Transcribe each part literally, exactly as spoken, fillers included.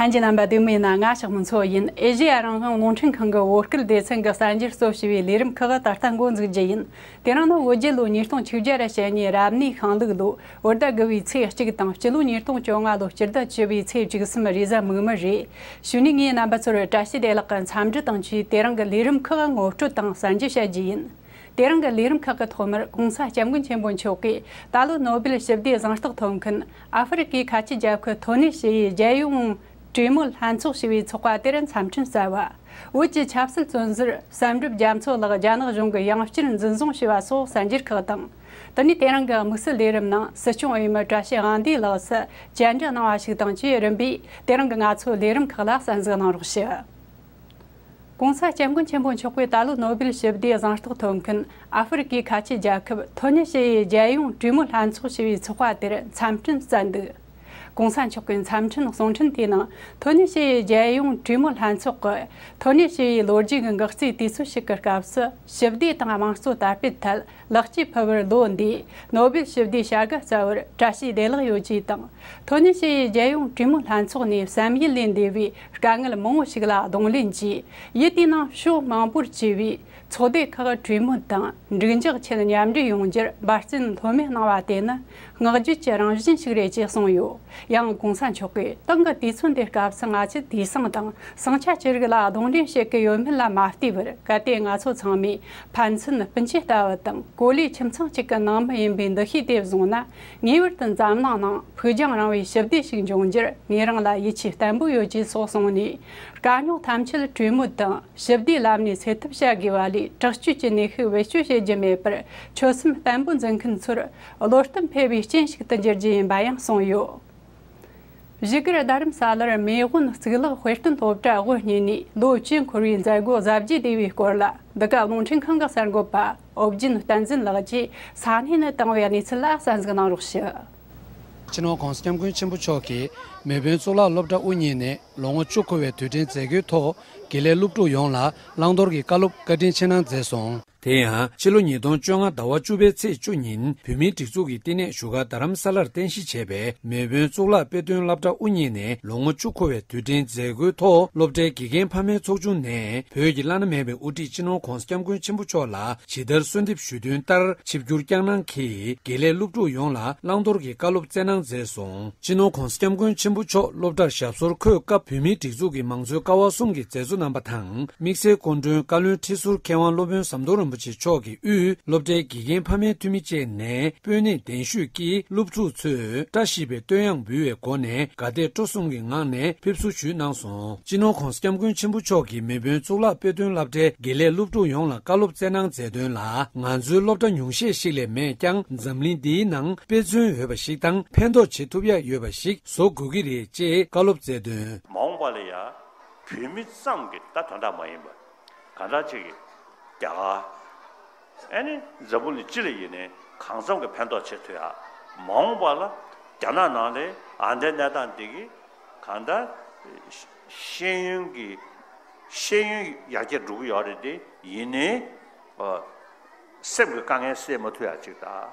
ལྷན་རྒྱས་རྣམ་པ་བདེ་མོ་ཡིན་ན། ང་ཞག་མི་འཚོ་ཡིན། ཨེ་ཤེ་ཡ་རང་དབང་རླུང་འཕྲིན་ཁང་གི་བོད་སྐད་སྡེ་ཚན་གྱི་གསར་འགྱུར་གཙོ་ཞེས་པའི་ལས་རིམ་ཁག་ད་ལྟ་འགོ་འཛུགས་རྒྱུ་ཡིན། དེ་རིང་ནི་བོད་རྒྱལ་ལོ་ཉིས་སྟོང་བཅོ་བརྒྱད་ར་ཞེ་གཉིས་རབ་གནས་ཤིང་ལུག་ལོ། བོད་ཟླ་དགུ་བའི་ཚེས་གཅིག་དང་། སྤྱི་ལོ་ཉིས་སྟོང་བཅོ་ལྔ་ལོ་སྤྱི་ཟླ་བཅུ་པའི་ཚེས་བཅུ་གསུམ་རེས་གཟའ་མིག་དམར་རེད། གཞུག་ནས་ངས་རྣམ་པ་ཚོར་བཀྲ་ཤིས་བདེ་ལེགས་ཀྱི་འཚམས་འདྲི་དང་བཅས། དེ་རིང་གི་ལས་རིམ་ཁག་ངོ་སྤྲོད་དང་གསར་འགྱུར་བཤད་རྒྱུ་ཡིན། དེ་རིང་གི་ལས་རིམ་ཁག་གི་ཐོག་མར་༸གོང་ས་༸སྐྱབས་མགོན་ཆེན་པོ་མཆོག་གིས་ད་ལོ་ནོ་སྦེལ་ཞི་བདེའི་གཟེངས་རྟགས་ཐོབ་མཁན་ཨ་ཧྥེ་རི་ཀའི་ཁ་ཆེ་རྒྱལ་ཁབ་ཐོ་ནེ་ཤི་ཡའི་རྒྱལ་ཡོངས་གྲོས་མོལ་ལྷན་ཚོགས་ཞེས་པའི་ཚོགས་པ་དེར་འཚམས་འཕྲིན་སྩལ་བ། བོད་ཀྱི་ཆབ་སྲིད་བཙོན་ཟུར་བསམ་གྲུབ་རྒྱ་མཚོ་ལགས་རྒྱ་ནག་གཞུང་གི་ཡང་བསྐྱར་འཛིན་བཟུང་བྱས་པ་སོགས་གསར་འགྱུར་ཁག་དང་། དེ་ནས་དེ་རིང་གི་དམིགས་བསལ་ལས་རིམ་ནང་སྲིད་སྐྱོང་འོས་མི་བཀྲ་ཤིས་དབང་འདུས་ལགས་སུ་བཅར་འདྲི་གནང་བ་ཞིག་དང་བཅས། རིམ་པས་དེ་རིང་གི་ང་ཚོའི་ལས་རིམ་ཁག་ལ་གསན་གཟིགས་གནང་རོགས་ཞུ། ༸གོང་ས་༸སྐྱབས་མགོན་ཆེན་པོ་མཆོག་གིས་ད་ལོ་ནོ་སྦེལ་ཞི་བདེའི་གཟེངས་རྟགས་ཐོབ་མཁན་ཨ་ཧྥེ་རི་ཀའི་ཁ་ཆེ་རྒྱལ་ཁབ་ཐོ་ནེ་ཤི་ཡའི་རྒྱལ་ཡོངས་གྲོས་མོལ་ལྷན་ཚོགས་ཞེས་པའི་ཚོགས་པ་དེར་འཚམས་འཕྲིན་བསྩལ་འདུག ༸གོང་ས་མཆོག་གི་འཚམས་འཕྲིན་གསུང་འཕྲིན་དེའི་ནང་། ཐོ་ནེ་ཤི་ཡའི་རྒྱལ་ཡོངས་གྲོས་མོལ་ལྷན་ཚོགས་ཀྱིས་ཐོ་ནེ་ཤི་ཡའི་ལོ་རྒྱུས་ཀྱི་འགག་རྩའི་དུས་ཚོད་ཞིག་གི་སྐབས་སུ་ཞི་བདེ་དང་དམངས་གཙོ་དར་སྤེལ་ཐད་ལེགས་སྐྱེས་ཕུལ་བར། ལོ་འདིའི་ནོ་སྦེལ་ཞི་བདེའི་བྱ་དགའ་སྩལ་བར་བཀྲ་ཤིས་བདེ་ལེགས་ཡོད་ཅེས་དང་། ཐོ་ནེ་ཤི་ཡའི་རྒྱལ་ཡོངས་གྲོས་མོལ་ལྷན་ཚོགས་ནས་བསམ་ཡུལ་ལས་འདས་པའི་དཀའ་ངལ་མང་བོ་ཞིག་ལ་གདོང་ལེན་གྱིས། ཡུལ་དེའི་ནང་ཕྱོགས་མང་པོར་གྱེས་པའི་ཚོགས་སྡེ་ཁག་གྲོས་མོལ་དང་འགྲིག་འཇགས་ཆེད་མཉམ་འབྲེལ་ཡོང་རྒྱུར་འབད་བརྩོན་ལྷོད་མེད་གནང་བ་དེ་ནི་བསྔགས་བརྗོད་ཀྱི་རང་བཞིན་ཞིག་རེད་ཅེས་གསུངས་ཡོད། ཡང་༸གོང་ས་མཆོག་གིས་ཏང་གི་དུས་ཚོད་འདིའི་སྐབས་སུ་ང་ཚོས་དུས་སང་དང་ཟིང་ཆ་ཅི་རིགས་ལ་གདོང་ལེན་བྱེད་ཀྱི་ཡོད་མེད་ལ་མ་ལྟོས་པར། གལ་ཏེ་ང་ཚོ་ཚང་མས་ཕན་ཚུན་སྤུན་མཆེད་ལྟ་བུ་དང་གོ་ལའི་ཁྱིམ་ཚང་གཅིག་གི་ནང་མི་ཡིན་པའི་འདུ་ཤེས་དེ་བཟུང་ན། ངེས་པར་དུ་འཛམ་གླིང་ནང་ཕུགས་རྒྱང་རིང་བའི་ཞི་བདེ་ཞིག་འབྱུང་རྒྱུར་ངེད་རང་ལ་ཡིད་ཆེས་བརྟན་པོ་ཡོད་ཅེས་སོགས་གསུངས་ནས། དཀའ་རྙོག་ཐམས་ཅད་གྲོས་མོལ་དང་ཞི་བདེའི་ལམ་ནས་སེལ་ཐབས་བྱ་དགོས་པ་ལས། དྲག་སྤྱོད་ཀྱི་ནུས་ཤུགས་བེད་སྤྱོད་བྱེད་རྒྱུ་མེད་པར། ཆོད་སེམས་བརྟན་པོ་འཛིན་མཁན་ཚོར་བློ་སྟོབས་འཕེལ་བའི་རྐྱེན་ཞིག་ཏུ་འགྱུར་རྒྱུ་ཡིན་པ་ཡང་གསུངས་ཡོད། བཞུགས་སྒར་རྡ་རམ་ས་ལར་མེས་དབོན་གཙུག་ལག་དཔེ་སྟོན་སློབ་གྲྭ་དབུ་བརྙེས་ནས་ལོ་བཅུ་འཁོར་བའི་མཛད་སྒོ་གཟབ་རྒྱས་བསྡུས་པའི་སྐོར་ལ། འདི་ག་རླུང་འཕྲིན་ཁང་གི་གསར་འགོད་པ་ཨོ་རྒྱན་བསྟན་འཛིན་ལགས་ཀྱིས་ས་གནས་ནས་བཏང་བའི་གནས་ཚུལ་ལ་གསན་གཟིགས་གནང་རོགས་ཞུ། སྤྱི་ནོར་༸གོང་ས་༸སྐྱབས་མགོན་ཆེན་པོ་མཆོག་གིས་མེས་དབོན་གཙུག་ལག་སློབ་གྲྭ་དབུ་བརྙེས་ནས་ལོ་ངོ་བཅུ་འཁོར་བའི་དུས་དྲན་མཛད་སྒོའི་ཐོག་དགེ་ལས་སློབ་ཕྲུག་ཡོངས་ལ་བླང་དོར་གྱི་བཀའ་སློབ་བཀའ་དྲིན་ཆེ་གནང་མཛད་སོང་། དེ་ཡང་ཕྱི་ལོ་ཉིས་སྟོང་བཅོ་ལྔ་ཟླ་བ་བཅུ་པའི་ཚེས་བཅུ་ཉིན་བོད་མིའི་སྒྲིག་འཛུགས་ཀྱི་བསྟི་གནས་བཞུགས་སྒར་རྡ་རམ་ས་ལར་རྟེན་གཞི་བྱས་པའི་མེས་དབོན་གཙུག་ལག་དཔེ་སྟོན་སློབ་གྲྭ་དབུ་བརྙེས་ནས་ལོ་ངོ་བཅུ་འཁོར་བའི་དུས་དྲན་མཛད་སྒོའི་ཐོག་སློབ་གྲྭའི་དགེ་རྒན་ཕ་མའི་ཚོགས་ཆུང་ནས་བོད་ཀྱི་བླ་ན་མེད་པའི་དབུ་ཁྲིད་སྤྱི་ནོར་༸གོང་ས་༸སྐྱབས་མགོན་ཆེན་པོ་མཆོག་ལ་ཇི་ལྟར་གསོལ་འདེབས་ཞུས་དོན་ལྟར་ཆིབས་བསྒྱུར་བསྐྱངས་གནང་གིས་དགེ་ལས་སློབ་ཕྲུག་ཡོངས་ལ་བླང་དོར་གྱི་བཀའ་སློབ་སྩལ་གནང་མཛད་སོང་། སྤྱི་ནོར་༸གོང་ས་༸སྐྱབས་མགོན་ཆེན་པོ་མཆོག་སློབ་གྲྭར་ཞབས་སོར་འཁོད་སྐབས་བོད་མིའི་སྒྲིག་འཛུགས་ཀྱི་མང་གཙོའི་ཀ་བ་གསུམ་གྱི་མཛད་གཙོ་རྣམ་པ་དང་། དམིགས་བསལ་སྐུ་མགྲོན་བཀའ་བློན་ཁྲི་ཟུར་མཁས་དབང་སློབ་དཔོན་ཟམ་གདོང་རིན་པོ་ཆེ་མཆོག་གིས་དབུས་སློབ་གྲྭའི་དགེ་རྒན་ཕ་མའི་འཐུས་མི་བཅས་ནས་སྤོས་སྣེ་གདན་ཞུས་ཀྱིས་སློབ་ཕྲུག་ཚོས་བཀྲ་ཤིས་པའི་བསྟོད་དབྱངས་འབུལ་བའི་སྒོ་ནས་དགའ་དད་སྤྲོ་གསུམ་གྱི་ངང་ནས་ཕེབས་བསུ་ཞུས་གནང་སོང་། སྤྱི་ནོར་༸གོང་ས་༸སྐྱབས་མགོན་ཆེན་པོ་མཆོག་གིས་མེས་དབོན་གཙུག་ལག་དཔེ་སྟོན་སློབ་གྲྭའི་དགེ་ལས་སློབ་ཕྲུག་ཡོངས་ལ་བཀའ་སློབ་སྩལ་གནང་མཛད་དོན་ལ། ང་ཚོའི་སློབ་གྲྭ་ཉུང་ཤས་ཤིག་ལས་མེད་ཀྱང་། འཛམ་གླིང་འདིའི་ནང་དཔེ་མཚོན་ཡོད་པ་ཞིག་དང་། ཕན་ཐོགས་བྱེད་ཐུབ་ཡག་ཡོད་པ་ཞིག་བཟོ་དགོས་ཀྱི་རེད་ཅེས་བཀའ་སློབ་སྩལ་དོན། མ་འོངས་པ་ལ་ཡང་བོད་མི་ཙམ་གྱི་ད་དོན་དག་མ་ཡིན་པར། གང་ལྟར་ཅིག་གི་རྒྱ་གར། ཨ་ནི་འཛམ་བུ་གླིང་སྤྱི་ལ་ཡིན་ནའི་གང་འཚམ་གྱི་ཕན་ཐོགས་བྱེད་ཐུབ་ཡ། མ་འོངས་པ་ལ་རྒྱ་ནག་ནང་ལ་ཨ་འདྲའི་གནས་སྟངས་འདི་གི་གང་ལྟར་ཤེས་ཡོན་གྱི་ཤེས་ཡོན་ཡར་རྒྱས་འགྲོ་གི་ཡོད་རེད་དེ། ཡིན་ནའི་ཨ་སེམས་ཀྱི་དཀའ་ངལ་སེལ་མ་ཐུབ་ཡ་ཅིག་དང་།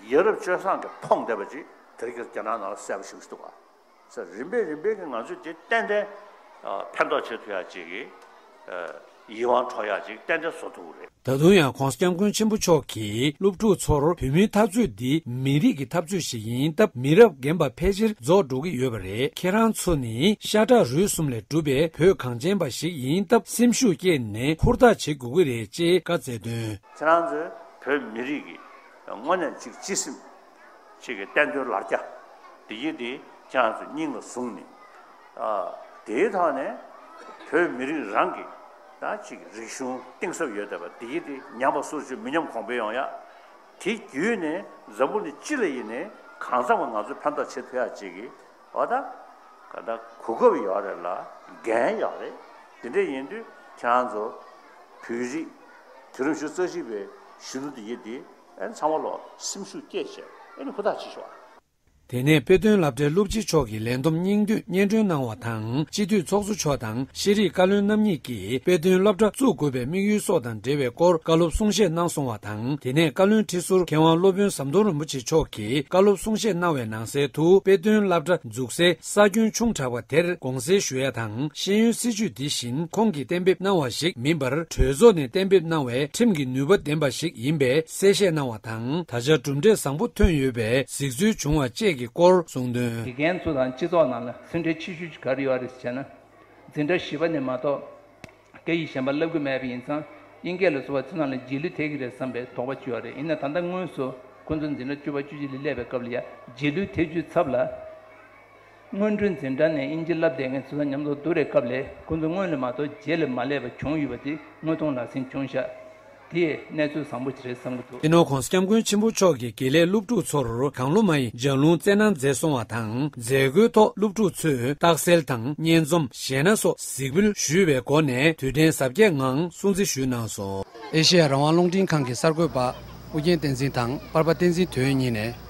ཡ་རབས་སྤྱོད་བཟང་གི་ཕོངས་བསྡད་པ་ཅིག་དེ་རིང་ཁྱེད་རྒྱ་ནག་ནང་ལ་གསལ་པོ་ཞིག་འདུག་ག་ས་རིམ་པས་རིམ་པས་ཀྱི་ང་ཚོས་དེ་ཏན་ཏན་ཨ་ཕན་ཐོགས་བྱེད་ཐུབ་ཡ་ཅིག་གི་ཨ་ཡིད་དབང་འཕྲོག་ཡ་ཅིག་ཏན་ཏན་བཟོ་ཐུབ་ཀྱི་རེད། ད་དུང་ཡང་༸གོང་ས་༸སྐྱབས་མགོན་ཆེན་པོ་མཆོག་གིས་སློབ་ཕྲུག་ཚོར་བོད་མིའི་འཐབ་རྩོད་འདི་མི་རིགས་ཀྱི་འཐབ་རྩོད་ཞིག་ཡིན་སྟབས། མི་རབས་རྒན་པ་ཕལ་ཆེར་རྫོགས་འགྲོ་གི་ཡོད་པ་རེད། ཁྱེད་རང་ཚོ་ནི་ཤ་ཁྲག་རུས་གསུམ་ལས་གྲུབ་པའི་བོད་གངས་ཅན་པ་ཞིག་ཡིན་སྟབས། སེམས་ཤུགས་བསྐྱེད་ནས་ཧུར་ཐག་བྱེད་དགོས་ཀྱི་རེད་ཅེས་བཀའ་སྩལ་དོན། ཁྱེད་རང་ཚོས་བོད་མི་རིགས་ཀྱི་དངོས་གནས་གཅིག་སྤྱི་སེམས་གཅིག་གི་བསྟན་དོན་ལ་རྒྱ་འདི་ཡིན་དེ་ཁྱེད་རང་ཚོ་སྙིང་ལ་བཟུང་ནས། ཨ་དེའི་ཐོག་ནས་བོད་མི་རིགས་རང་གི་ད་གཅིག་རིག་གཞུང་གཏིང་ཟབ་ཡོད་བསྡད་པ་འདི་ཡིན་དེ། ཉམས་པ་སོར་ཆུད་མི་ཉམས་གོང་འཕེལ་ཡོང་ཡ། དེ་བརྒྱུད་ནས་འཛམ་བུ་གླིང་སྤྱི་ལ་ཡིན་ནའི་གང་འཚམ་པ་ང་ཚོས་ཕན་ཐོགས་བྱེད་ཐུབ་ཡ་གཅིག་གི་འོ་ད་ག་ད་གོ་སྐབས་ཡོད་རེད་ལ་འགན་ཡོད་རེད། དེ་འདྲ་ཡིན་དུས་ཁྱེད་རང་ཚོ་བོད་རིགས་དུས་རབས་ཉི་ཤུ་རྩ་གཅིག་པའི་གཞོན་ནུ་དེ་ཡིན་དེ། ཨ་ནི་ཚང་མ་ལོ་སེམས་ཤུགས་བསྐྱེད་བྱས། ཨ་ནི་ཧུར་ཐག་བྱེད་ཤོག་ཨ། དེ་ནས་དཔེ་སྟོན་སློབ་གྲྭའི་སློབ་སྤྱི་མཆོག་གིས་ལས་བསྡོམས་སྙིང་བསྡུས་སྙན་སྒྲོན་གནང་བ་དང་། སྤྱི་འཐུས་ཚོགས་གཙོ་མཆོག་དང་ཤེས་རིག་བཀའ་བློན་རྣམ་གཉིས་ཀྱིས་དཔེ་སྟོན་སློབ་གྲྭ་བཙུགས་དགོས་པའི་དམིགས་ཡུལ་སོགས་དང་འབྲེལ་བའི་སྐོར་བཀའ་སློབ་གསུང་བཤད་གནང་སོང་བ་དང་། དེ་ནས་བཀའ་བློན་ཁྲི་ཟུར་མཁས་དབང་སློབ་དཔོན་ཟམ་གདོང་རིན་པོ་ཆེ་མཆོག་གིས་བཀའ་སློབ་གསུང་བཤད་གནང་བའི་ནང་གསལ་དུ། དཔེ་སྟོན་སློབ་གྲྭ་འཛུགས་སའི་ས་ཁྱོན་ཆུང་དྲགས་པ་དེར་དགོངས་སེལ་ཞུ་ཡ་དང་། ཤེས་ཡོན་སྲིད་བྱུས་འདི་བཞིན་ཁོང་གིས་གཏན་འབེབས་གནང་བ་ཞིག་མིན་པར། གྲོས་ཚོགས་ནས་གཏན་འབེབས་གནང་བའི་ཁྲིམས་ཀྱི་ནུས་པ་ལྡན་པ་ཞིག་ཡིན་པའི་གསལ་བཤད་གནང་བ་དང་། ད་ཆ་གྲུབ་འབྲས་བཟང་པོ་ཐོན་ཡོད་པའི་གཟིགས་ཚུལ་བྱུང་བ་བཅས་ཀྱི་སྐོར་གསུངས་དོན། དགེ་རྒན་ཚོ་དང་སྤྱི་ཚོགས་ནང་ལ་སེམས་ཁྲལ་ཆེ་ཤོས་ཅིག་ག་རེ་ཡོད་རེད་ཟེར་ན། འཛིན་གྲྭ་བཞི་པ་ནས་མ་གཏོགས་སྐད་ཡིག་གཞན་པ་བསླབ་ཀྱི་མེད་པ་ཡིན་ཙང་། དབྱིན་སྐད་ལ་སོགས་པ་ཚོ་ནང་ལ་རྗེས་ལུས་ཐེབས་ཀྱི་རེད་བསམ་པའི་དོགས་པ་ཅིག་ཡོད་རེད། ཡིན་ན་ད་ལྟ་དངོས་སུ་ཁོ་ཚོ་འཛིན་གྲྭ་བཅུ་པ་བཅུ་གཅིག་ལ་སླེབས་པའི་སྐབས་ལ་ཡ་རྗེས་ལུས་ཐེབས་རྒྱུའི་ཚབ་ལ། སྔོན་འགྲོའི་འཛིན་གྲྭ་ནས་དབྱིན་ཇི་བསླབ་བསྡད་མཁན་ཚོ་དང་མཉམ་དུ་བསྡུར་བའི་སྐབས་ལས་ཁོ་ཚོ་སྔོན་ལ་མ་གཏོགས་རྗེས་ལ་མ་སླེབས་པ་བྱུང་ཡོད་པ་དེ་དངོས་མཐོང་ལག་ཟིན་བྱུང་ཤག་དེས་གནས་ཚུལ་བཟང་པོ་ཞིག་རེད་བསམ་གྱི་འདུག་སྤྱི་ནོར་༸གོང་ས་༸སྐྱབས་མགོན་ཆེན་པོ་མཆོག་གིས་དགེ་ལས་སློབ་ཕྲུག་ཚོར་གང་བློ་མ་ཡིན་ལྗགས་ལུང་སྩལ་གནང་མཛད་སོང་བ་དང་། མཛད་སྒོའི་ཐོག་སློབ་ཕྲུག་ཚོས་རྟགས་གསལ་དང་སྙན་རྩོམ། གཞས་སྣ་སོགས་གཟིགས་འབུལ་ཞུས་པའི་སྒོ་ནས་དུས་དྲན་གཟབ་རྒྱས་ངང་སྲུང་བརྩི་ཞུས་གནང་སོང་། ཨེ་ཤེ་ཡ་རང་དབང་རླུང་འཕྲིན་ཁང་གི་གསར་འགོད་པ་ཨུ་རྒྱན་བསྟན་འཛིན་དང་པར་པ་བསྟན་འཛིན་དོན་གཉིས་ནས།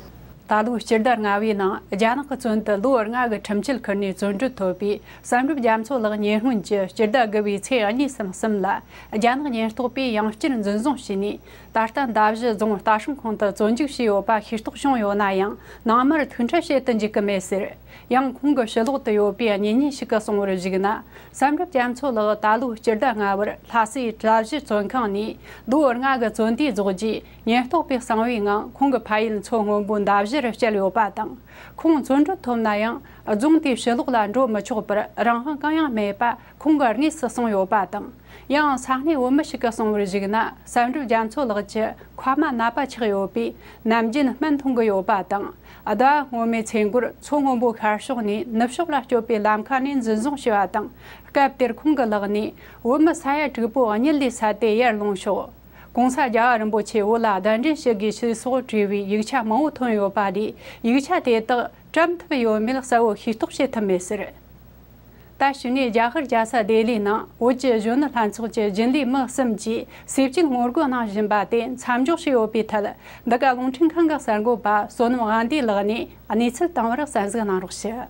ད་ལོའི་སྤྱི་ཟླ་ལྔ་པའི་ནང་རྒྱ་ནག་གི་བཙོན་དུ་ལོ་ལྔ་གི་ཁྲིམས་ཆད་ཁུར་ནས་བཙོན་གྲོལ་ཐོབ་པའི་བསམ་གྲུབ་རྒྱ་མཚོ་ལགས་ཉེ་སྔོན་གྱི་སྤྱི་ཟླ་དགུ་པའི་ཚེས་གཉིས་སམ་གསུམ་ལ་རྒྱ་ནག་ཉེན་རྟོག་པས་ཡང་བསྐྱར་འཛིན་བཟུང་བྱས་ནས། ད་ལྟ་མདའ་བཞི་རྫོང་ལྟ་སྲུང་ཁང་དུ་བཙོན་འཇུག་བྱས་ཡོད་པ་ཤེས་རྟོགས་བྱུང་ཡོད་ན་ཡང་། ནང་མར་ཐུག་འཕྲད་བྱེད་དུ་འཇུག་གི་མེད་ཟེར། ཡང་ཁོང་གི་ཕྱི་ལོགས་དུ་ཡོད་པའི་གཉེན་ཉེ་ཞིག་གིས་གསུངས་པར་གཞིགས་ན། བསམ་གྲུབ་རྒྱ་མཚོ་ལགས་ད་ལོའི་སྤྱི་ཟླ་ལྔ་པར་ལྷ་སའི་མདའ་བཞི་བཙོན་ཁང་ནས་ལོ་ལྔ་གི་བཙོན་དུས་རྫོགས་རྗེས། ཉེན་རྟོག་པས་གསང་བའི་ངང་ཁོང་གི་ཕ་ཡུལ་མཚོ་སྔོན་པོའི་མདའ་བཞི་རུ་བསྐྱལ་ཡོད་པ་དང་། ཁོང་བཙོན་གྲོལ་ཐོབ་ན་ཡང་རྫོང་དེའི་ཕྱི་ལོགས་ལ་འགྲོ་མི་ཆོག་པར་རང་དབང་གང་ཡང་མེད་པ་ཁོང་གིས་དངོས་སུ་གསུངས་ཡོད་པ་དང་། ཡང་ས་གནས་བོད་མི་ཞིག་གིས་གསུངས་པར་གཞིགས་ན། བསམ་གྲུབ་རྒྱ་མཚོ་ལགས་ཀྱི་མཁལ་མ་ནད་པ་ཆགས་ཡོད་པས་ནམ་རྒྱུན་སྨན་འཐུང་གི་ཡོད་པ་དང་། ཟླ་བ་སྔོན་མའི་ཚེ་འགོར་མཚོ་སྔོན་པོའི་ཤར་ཕྱོགས་ནས་ནུབ་ཕྱོགས་ལ་སྐྱོད་པའི་ལམ་ཁ་ནས་འཛིན་བཟུང་བྱས་པ་དང་། སྐབས་དེར་ཁོང་གི་ལག་ནས་བོད་མི་ས་ཡ་དྲུག་པོ་གཉིད་ལས་སད་དེ་ཡར་ལོངས་ཤོག་གོང་ས་རྒྱལ་བ་རིན་པོ་ཆེ་བོད་ལ་གདན་འདྲེན་ཞུ་དགོས་ཞེས་སོགས་བྲིས་པའི་ཡིག་ཆ་མང་པོ་ཐོན་ཡོད་པ་ལས། ཡིག་ཆ་དེ་དག་བཀྲམ་ཐུབ་ཡོད་མེད་གསལ་བོ་ཤེས་རྟོགས་བྱེད་ཐུབ་མེད་ཟེར། ད་གཞུག་ནས་རྒྱ་གར་རྒྱལ་ས་ལྡི་ལིའི་ནང་བོད་ཀྱི་གཞོན་ནུ་ལྷན་ཚོགས་ཀྱི་རྒྱུན་ལས་མི་གསུམ་གྱིས་ཟས་བཅད་ངོ་རྒོལ་གནང་བཞིན་པ་དེ་མཚམས་འཇོག་བྱས་ཡོད་པའི་ཐད། འདི་ག་རླུང་འཕྲིན་ཁང་གི་གསར་འགོད་པ་བསོད་ནམས་དབང་འདུས་ལགས་ནས་གནས་ཚུལ་དང་པོར་གསན་གཟིགས་གནང་རོགས་ཞུ།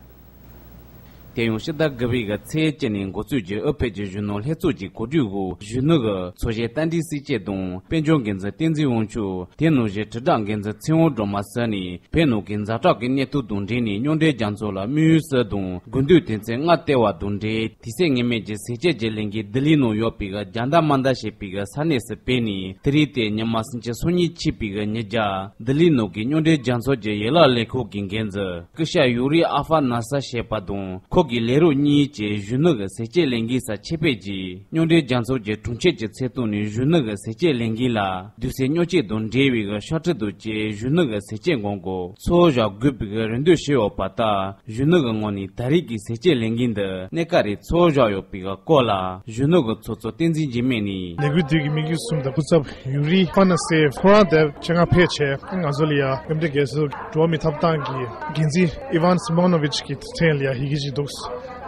དེ་ཡང་ཕྱི་ཟླ་དགུ་པའི་གི་ཚེས་གཅིག་ནས་འགོ་ཚུགས་ཀྱི་དབུས་བོད་ཀྱི་གཞོན་ནུ་ལྷན་ཚོགས་ཀྱི་གོ་སྒྲིག་འོག་གཞོན་ནུ་གི་ཚོགས་གཞོན་རྟ་མགྲིན་སྲས་བཅས་དང་དཔལ་འབྱོར་འགན་འཛིན་བསྟན་འཛིན་དབང་ཕྱུག་དེ་ནང་བཞིན་དྲིལ་བསྒྲགས་འགན་འཛིན་ཚེ་དབང་སྒྲོལ་མ་སོགས་ནས། བོད་ནང་གི་ཛ་དྲག་གི་གནས་སྟངས་དང་འབྲེལ་ནས་མཉམ་འབྲེལ་རྒྱལ་ཚོགས་ལ་དམིགས་ཡུལ་གསལ་དང་དགོས་འདུན་དོན་ཚན་ལྔ་བསྟན་པ་དང་འབྲེལ། དུས་ཚོད་ངེས་མེད་ཀྱི་ཟས་བཅད་ཀྱི་ལས་འགུལ་ལྡི་ལིའི་ནང་ཡོད་པའི་གི་རྒྱ་ནག་མན་དཱ་ཞེས་པའི་གི་ས་གནས་སུ་སྤེལ་ནས། དེ་རིང་སྟེ་ཉི་མ་སྤྱི་ཟླ་གཉིས་པའི་གི་ཉིན་རྒྱབ་ལྡི་ལིའི་ནང་གི་མཉམ་འབྲེལ་རྒྱལ་ཚོགས་ཀྱི་ཡན་ལག་ལས་ཁུངས་ཀྱི་འགན་འཛིན་སྐུ་ཞབས་ཡུ་རི་ཨ་ཧྥ་ན་ས་ཞེས་པ་དང་ཁོང་གི་ལས་རོགས་གཉིས་ཀྱིས་གཞོན་ནུ་གི་ཟས་བཅད་ལས་འགུལ་སར་ཆེད་ཕེབས་ཀྱིས། མཉམ་འབྲེལ་རྒྱལ་ཚོགས་ཀྱི་དྲུང་ཆེ་གི་ཚེ་ཐོག་ནས་གཞོན་ནུ་གི་ཟས་བཅད་ལས་འགུལ་ལ་དུས་ཚོད་མཉམ་གཅོད་དང་འབྲེལ་བའི་གི་ཕྱག་བྲིས་དང་བཅས་གཞོན་ནུ་གི་ཟས་བཅད་འགོག་རྒོལ་ཚོགས་བཞག་དགོས་པའི་གི་རེ་འདུན་ཞུས་ཡོད་པ་ལྟར། གཞོན་ནུ་གི་ངོས་ནས་ད་རེས་ཀྱི་ཟས་བཅད་ལས་འགུལ་འདི་གནས་སྐབས་རེ་ཚོགས་བཞག་ཡོད་པའི་གི་སྐོར་ལ་གཞོན་ནུ་གི་ཚོགས་གཙོ་བསྟན་འཛིན་འཇིགས་མེད་ནས། ལས་འགུལ་འདི་གི་དམིགས་ཡུལ་གསུམ་དང་སྐུ་ཚབ་ཡུ་རི་ཧྥ་ན་སེ་ཁོ་རང་དེ་ཆེད་མངགས་ཕེབས་བྱས་ང་ཚོ་ལ་ཡ་མཉམ་འབྲེལ་རྒྱལ་ཚོགས་འགྲོ་བ་མིའི་ཐོབ་ཐང་གི་འགན་འཛིན་ཨི་ཝན་སི་མོ་ནོ་ཝིཆ་གི་མཚན་ལ་ཡ་ཡི་གེ་ཅིག་འདུག་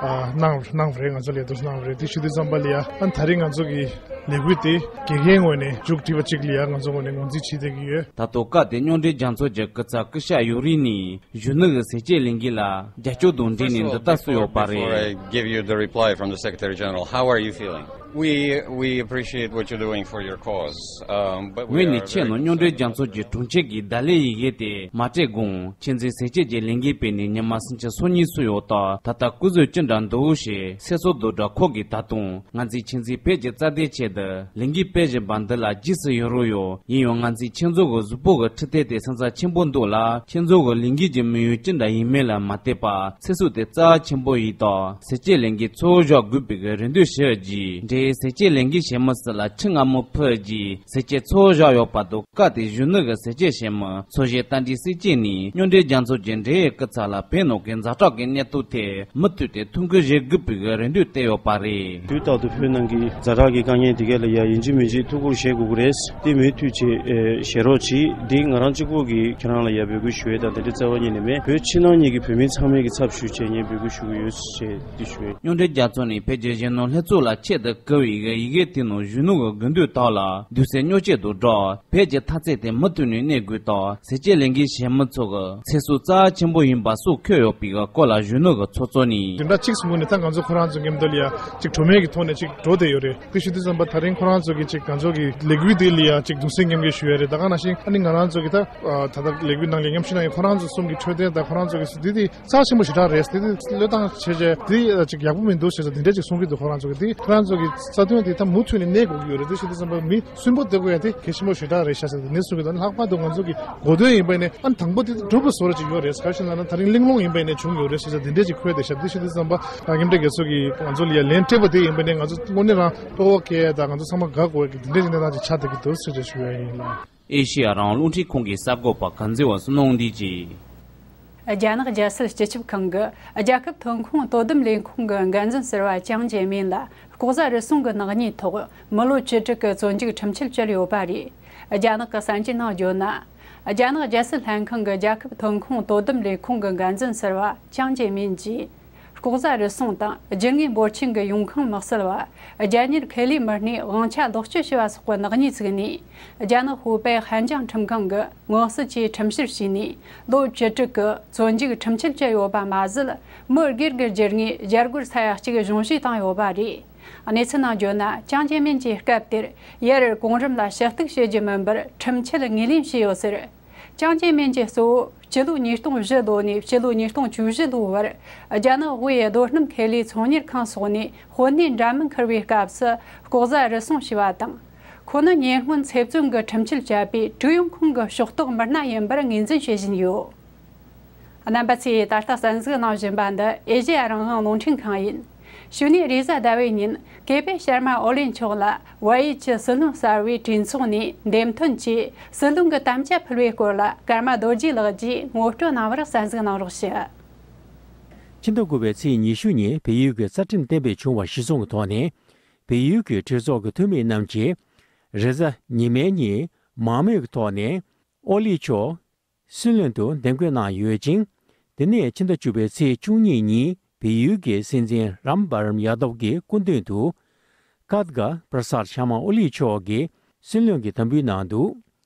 ཨ་གནང་གནང་བ་རེད། ང་ཚོ་ལ་ཡ་འདུག་གནང་བ་རེད། དེ་ཞུ་དུས་ཙམ་པ་ལ་ཡ་ཨ་ད་རེས་ང་ཚོ་གི་ལས་འགུལ་དེ་དགེ་རྒན་ངོས་ནས་མཇུག་སྒྲིལ་བ་ཅིག་ལ་ཡ་ང་ཚོ་ངོས་ནས་ངོས་འཛིན་བྱེད་བསྡད་ཀྱི་ཡོད། ད་ལྟ་སྐབས་དེ་མཉམ་འབྲེལ་རྒྱལ་ཚོགས་ཀྱི་སྐུ་ཚབ་སྐུ་ཞབས་ཡུ་རི་ནས་གཞོན་ནུ་གི་ཟས་བཅད་ལས་འགུལ་ལ་རྒྱབ་སྐྱོར་དང་འབྲེལ་ནས་འདི་ལྟར་གསུངས་ཡོད་པ་རེད། First of all, before, before I give you the reply from the Secretary General, how are you feeling? We, we appreciate what you're doing for your cause, um, but we ངོས་ནས་are ཁྱེད་རྣམས་མཉམ་འབྲེལ་རྒྱལ་ཚོགས་ཀྱི་དྲུང་ཆེ་གི་བརྡ་ལན་ཡི་གེ་དེ་མ་སྤྲད་གོང་ཁྱེད་ཚོའི་ཟས་བཅད་ཀྱི་ལས་འགུལ་སྤེལ་ནས་ཉི་མ་སུམ་ཅུ་སོ་གཉིས་སོང་ཡོད་སྟབས། ད་ལྟ་སྐུ་གཟུགས་ཅི་འདྲ་འདུག་ཞེས་སེམས་ཚོར་དང་སྦྲགས་ཁོང་གིས་ད་དུང་ང་ཚོས་ཁྱེད་ཚོའི་བོད་ཀྱི་རྩ་དོན་ཆེད་དུ་ལས་འགུལ་སྤེལ་བཞིན་པ་འདི་ལ་རྗེས་སུ་ཡི་རང་ཡོད། ཡིན་ཡང་ང་ཚོས་ཁྱེད་ཚོ་གི་གཟུགས་པོ་གི་འཕྲོད་བསྟེན་དེ་ས་ཚ་ཆེན་པོ་འདུག་ལ། ཁྱེད་ཚོ་གི་ལས་འགུལ་གྱི་དམིགས་ཡུལ་ཅི་འདྲ་ཡིན་མིན་ལ་མ་ལྟོས་པར་ཚེ་སྲོག་དེ་རྩ་ཆེན་པོ་ཡིན་སྟབས། ཟས་བཅད་ལས་འགུལ་ཚོགས་བཞག་དགོས་པའི་རེ་འདུན་ཞུ་རྒྱུ་འབྲེལ་ཟས་བཅད་ལས་འགུལ་བྱེད་མི་སུ་ལ་ཁྲི་ལྔ་མ་ཕུལ་རྒྱུ་ཟས་བཅད་ཚོགས་བཞག་ཡོད་པ་དང་། སྐབས་དེ་གཞོན་ནུ་གི་ཟས་བཅད་བྱེད་མི་ཚོགས་གཞོན་རྟ་མགྲིན་སྲས་བཅས་ནས་མཉམ་འབྲེལ་རྒྱལ་ཚོགས་ཀྱི་འབྲེལ་ཡོད་སྐུ་ཚབ་ལ་བོད་ནང་གི་ཛ་དྲག་གི་གནས་སྟངས་ཐད་མུ་མཐུད་དེ་ཐུགས་ཁུར་བཞེས་དགོས་པའི་རེ་འདུན་བསྟན་ཡོད་པ་རེད། དུས་རྟག་ཏུ་བོད་ནང་གི་ཛ་དྲག་གི་དཀའ་ངལ་ ཡི་གེ་ལ་ཡ་ཡིན་གཅིག་མིན་གཅིག་ཐུགས་ཁུར་བཞེས་དགོས་ཀྱི་རེད། དེ་མུ་མཐུད་བྱེད་ཨེ་བཞེས་རོགས་གྱིས། འདི་ང་རང་གཅིག་པོ་གིས་ཁྱེད་རང་ལ་ཡ་འབོད་སྐུལ་ཞུ་ཡས་དང་དེ་འདྲ་རྩ་བ་ཉིད་ནས་མེད། བོད་ཕྱི་ནང་གཉིས་ཀྱི་བོད་མི་ཚང་མའི་གི་ཚབ་ཞུས་བྱས་ངས་འབོད་སྐུལ་ཞུ་གི་ཡོད་ཅེས་འདི་ཞུ་ཡས། མཉམ་འབྲེལ་རྒྱལ་ཚོགས་ནས་བོད་ཀྱི་གཞོན་ནུ་ལྷན་ཚོགས་ལ་ཆེད་དུ་བསྐུར་བའི་ཡི་གེ་དེའི་ནང་གཞོན་ནུ་གི་དགུན་དུས་དག་ལ་དུས་ཚོད་ཉོ་ཆེད་དུ་བསྒྲགས། བོད་ཀྱི་འཐབ་རྩོད་དེ་མུ་མཐུད་ནས་གནས་དགོས་དང་། ཟས་བཅད་ལས་འགུལ་བྱེད་མི་ཚོ་གི་ཚེ་སྲོག་རྩ་ཆེན་པོ་ཡིན་པ་སོགས་འཁོད་ཡོད་པའི་སྐོར་ལ་གཞོན་ནུ་གི་ཚོགས་གཙོ་ནས། དེ་འདྲ་གཅིག་གསུང་གི་ནས་ད་ང་ཚོ་ཁོ་རང་ཚོ་མཉམ་དུ་ལ་ཡ་གཅིག་གྲོས་མོལ་གྱི་ཐོག་ནས་གཅིག་འགྲོ་བསྡད་ཡོད་རེད། དེ་ཞུ་དུས་ཙམ་པ་ད་རིང་ཁོ་རང་ཚོ་གི་གཅིག་ང་ཚོ་གི་ལས་འགུལ་དེ་ལ་ཡ་གཅིག་གདུང་སེམས་མཉམ་སྐྱེད་ཞུ་ཡ་རེད། ད་ག་ནང་བཞིན་ཨ་ནི་ང་རང་ཚོ་གི་ད་ད་ལྟ་ལས་འགུལ་ནང་ལ་མཉམ་ཞུགས་གནང་མཁན་ཁོ་རང་ཚོ་གསུམ་གྱི་འཕྲོད་བསྟེན་དང་ཁོ་རང་ཚོ་གི་དེ་དེ་རྩ་ཆེན་པོ་ཞེ་དྲག་རེད། དེ་དེ་བློས་བཏང་བྱས་བྱས་དེ་གཅིག་ཡག་པོ་མི་འདུག་ཞེས་ཟེར་དེ་འདྲ་གཅིག་གསུང་གི་འདུག་ཁོ་རང་ཚོ་གི་དེ་ཁོ་རང་ཚོ་གི་རྩ་དོན་དེ་ད་མུ་མཐུད་ནས་གནས་དགོས་ཀྱི་ཡོད་རེད། དེ་ཞུ་དུས་ཙམ་པ་མི་སུན་པོ་སྟེར་དགོས་ཡ་དེ་གལ་ཆེན་པོ་ཞེ་དྲག་རེད་ཤག་ཟེར་དེ་ནས་གསུང་གི་འདུག་ལྷག་པར་དུ་ང་ཚོ་གི་གོ་དོན་ཡིན་པ་ནས་ཨ་ནི་དང་པོ་དེ་གྲུབ་པའི་བཟོ་འདྲ་ཅིག་ཡོད་རེད། ག་རེ་ཟེར་ན་ད་རིང་གླེང་སློང་ཡིན་པ་ནས་བྱུང་ཡོད་རེད་ཟེར་དེ་འདྲ་ཅིག་འཁོད་བསྡད་ཤག་དེ་ཞུ་དུས་ཙམ་པ་མཉམ་འབྲེལ་རྒྱལ་ཚོགས་ཀྱིས་ང་ཚོ་ལ་ཡ་ལན་སྤྲད་པ་དེ་ཡིན་པ་ནས་ང་ཚོ་དངོས་གནས་རང་སྤྲོ་བོ་སྐྱེ་དང་ང་ཚོ་ཚང་མ་དགའ་དགོས་ཀྱི་དེ་འདྲ་ཅིག་གནས་སྟངས་ཅིག་ཆགས་བསྡད་ཀྱི་འདུག་ཟེར་ཅིག་ཞུ་ཡ་ཡིན་ལགས། ཨེ་ཤེ་ཡ་རང་དབང་རླུང་འཕྲིན་ཁང་གི་གསར་འགོད་པ་གངས་འཛིན་བ་གསུམ་གནང་འདི་གྱིས། རྒྱ་ནག་རྒྱལ་སྲིད་སྤྱི་ཁྱབ་ཁང་གིས་རྒྱལ་ཁབ་ཐོན་ཁུངས་དོ་དམ་ལས་ཁུངས་ཀྱི་འགན་འཛིན་ཟུར་པ་ཅང་ཅེ་མིན་ལ་ལྐོག་ཟ་རུལ་སུངས་ཀྱི་ནག་ཉེས་ཐོག་མི་ལོ་བཅུ་དྲུག་གི་བཙོན་འཇུག་ཁྲིམས་ཆད་བཅད་ཡོད་པ་རེད། རྒྱ་ནག་གི་གསར་འགྱུར་ནང་བརྗོད་ན། རྒྱ་ནག་རྒྱལ་སྲིད་ལྷན་ཁང་གི་རྒྱལ་ཁབ་ཐོན་ཁུངས་དོ་དམ་ལས་ཁུངས་ཀྱི་འགན་འཛིན་ཟུར་པ་ཅང་ཅེ་མིན་གྱིས། ལྐོག་ཟ་རུལ་སུངས་དང་རྒྱུ་དངོས་འབོར་ཆེན་གྱི་ཡོང་ཁུངས་མི་གསལ་བ། རྒྱ་གཉེར་ཁེ་ལས་མི་སྣའི་དབང་ཆ་ལོག་སྤྱོད་བྱས་པ་སོགས་ཀྱི་ནག་ཉེས་བཙུགས་ནས། རྒྱ་ནག་ཧུའུ་པེ་ཧན་ཅང་ཁྲིམས་ཁང་གི་མངོན་གསལ་གྱིས་ཁྲིམས་བཤེར་བྱས་ནས་ལོ་བཅུ་དྲུག་གི་བཙོན་འཇུག་ཁྲིམས་ཆད་བཅད་ཡོད་པ་མ་ཟད། མི་སྒེར་གྱི་རྒྱུ་དངོས་བརྒྱ་སྒོར་ས་ཡ་གཅིག་གཞུང་བཞེས་བཏང་ཡོད་པ་རེད། གནས་ཚུལ་ནང་བརྗོད་ན། ཅང་ཅེ་མིན་གྱིས་སྐབས་དེར་ཡར་གོང་རིམ་ལ་ཞུ་གཏུག་བྱེད་རྒྱུ་མིན་པར་ཁྲིམས་ཆད་ངོས་ལེན་བྱས་ཡོད་ཟེར། ཅང་ཅེ་མིན་གྱིས་གཙོ་བོ་སྤྱི་ལོ་ཉིས་སྟོང་བཞི་ལོ་ནས་སྤྱི་ལོ་ཉིས་སྟོང་བཅུ་བཞི་ལོའི་བར་རྒྱ་ནག་དབུས་རྡོ་སྣུམ་ཁེ་ལས་ཚོང་གཉེར་ཁང་སོགས་ནས་དཔོན་གནས་འདྲ་མིན་འཁུར་བའི་སྐབས་སུ་ལྐོག་ཟ་རུལ་སུངས་བྱས་པ་དང་། ཁོ་ནི་ཉེ་སྔོན་ཚེ་བཙོན་གྱི་ཁྲིམས་ཆད་བཅད་པའི་ཀྲུའུ་ཡོང་ཁུང་གི་ཕྱོགས་གཏོགས་མི་སྣ་ཡིན་པར་ངོས་འཛིན་བྱེད་བཞིན་ཡོད། རྣམ་པ་ཚོས་ད་ལྟ་གསན་གཟིགས་གནང་བཞིན་པ་འདི་ཨེ་ཤེ་ཡ་རང་དབང་རླུང་འཕྲིན་ཁང་ཡིན། གཞུག་ནས་རེས་གཟའ་ཟླ་བའི་ཉིན་ཀེ་པེ་ཤར་མ་ཨོ་ལིན་མཆོག་ལ་བལ་ཡུལ་གྱི་སྲིད་བློན་གསར་བའི་གྲོས་ཚོགས་ནས་འདེམས་ཐོན་གྱིས་སྲིད་བློན་གྱི་དམ་བཅའ་ཕུལ་བའི་སྐོར་ལ་ཀརྨ་རྡོ་རྗེ་ལགས་ཀྱིས་ངོ་སྤྲོད་གནང་བར་གསན་གཟིགས་གནང་རོགས་ཞུ། ཕྱི་ཟླ་དགུ་པའི་ཚེས་ཉི་ཤུ་ཉིན་བལ་ཡུལ་གྱི་རྩ་ཁྲིམས་གཏན་འབེབས་བྱུང་བ་གཞིར་བཟུང་གི་ཐོག་ནས། བལ་ཡུལ་གྱི་གྲོས་ཚོགས་ཀྱི་འཐུས་མི་རྣམས་ཀྱིས་རེས་གཟའ་ཉི་མའི་ཉིན་མང་མོས་ཀྱི་ཐོག་ནས་ཨོ་ལི་མཆོག་སྲིད་བློན་དུ་འདེམས་བསྐོ་གནང་ཡོད་ཅིང་། དེ་ནས་ཕྱི་ཟླ་བཅུ་པའི་ཚེས་བཅུ་གཉིས་ཉིན་བལ་ཡུལ་གྱི་སྲིད་འཛིན་རམ་བྷ་རམ་ཡ་དབ་ཀྱི་སྐུ་མདུན་དུ་ཀཱད་གྷ་པྲ་སཱད་ཤར་མ་ཨོ་ལི་མཆོག་གིས་སྲིད་བློན་གྱི་དམ་འབུལ་གནང་འདུག་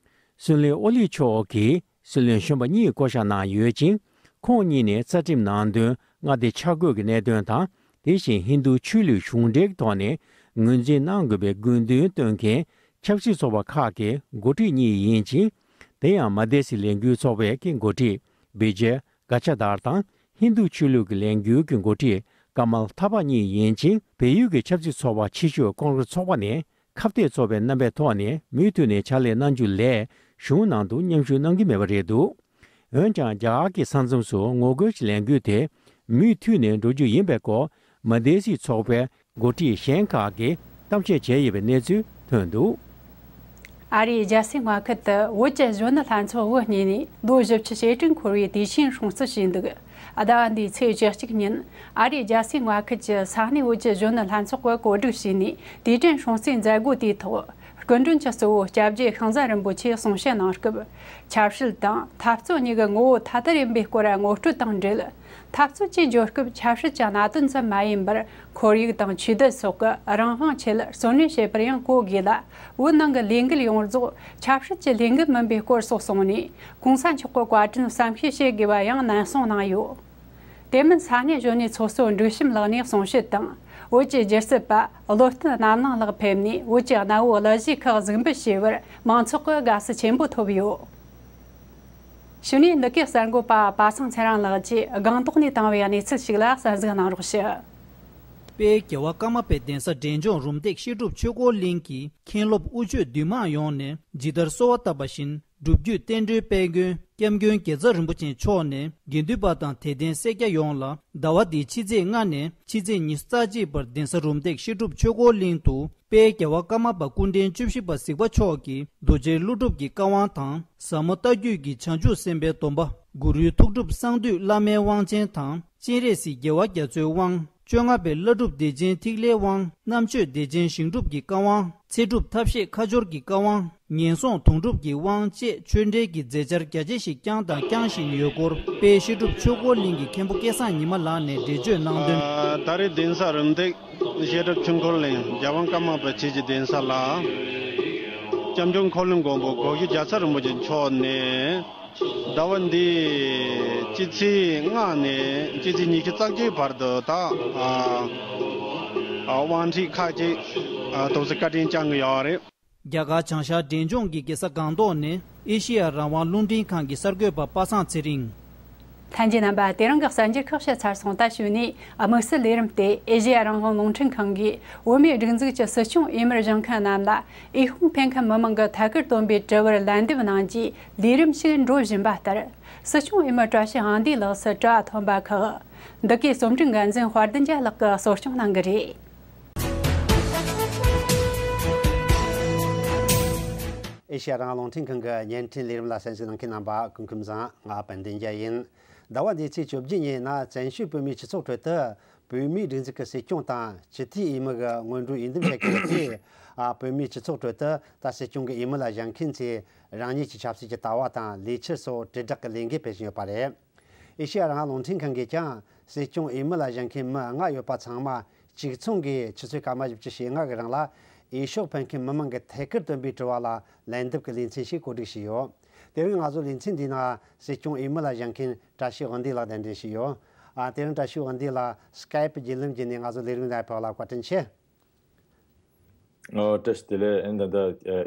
སྲིད་བློན་ཨོ་ལི་མཆོག་གིས་སྲིད་བློན་གཞོན་པ་གཉིས་བསྐོ་བཞག་གནང་ཡོད་ཅིང་། ཁོང་གཉིས་ནས་རྩ་ཁྲིམས་ནང་དོན་མངའ་སྡེ་ཆ་བགོས་ཀྱི་གནད་དོན་དང་། དེ་བཞིན་ཧིན་རྡུ་ཆོས་ལུགས་གཞུང་འབྲེལ་གྱི་ཐོག་ནས་ངོས་འཛིན་གནང་དགོས་པའི་དགོས་འདུན་བཏོན་མཁན་ཆབ་སྲིད་ཚོགས་པ་ཁག་གི་འགོ་ཁྲིད་གཉིས་ཡིན་ཅིང་། དེ་ཡང་མ་དེ་སི་ལས་འགུལ་ཚོགས་པའི་འགོ་ཁྲིད་བི་ཇེ་ག་ཆ་དར་དང་། ཧིན་རྡུ་ཆོས་ལུགས་ཀྱི་ལས་འགུལ་གྱི་འགོ་ཁྲིད་ཀ་མལ་ཐ་པ་གཉིས་ཡིན་ཅིང་། བལ་ཡུལ་གྱི་ཆབ་སྲིད་ཚོགས་པ་ཆེ་ཤོས་ཀོང་རེ་སི་ཚོགས་པ་ནས་ཁ་གཏད་ཚོགས་པའི་རྣམ་པའི་ཐོག་ནས་མུ་མཐུད་ནས་ཕྱག་ལས་གནང་རྒྱུ་ལས་གཞུང་ནང་དུ་མཉམ་ཞུགས་གནང་གི་མེད་པ་རེད་འདུག་འོན་ཀྱང་རྒྱ་གར་གྱི་ས་མཚམས་སུ་ངོ་རྒོལ་གྱི་ལས་འགུལ་དེ་མུ་མཐུད་ནས་འགྲོ་རྒྱུ་ཡིན་པའི་སྐོར་མ་དེ་སི་ཚོགས་པའི་འགོ་ཁྲིད་གཞན་ཁག་གིས་གཏམ་བཤད་བྱས་ཡོད་པའི་གནས་ཚུལ་ཐོན་འདུག་ཨ་རིའི་རྒྱལ་སའི་མངའ་ཁུལ་དུ་བོད་ཀྱི་གཞོན་ནུ་ལྷན་ཚོགས་དབུ་བརྙེས་ནས་ལོ་བཞི་བཅུ་ཞེ་དྲུག་འཁོར་བའི་དུས་ཆེན་སྲུང་བརྩི་བྱས་འདུག་ཟླ་བ་འདིའི་ཚེས་བཅུ་གཅིག་ཉིན་ཨ་རིའི་རྒྱལ་སའི་མངའ་ཁུལ་གྱི་ས་གནས་བོད་ཀྱི་གཞོན་ནུ་ལྷན་ཚོགས་ཀྱིས་གོ་སྒྲིག་བྱས་ནས་དུས་དྲན་སྲུང་བརྩིའི་མཛད་སྒོ་དེའི་ཐོག་སྐུ་མགྲོན་གྱི་གཙོ་བོ་སྐྱབས་རྗེ་ཤིང་བཟའ་རིན་པོ་ཆེས་གསུང་བཤད་གནང་སྐབས། ཆབ་སྲིད་དང་འཐབ་རྩོད་གཉིས་ཀྱི་ངོ་བོ་ཐ་དད་ཡིན་པའི་སྐོར་ངོ་སྤྲོད་དང་འབྲེལ། འཐབ་རྩོད་ཅེས་བརྗོད་སྐབས་ཆབ་སྲིད་ཀྱི་གནད་དོན་ཙམ་མ་ཡིན་པར་ཁོར་ཡུག་དང་ཆོས་དད་སོགས་ཀྱི་རང་དབང་ཆེད་བརྩོན་ལེན་བྱེད་པར་ཡང་གོ་དགོས་ལ། བོད་ནང་གི་ལས་འགུལ་ཡོངས་རྫོགས་ཆབ་སྲིད་ཀྱི་ལས་འགུལ་མིན་པའི་སྐོར་སོགས་གསུངས་ནས། གོང་ས་མཆོག་གི་བཀའ་དྲིན་བསམ་ཤེས་བྱེད་དགོས་པ་ཡང་ནན་གསུངས་གནང་ཡོད། དེ་མིན་ས་གནས་གཞོན་ནུའི་ཚོགས་གཙོ་འབྲུག་ཤུམ་ལགས་ནས་གསུང་བཤད་དང་། བོད་ཀྱི་སྒྱུ་རྩལ་པ་བློ་བསྟན་རྣམ་གླིང་ལགས་ཕེབས་ནས་བོད་ཀྱི་གནའ་བོའི་གླུ་གཞས་ཁག་གཟིགས་འབུལ་བྱས་པར་མང་ཚོགས་ཀྱིས་དགའ་བསུ་ཆེན་པོ་ཐོབ་ཡོད། གཞུག་ནས་འདི་གའི་གསར་འགོད་པ་པ་སངས་ཚེ་རིང་ལགས་ཀྱིས་སྒང་ཏོག་ནས་བཏང་བའི་གནས་ཚུལ་ཞིག་ལ་གསན་གཟིགས་གནང་རོགས་ཞུ། དཔལ་རྒྱལ་བ་ཀརྨ་པའི་གདན་ས་འབྲས་ལྗོངས་རུམ་བཏེག་བཤད་སྒྲུབ་ཆོས་འཁོར་གླིང་གི་མཁན་སློབ་དབུ་ཆོས་འདུས་མང་ཡོངས་ནས་ཇི་ལྟར་གསོལ་བ་བཏབ་པ་བཞིན། སྒྲུབ་བརྒྱུད་བསྟན་འགྲོའི་དཔལ་མགོན་སྐྱབས་མགོན་རྒྱལ་ཚབ་རིན་པོ་ཆེ་མཆོག་ནས་དགེ་འདུན་པ་དང་དད་ལྡན་སེར་སྐྱ་ཡོངས་ལ་ཟླ་བ་འདིའི་ཕྱི་ཚེས་ལྔ་ནས་ཕྱི་ཚེས་ཉི་ཤུ་རྩ་གཅིག་བར་གདན་ས་རུམ་བཏེག་བཤད་སྒྲུབ་ཆོས་འཁོར་གླིང་དུ་དཔལ་རྒྱལ་བ་ཀརྨ་པ་སྐུ་ཕྲེང་བཅུ་བཞི་པ་གཟིགས་པ་མཆོག་གིས་རྡོ་རྗེ་ཀླུ་སྒྲུབ་ཀྱི་བཀའ་དབང་དང་ཟབ་མོ་ལྟ་བརྒྱུད་ཀྱི་བྱང་ཆུབ་སེམས་དཔའི་སྡོམ་པ། གུ་རུའི་ཐུགས་སྒྲུབ་གསང་འདུས་བླ་མའི་དབང་ཆེན་དང་སྤྱན་རས་གཟིགས་རྒྱལ་བ་རྒྱ་མཚོའི་དབང་ བཅོ་ལྔ་པའི་བླ་སྒྲུབ་བདེ་ཆེན་ཐིག་ལེའི་དབང་། གནམ་ཆོས་བདེ་ཆེན་ཞིང་སྒྲུབ་ཀྱི་བཀའ་དབང་། ཚེ་སྒྲུབ་ཐབས་ཤེས་ཁ་སྦྱོར་གྱི་བཀའ་དབང་། ངན་སོང་དོན་སྒྲུབ་ཀྱི་དབང་བཅས་ཆོས་འབྲེལ་གྱི་མཛད་འཆར་རྒྱ་ཆེ་ཞིག་བསྐྱངས་དང་བསྐྱང་བཞིན་ཡོད་སྐོར། དཔལ་བཤད་སྒྲུབ་ཆོས་འཁོར་གླིང་གི་མཁན་པོ་སྐལ་བཟང་ཉི་མ་ལགས་ནས་འགྲེལ་བརྗོད་གནང་དོན། ཨ། ད་རེས་གདན་ས་རུམ་བཏེག་བཤད་སྒྲུབ་ཆོས་འཁོར་གླིང་རྒྱལ་དབང་ཀརྨ་པ་བྱེས་ཀྱི་གདན་ས་ལ། སྐྱབས་མགོན་འཁོར་ལོའི་མགོན་པོ་སྒོ་བཞི་རྒྱལ་ཚབ་རིན་པོ་ཆེ་མཆོག་ནས། ཟླ་བ་འདིའི་སྤྱི་ཚེས་ལྔ་ནས་སྤྱི་ཚེས་ཉི་ཤུ་རྩ་གཅིག་བར་དུ་ད། ཨ། ཨ། དབང་ཁྲིད་ཁག་ཅིག་ཨ། ཐོག་སེ་བཀའ་དྲིན་བསྐྱང་གི་ཡོད་རེད། རྒྱ་གར་བྱང་ཤར་འབྲས་ལྗོངས་ཀྱི་རྒྱལ་ས་སྒང་ཏོག་ནས་ཨེ་ཤེ་ཡ་རང་དབང་རླུང་འཕྲིན་ཁང་གི་གསར་འགོད་པ་པ་སངས་ཚེ་རིང་། ལྷན་རྒྱས་རྣམ་པ། དེ་རིང་གི་གསར་འགྱུར་ཁག་བཤད་ཚར་སོང་། ད་གཞུག་ནས་དམིགས་བསལ་ལས་རིམ་སྟེ། ཨེ་ཤེ་ཡ་རང་དབང་རླུང་འཕྲིན་ཁང་གིས་བོད་མིའི་སྒྲིག་འཛུགས་ཀྱི་སྲིད་སྐྱོང་འོས་མིར་བཞེངས་མཁན་རྣམས་ལ་འོས་ཤོག་འཕེན་མཁན་མི་མང་གི་ཐད་ཀར་བཏོན་པའི་དྲི་བར་ལན་འདེབས་གནང་རྒྱུའི་ལས་རིམ་ཞིག་འགྲོ་བཞིན་པ་ལྟར། སྲིད་སྐྱོང་འོས་མི་བཀྲ་ཤིས་དབང་འདུས་ལགས་སུ་དྲི་བ་ཐོན་པ་ཁག་འདི་གའི་རྩོམ་སྒྲིག་འགན་འཛིན་དཔལ་ལྡན་རྒྱལ་ལགས་ཀྱིས་གསོ་སྐྱོང་གནང་གི་རེད། ཨེ་ཤེ་ཡ་རང་དབང་རླུང་འཕྲིན་ཁང་གི་བརྙན་འཕྲིན་ལས་རིམ་ལ་གསན་གཟིགས་གནང་མཁན་རྣམ་པ་སྐུ་ཁམས་བཟང་། ང་དཔལ་ལྡན་རྒྱལ་ཡིན། ཟླ་བ་འདིའི་ཚེས་བཅོ་བརྒྱད་ཉིན་ན་བཙན་བྱོལ་བོད་མིའི་སྤྱི་ཚོགས་ཁྲོད་དུ་བོད་མིའི་སྒྲིག་འཛུགས་ཀྱི་སྲིད་སྐྱོང་དང་སྤྱི་འཐུས་འོས་མི་གི་སྔོན་འགྲོའི་འོས་འདེམས་བྱེད་ཀྱི་ཡོད་དེ། ཨ། བོད་མིའི་སྤྱི་ཚོགས་ཁྲོད་དུ་ད་སྲིད་སྐྱོང་གི་འོས་མི་ལ་བཞེངས་མཁན་ཚོས་རང་ཉིད་ཀྱི་ཆབ་སྲིད་ཀྱི་ལྟ་བ་དང་ལས་འཆར་སོགས་དྲིལ་བསྒྲགས་ཀྱི་ལས་འགུལ་སྤེལ་བཞིན་ཡོད་པ་རེད། ཨེ་ཤེ་ཡ་རང་དབང་རླུང་འཕྲིན་ཁང་གིས་ཀྱང་སྲིད་སྐྱོང་འོས་མི་ལ་བཞེངས་མཁན་མི་ལྔ་ཡོད་པ་ཚང་མ་གཅིག་མཚུངས་ཀྱིས་ཆུ་ཚོད་སྐར་མ་བཞི་བཅུ་ཞེ་ལྔ་གི་རིང་ལ་འོས་ཤོག་འཕེན་མཁན་མི་མང་གི་ཐད་ཀར་བཏོན་པའི་དྲི་བ་ལ་ལན་འདེབས་ཀྱི་ལེ་ཚན་ཞིག་གོ་སྒྲིག་བྱས་ཡོད། དེ་རིང་ང་ཚོ་ལེ་ཚན་འདིའི་ནང་སྲིད་སྐྱོང་འོས་མི་ལ་བཞེངས་མཁན་བཀྲ་ཤིས་དབང་འདུས་ལགས་གདན་འདྲེན་བྱས་ཡོད། ཨ། དེ་རིང་བཀྲ་ཤིས་དབང་འདུས་ལགས་སི་ཀའེ་པི་བརྒྱུད་ལམ་བརྒྱུད་ནས་ང་ཚོ་ལས་རིམ་ནང་ཕེབས་པ་ལ་བཀའ་དྲིན་ཆེ། ཨོ། བཀྲ་ཤིས་བདེ་ལེགས། ཨེ། ད་ལྟ་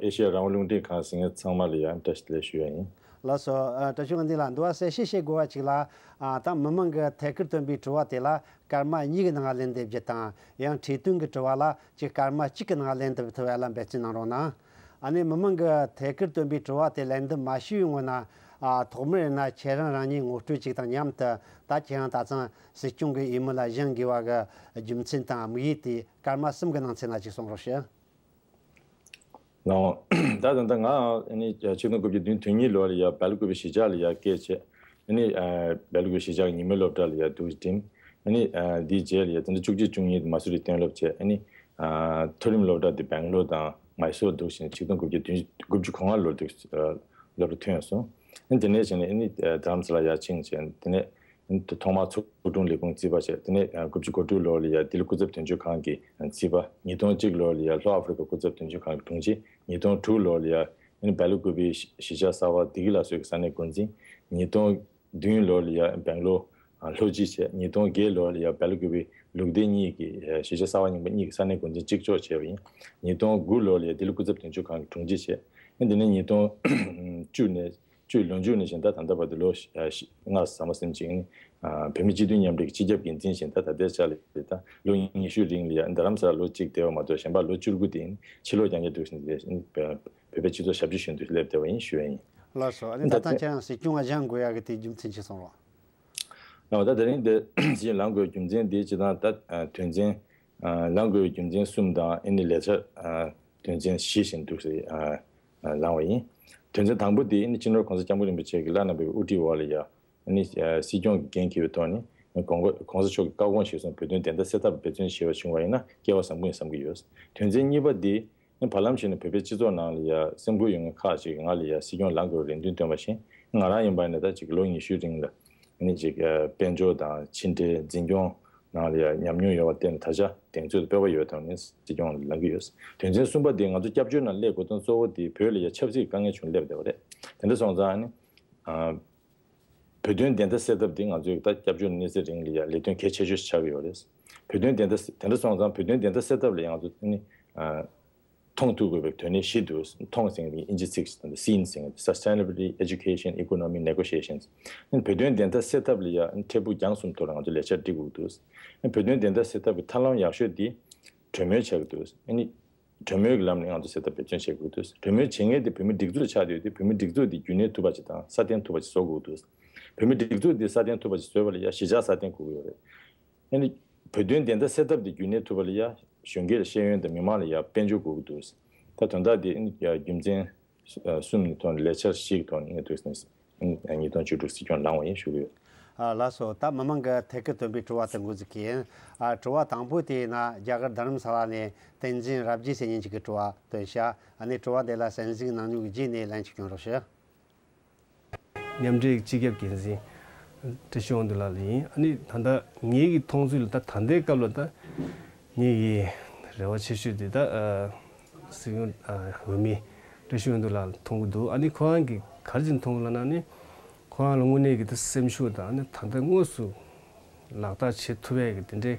ཨེ་ཤེ་ཡ་རང་དབང་རླུང་འཕྲིན་ཁང་གཟིགས་མཁན་ཚང་མ་ལ་ཡང་བཀྲ་ཤིས་བདེ་ལེགས་ཞུ་ཡ་ཡིན། ལགས་སོ། ཨ། བཀྲ་ཤིས་དབང་འདུས་ལགས། འདི་བ་གསལ་བཤད་བྱེད་དགོས་པ་ཅིག་ལ། ཨ། ད་མི་མང་གི་ཐད་ཀར་བཏོན་པའི་དྲི་བ་དེ་ལ་སྐར་མ་གཉིས་ཀྱི་ནང་ལན་འདེབས་རྒྱུ་དང་། ཡང་འཕྲོས་བསྟུན་གྱི་དྲི་བ་ལ་ཅིག་སྐར་མ་གཅིག་གི་ནང་ལན་འདེབས་ཐུབ་ཡ་ལ་འབད་བརྩོན་གནང་རོགས་གནང་། ཨ་ནི་མི་མང་གི་ཐད་ཀར་བཏོན་པའི་དྲི་བ་དེ་ལན་འདེབས་མ་ཞུས་པའི་སྔོན་ན། ཨ། ཐོག་མར་ཡིན་ན་ཁྱེད་རང་རང་ཉིད་ངོ་སྤྲོད་ཅིག་དང་མཉམ་དུ། ད་ཁྱེད་རང་ད་ཐེངས་སྲིད་སྐྱོང་གི་འོས་མི་ལ་བཞེངས་དགོས་པ་གི་རྒྱུ་མཚན་དང་དམིགས་ཡུལ་དེ། སྐར་མ་གསུམ་གྱི་ནང་ཚན་ལ་ཅིག་གསུང་རོགས་ཞུ། ལགས། ད་ད་ལྟ་ང་ཨ་ནི་ཆིག་སྟོང་དགུ་བརྒྱ་བདུན་ཅུ་དོན་གཉིས་ལོ་ལ་ཡ་སྦེལ་ཀོབ་པའི་གཞིས་ཆགས་ལ་ཡ་སྐྱེས་བྱས། ཨ་ནི་ཨ་སྦེལ་ཀོབ་པའི་གཞིས་ཆགས་ཀྱི་ཉི་མའི་སློབ་གྲྭ་ལ་ཡ་འདུག་འགྲིམས། ཨ་ནི་ཨ་དེའི་རྗེས་ལ་ཡ་ད་ལྟ་བཅུ་གཅིག་བཅུ་གཉིས་མ་སུ་རི་གཏན་སློབ་བྱས། ཨ་ནི་ཨ་མཐོ་རིམ་སློབ་གྲྭ་དེ་སྦེང་ལོར་དང་མའི་སོར་འདུག་བྱས་ནས་ཆིག་སྟོང་དགུ་བརྒྱ་བདུན་ཅུ་དགུ་བཅུ་གོ་ལྔ་ལོར་འདུག་ཨ་སློབ་གྲྭ་ཐོན་སོང་། ཨ་ནི་དེ་ནས་བྱས་ནས་ཨ་ནི་ཨ་རྡ་རམ་ས་ལ་ཡར་ཕྱིན་བྱས། དེ་ནས། ཐོག་མར་ཚོགས་དྲུང་ལས་ཁུངས་རྩིས་པ་བྱས། དེ་ནས་དགུ་བཅུ་གོ་དྲུག་ལོ་ལ་ཡ་ལྡི་ལི་སྐུ་ཚབ་དོན་གཅོད་ཁང་གི་རྩིས་པ། ཉིས་སྟོང་གཅིག་ལོ་ལ་ཡ་ལྷོ་ཨ་ཧྥེ་རི་ཁ་སྐུ་ཚབ་དོན་གཅོད་ཁང་གི་དྲུང་ཆེ། ཉིས་སྟོང་དྲུག་ལོ་ལ་ཡ་སྦེལ་ཀོབ་པའི་གཞིས་ཆགས་གསར་པ་བདེ་སྐྱིད་ལ་སོགས་ཀྱི་ས་གནས་འགོ་འཛིན། ཉིས་སྟོང་བདུན་ལོ་ལ་ཡ་སྦེང་ལོར་ལྷོ་སྤྱི་བྱས། ཉིས་སྟོང་བརྒྱད་ལོ་ལ་ཡ་སྦེལ་ཀོབ་པའི་ལུགས་བདེ་གཉིས་ཀྱི་གཞིས་ཆགས་གསར་པ་རྙིང་པ་གཉིས་ཀྱི་ས་གནས་འགོ་འཛིན་གཅིག་ལྕོགས་བྱས་པ་ཡིན། ཉིས་སྟོང་དགུ་ལོ་ལ་ཡ་ལྡི་ལི་སྐུ་ཚབ་དོན་གཅོད་ཁང་གི་དྲུང་ཆེ་བྱས། དེ་ནས་ཉིས་སྟོང་བཅུ་ནས། བཅུ་ལོ་མཇུག་ནས་བཞིན་ད་ད་ལྟ་བར་དུ་ལོ་ལྔ་ཟ་མ་ཟིན་ཅིག་ནི་བོད་མི་སྤྱི་མཐུན་མཉམ་འབྲེལ་གྱི་སྤྱི་ཁྱབ་འགན་འཛིན་བཞིན་ད་ད་ལྟའི་ཆ་ལ་ད་ལོ་ཉི་ཤུ་རིང་ལ་ཡ་རྡ་རམ་ས་ལ་ལོ་གཅིག་བསྡད་པ་མ་གཏོགས་གཞན་པ་ལོ་བཅུ་དགུ་དེ་ཕྱི་ལོགས་རྒྱ་སྐྱེད་འདུག་ཟིན་བོད་པའི་སྤྱི་ཚོགས་ཞབས་ཕྱི་ཞུ་འདུག་སླེབས་བསྡད་པ་ཡིན་ཞུ་ཡ་ཡིན། ལགས་སོ། ཨ་ནི་ད་ད་ལྟ་ཁྱེད་རང་སྲིད་སྐྱོང་ལ་བཞེངས་དགོས་ཡ་གི་དེ་རྒྱུ་མཚན་ཅིག་གསུང་རོགས། ལགས། ད་དེ་རིང་དེ་ཞིག་ལངས་དགོས་རྒྱུ་མཚན་དེ་སྤྱིར་བཏང་ད་དོན་ཚན། ལངས་དགོས་རྒྱུ་མཚན་གསུམ་དང་ཨ་ནི་ལས་འཆར་དོན་ཚན་བཞི་བཞིན་འདུག་སེ། ལངས་པ་ཡིན། དོན་ཚན་དང་པོ་དེ་ནི་སྤྱི་ནོར་༸གོང་ས་༸སྐྱབས་མགོན་རིན་པོ་ཆེ་གིས་བླ་ན་མེད་པའི་དབུ་ཁྲིད་འོག་ལ་ཡ་ནི་སྲིད་སྐྱོང་གི་འགན་འཁྱེར་བའི་ཐོག་ནས་༸གོང་ས་༸གོང་ས་མཆོག་གི་བཀའ་དགོངས་གཞིར་བཟུང་བོད་དོན་བདེན་མཐའ་གསལ་ཐབས་འབད་བརྩོན་བྱས་པ་བྱུང་བ་ཡིན་ན་སྐལ་བ་བཟང་པོ་ཡིན་བསམ་གྱི་ཡོད། དོན་ཚན་གཉིས་པ་དེ་ནི་བར་ལམ་ཞིག་ནས་བོད་པའི་སྤྱི་ཚོགས་ནང་ལ་ཡ་སེམས་ཁུར་ཡོད་མཁན་ཁག་ཅིག་གིས་ང་ལ་ཡ་སྲིད་སྐྱོང་ལངས་དགོས་པའི་རེ་འདུན་བཏོན་པ་བཞིན་ང་རང་ཡིན་པ་ཡིན་ན་ད་ཅིག་ལོ་ཉི་ཤུའི་རིང་ལ་ནི་ཅིག་དཔལ་འབྱོར་དང་ཕྱི་འབྲེལ་འཛིན་སྐྱོང་ནང་ལ་ཡ་ཉམས་མྱོང་ཡོད་པར་བརྟེན་ད་ཆ་གདེང་ཚོད་དང་སྤོབས་པ་ཡོད་ཐོག་ནས་སྲིད་སྐྱོང་ལངས་ཀྱི་ཡོད། དོན་ཚན་གསུམ་པ་དེ་ང་ཚོ་སྐྱབས་བཅོལ་ནང་སླེབས་དགོས་དོན་གཙོ་བོ་དེ་བོད་ལ་ཡ་ཆབ་སྲིད་དཀའ་ངལ་བྱུང་སླེབས་བསྡད་པ་རེད། དེ་འདྲ་སོང་ཙང་ནི། བོད་དོན་བདེན་མཐའ་གསལ་ཐབས་འདི་ང་ཚོའི་ད་སྐྱབས་བཅོལ་གནས་ཚད་རིང་ལ་ཡ་ལས་དོན་གལ་ཆེ་ཤོས་ཤིག་ཆགས་ཀྱི་ཡོད་རེད། བོད་དོན་བདེན་མཐའ་དེ་འདྲ་སོང་ཙང་བོད་དོན་བདེན་མཐའ་གསལ་ཐབས་ལ་ཡ་ང་ཚོ་ནི་ཨ་མཐོང་ཐུབ་དགོས་པའི་དོན་སྣོད་བཞི་འདུག་མཐོང་ཟེར་མཁན་དེ་ཨིན་ཇི་ཚིག་ཅིག་དང་སིན་ཟེར་མཁན་དེ་Sustainability, Education, Economy, Negotiations། ནི་བོད་དོན་བདེན་མཐའ་གསལ་ཐབས་ལ་ཡ་ནི་འཕྲལ་ཕུགས་རྒྱང་གསུམ་ཐོག་ལ་ང་ཚོ་ལས་འཆར་སྒྲིག་དགོས་འདུག་ནི་བོད་དོན་བདེན་མཐའ་གསལ་ཐབས་ཀྱི་ཐབས་ལམ་ཡག་ཤོས་དེ་གྲོས་མོལ་བྱ་དགོས་འདུག་ནི། གྲོས་མོལ་གྱི་ལམ་ནས་ང་ཚོ་གསལ་ཐབས་འབད་བརྩོན་བྱེད་དགོས་འདུག་གྲོས་མོལ་བྱེད་མཁན་དེ་བོད་མིའི་སྒྲིག་འཛུགས་ཆགས་བསྡད་ཡོད་དུས་བོད་མིའི་སྒྲིག་འཛུགས་དེ་རྒྱུན་གནས་ཐུབ་པ་ཅིག་དང་སྲ་བརྟན་ཐུབ་པ་ཅིག་བཟོ་དགོས་འདུག་བོད་མིའི་སྒྲིག་འཛུགས་དེ་སྲ་བརྟན་ཐུབ་པ་ཅིག་བཟོས་པ་ལ་ཡ་གཞིས་ཆགས་སྲ་བརྟན་དགོས་ཀྱི་ཡོད་རེད། ཨ་ནི་བོད་དོན་བདེན་མཐའ་གསལ་ཐབས་དེ་རྒྱུན་གནས་ཐུབ་པ་ལ་ཡ་གཞོན་སྐྱེས་ལ་ཤེས་ཡོན་དང་མི་མང་ལ་ཡ་དཔལ་འབྱོར་དགོས་ཀྱི་འདུག་ད་དོན་དག་དེ་ཨ་ནི་ཡ་རྒྱུ་མཚན་གསུམ་ནི་ཐོག་ནས་ལས་འཆར་བཞི་གི་ཐོག་ནས་ངས་འདུག་ཟེར་ནས་ཉིས་སྟོང་བཅུ་དྲུག་སྲིད་སྐྱོང་ལངས་པ་ཡིན་ཞུ་གི་ཡོད། ཨ་ལགས་སོ། ད་མི་མང་གི་ཐད་ཀར་བཏོན་པའི་དྲི་བ་དེ་འགོ་འཛུགས་ཀྱི་ཡིན། ཨ་དྲི་བ་དང་པོ་དེ་ཡིན་ན། རྒྱ་གར་རྡ་རམ་ས་ལ་ནས་བསྟན་འཛིན་རབ་རྒྱས་ཟེར་མཁན་ཅིག་གིས་དྲི་བ་བཏོན་ཤག་ཨ་ནི་དྲི་བ་དེ་ལ་གསན་གཟིགས་གནང་མྱོང་གི་རྗེས་ནས་ལན་ཅིག་སྐྱོན་རོགས་ཞུ། མཉམ་འབྲེལ་གྱི་སྤྱི་ཁྱབ་འགན་འཛིན་བཀྲ་ཤིས་དབང་འདུས་ལགས་ཡིན། ཨ་ནི་ད་ལྟ་ངེད་ཀྱི་མཐོང་ཚུལ་ལ། ད་ད་ལྟའི་སྐབས་ལ་ད་ངེད་ཀྱི་རེ་བ་ཆེ་ཤོས་དེ་ད་ཨ་སྲིད་སྐྱོང་ཨ་འོས་མི་བཀྲ་ཤིས་དབང་འདུས་ལགས་ལ་མཐོང་གི་འདུག་ཨ་ནི་ཁོ་རང་གིས་ག་རེ་བྱས་མཐོང་ལབ་ན། ཨ་ནི་ཁོ་རང་ལ་དངོས་གནས་ཀྱི་ད་སེམས་ཤུགས་དང་། ཨ་ནི་ད་ལྟ་དངོས་སུ་ལག་བསྟར་བྱེད་ཐུབ་ཡས་ཀྱི་དེ་འདྲའི་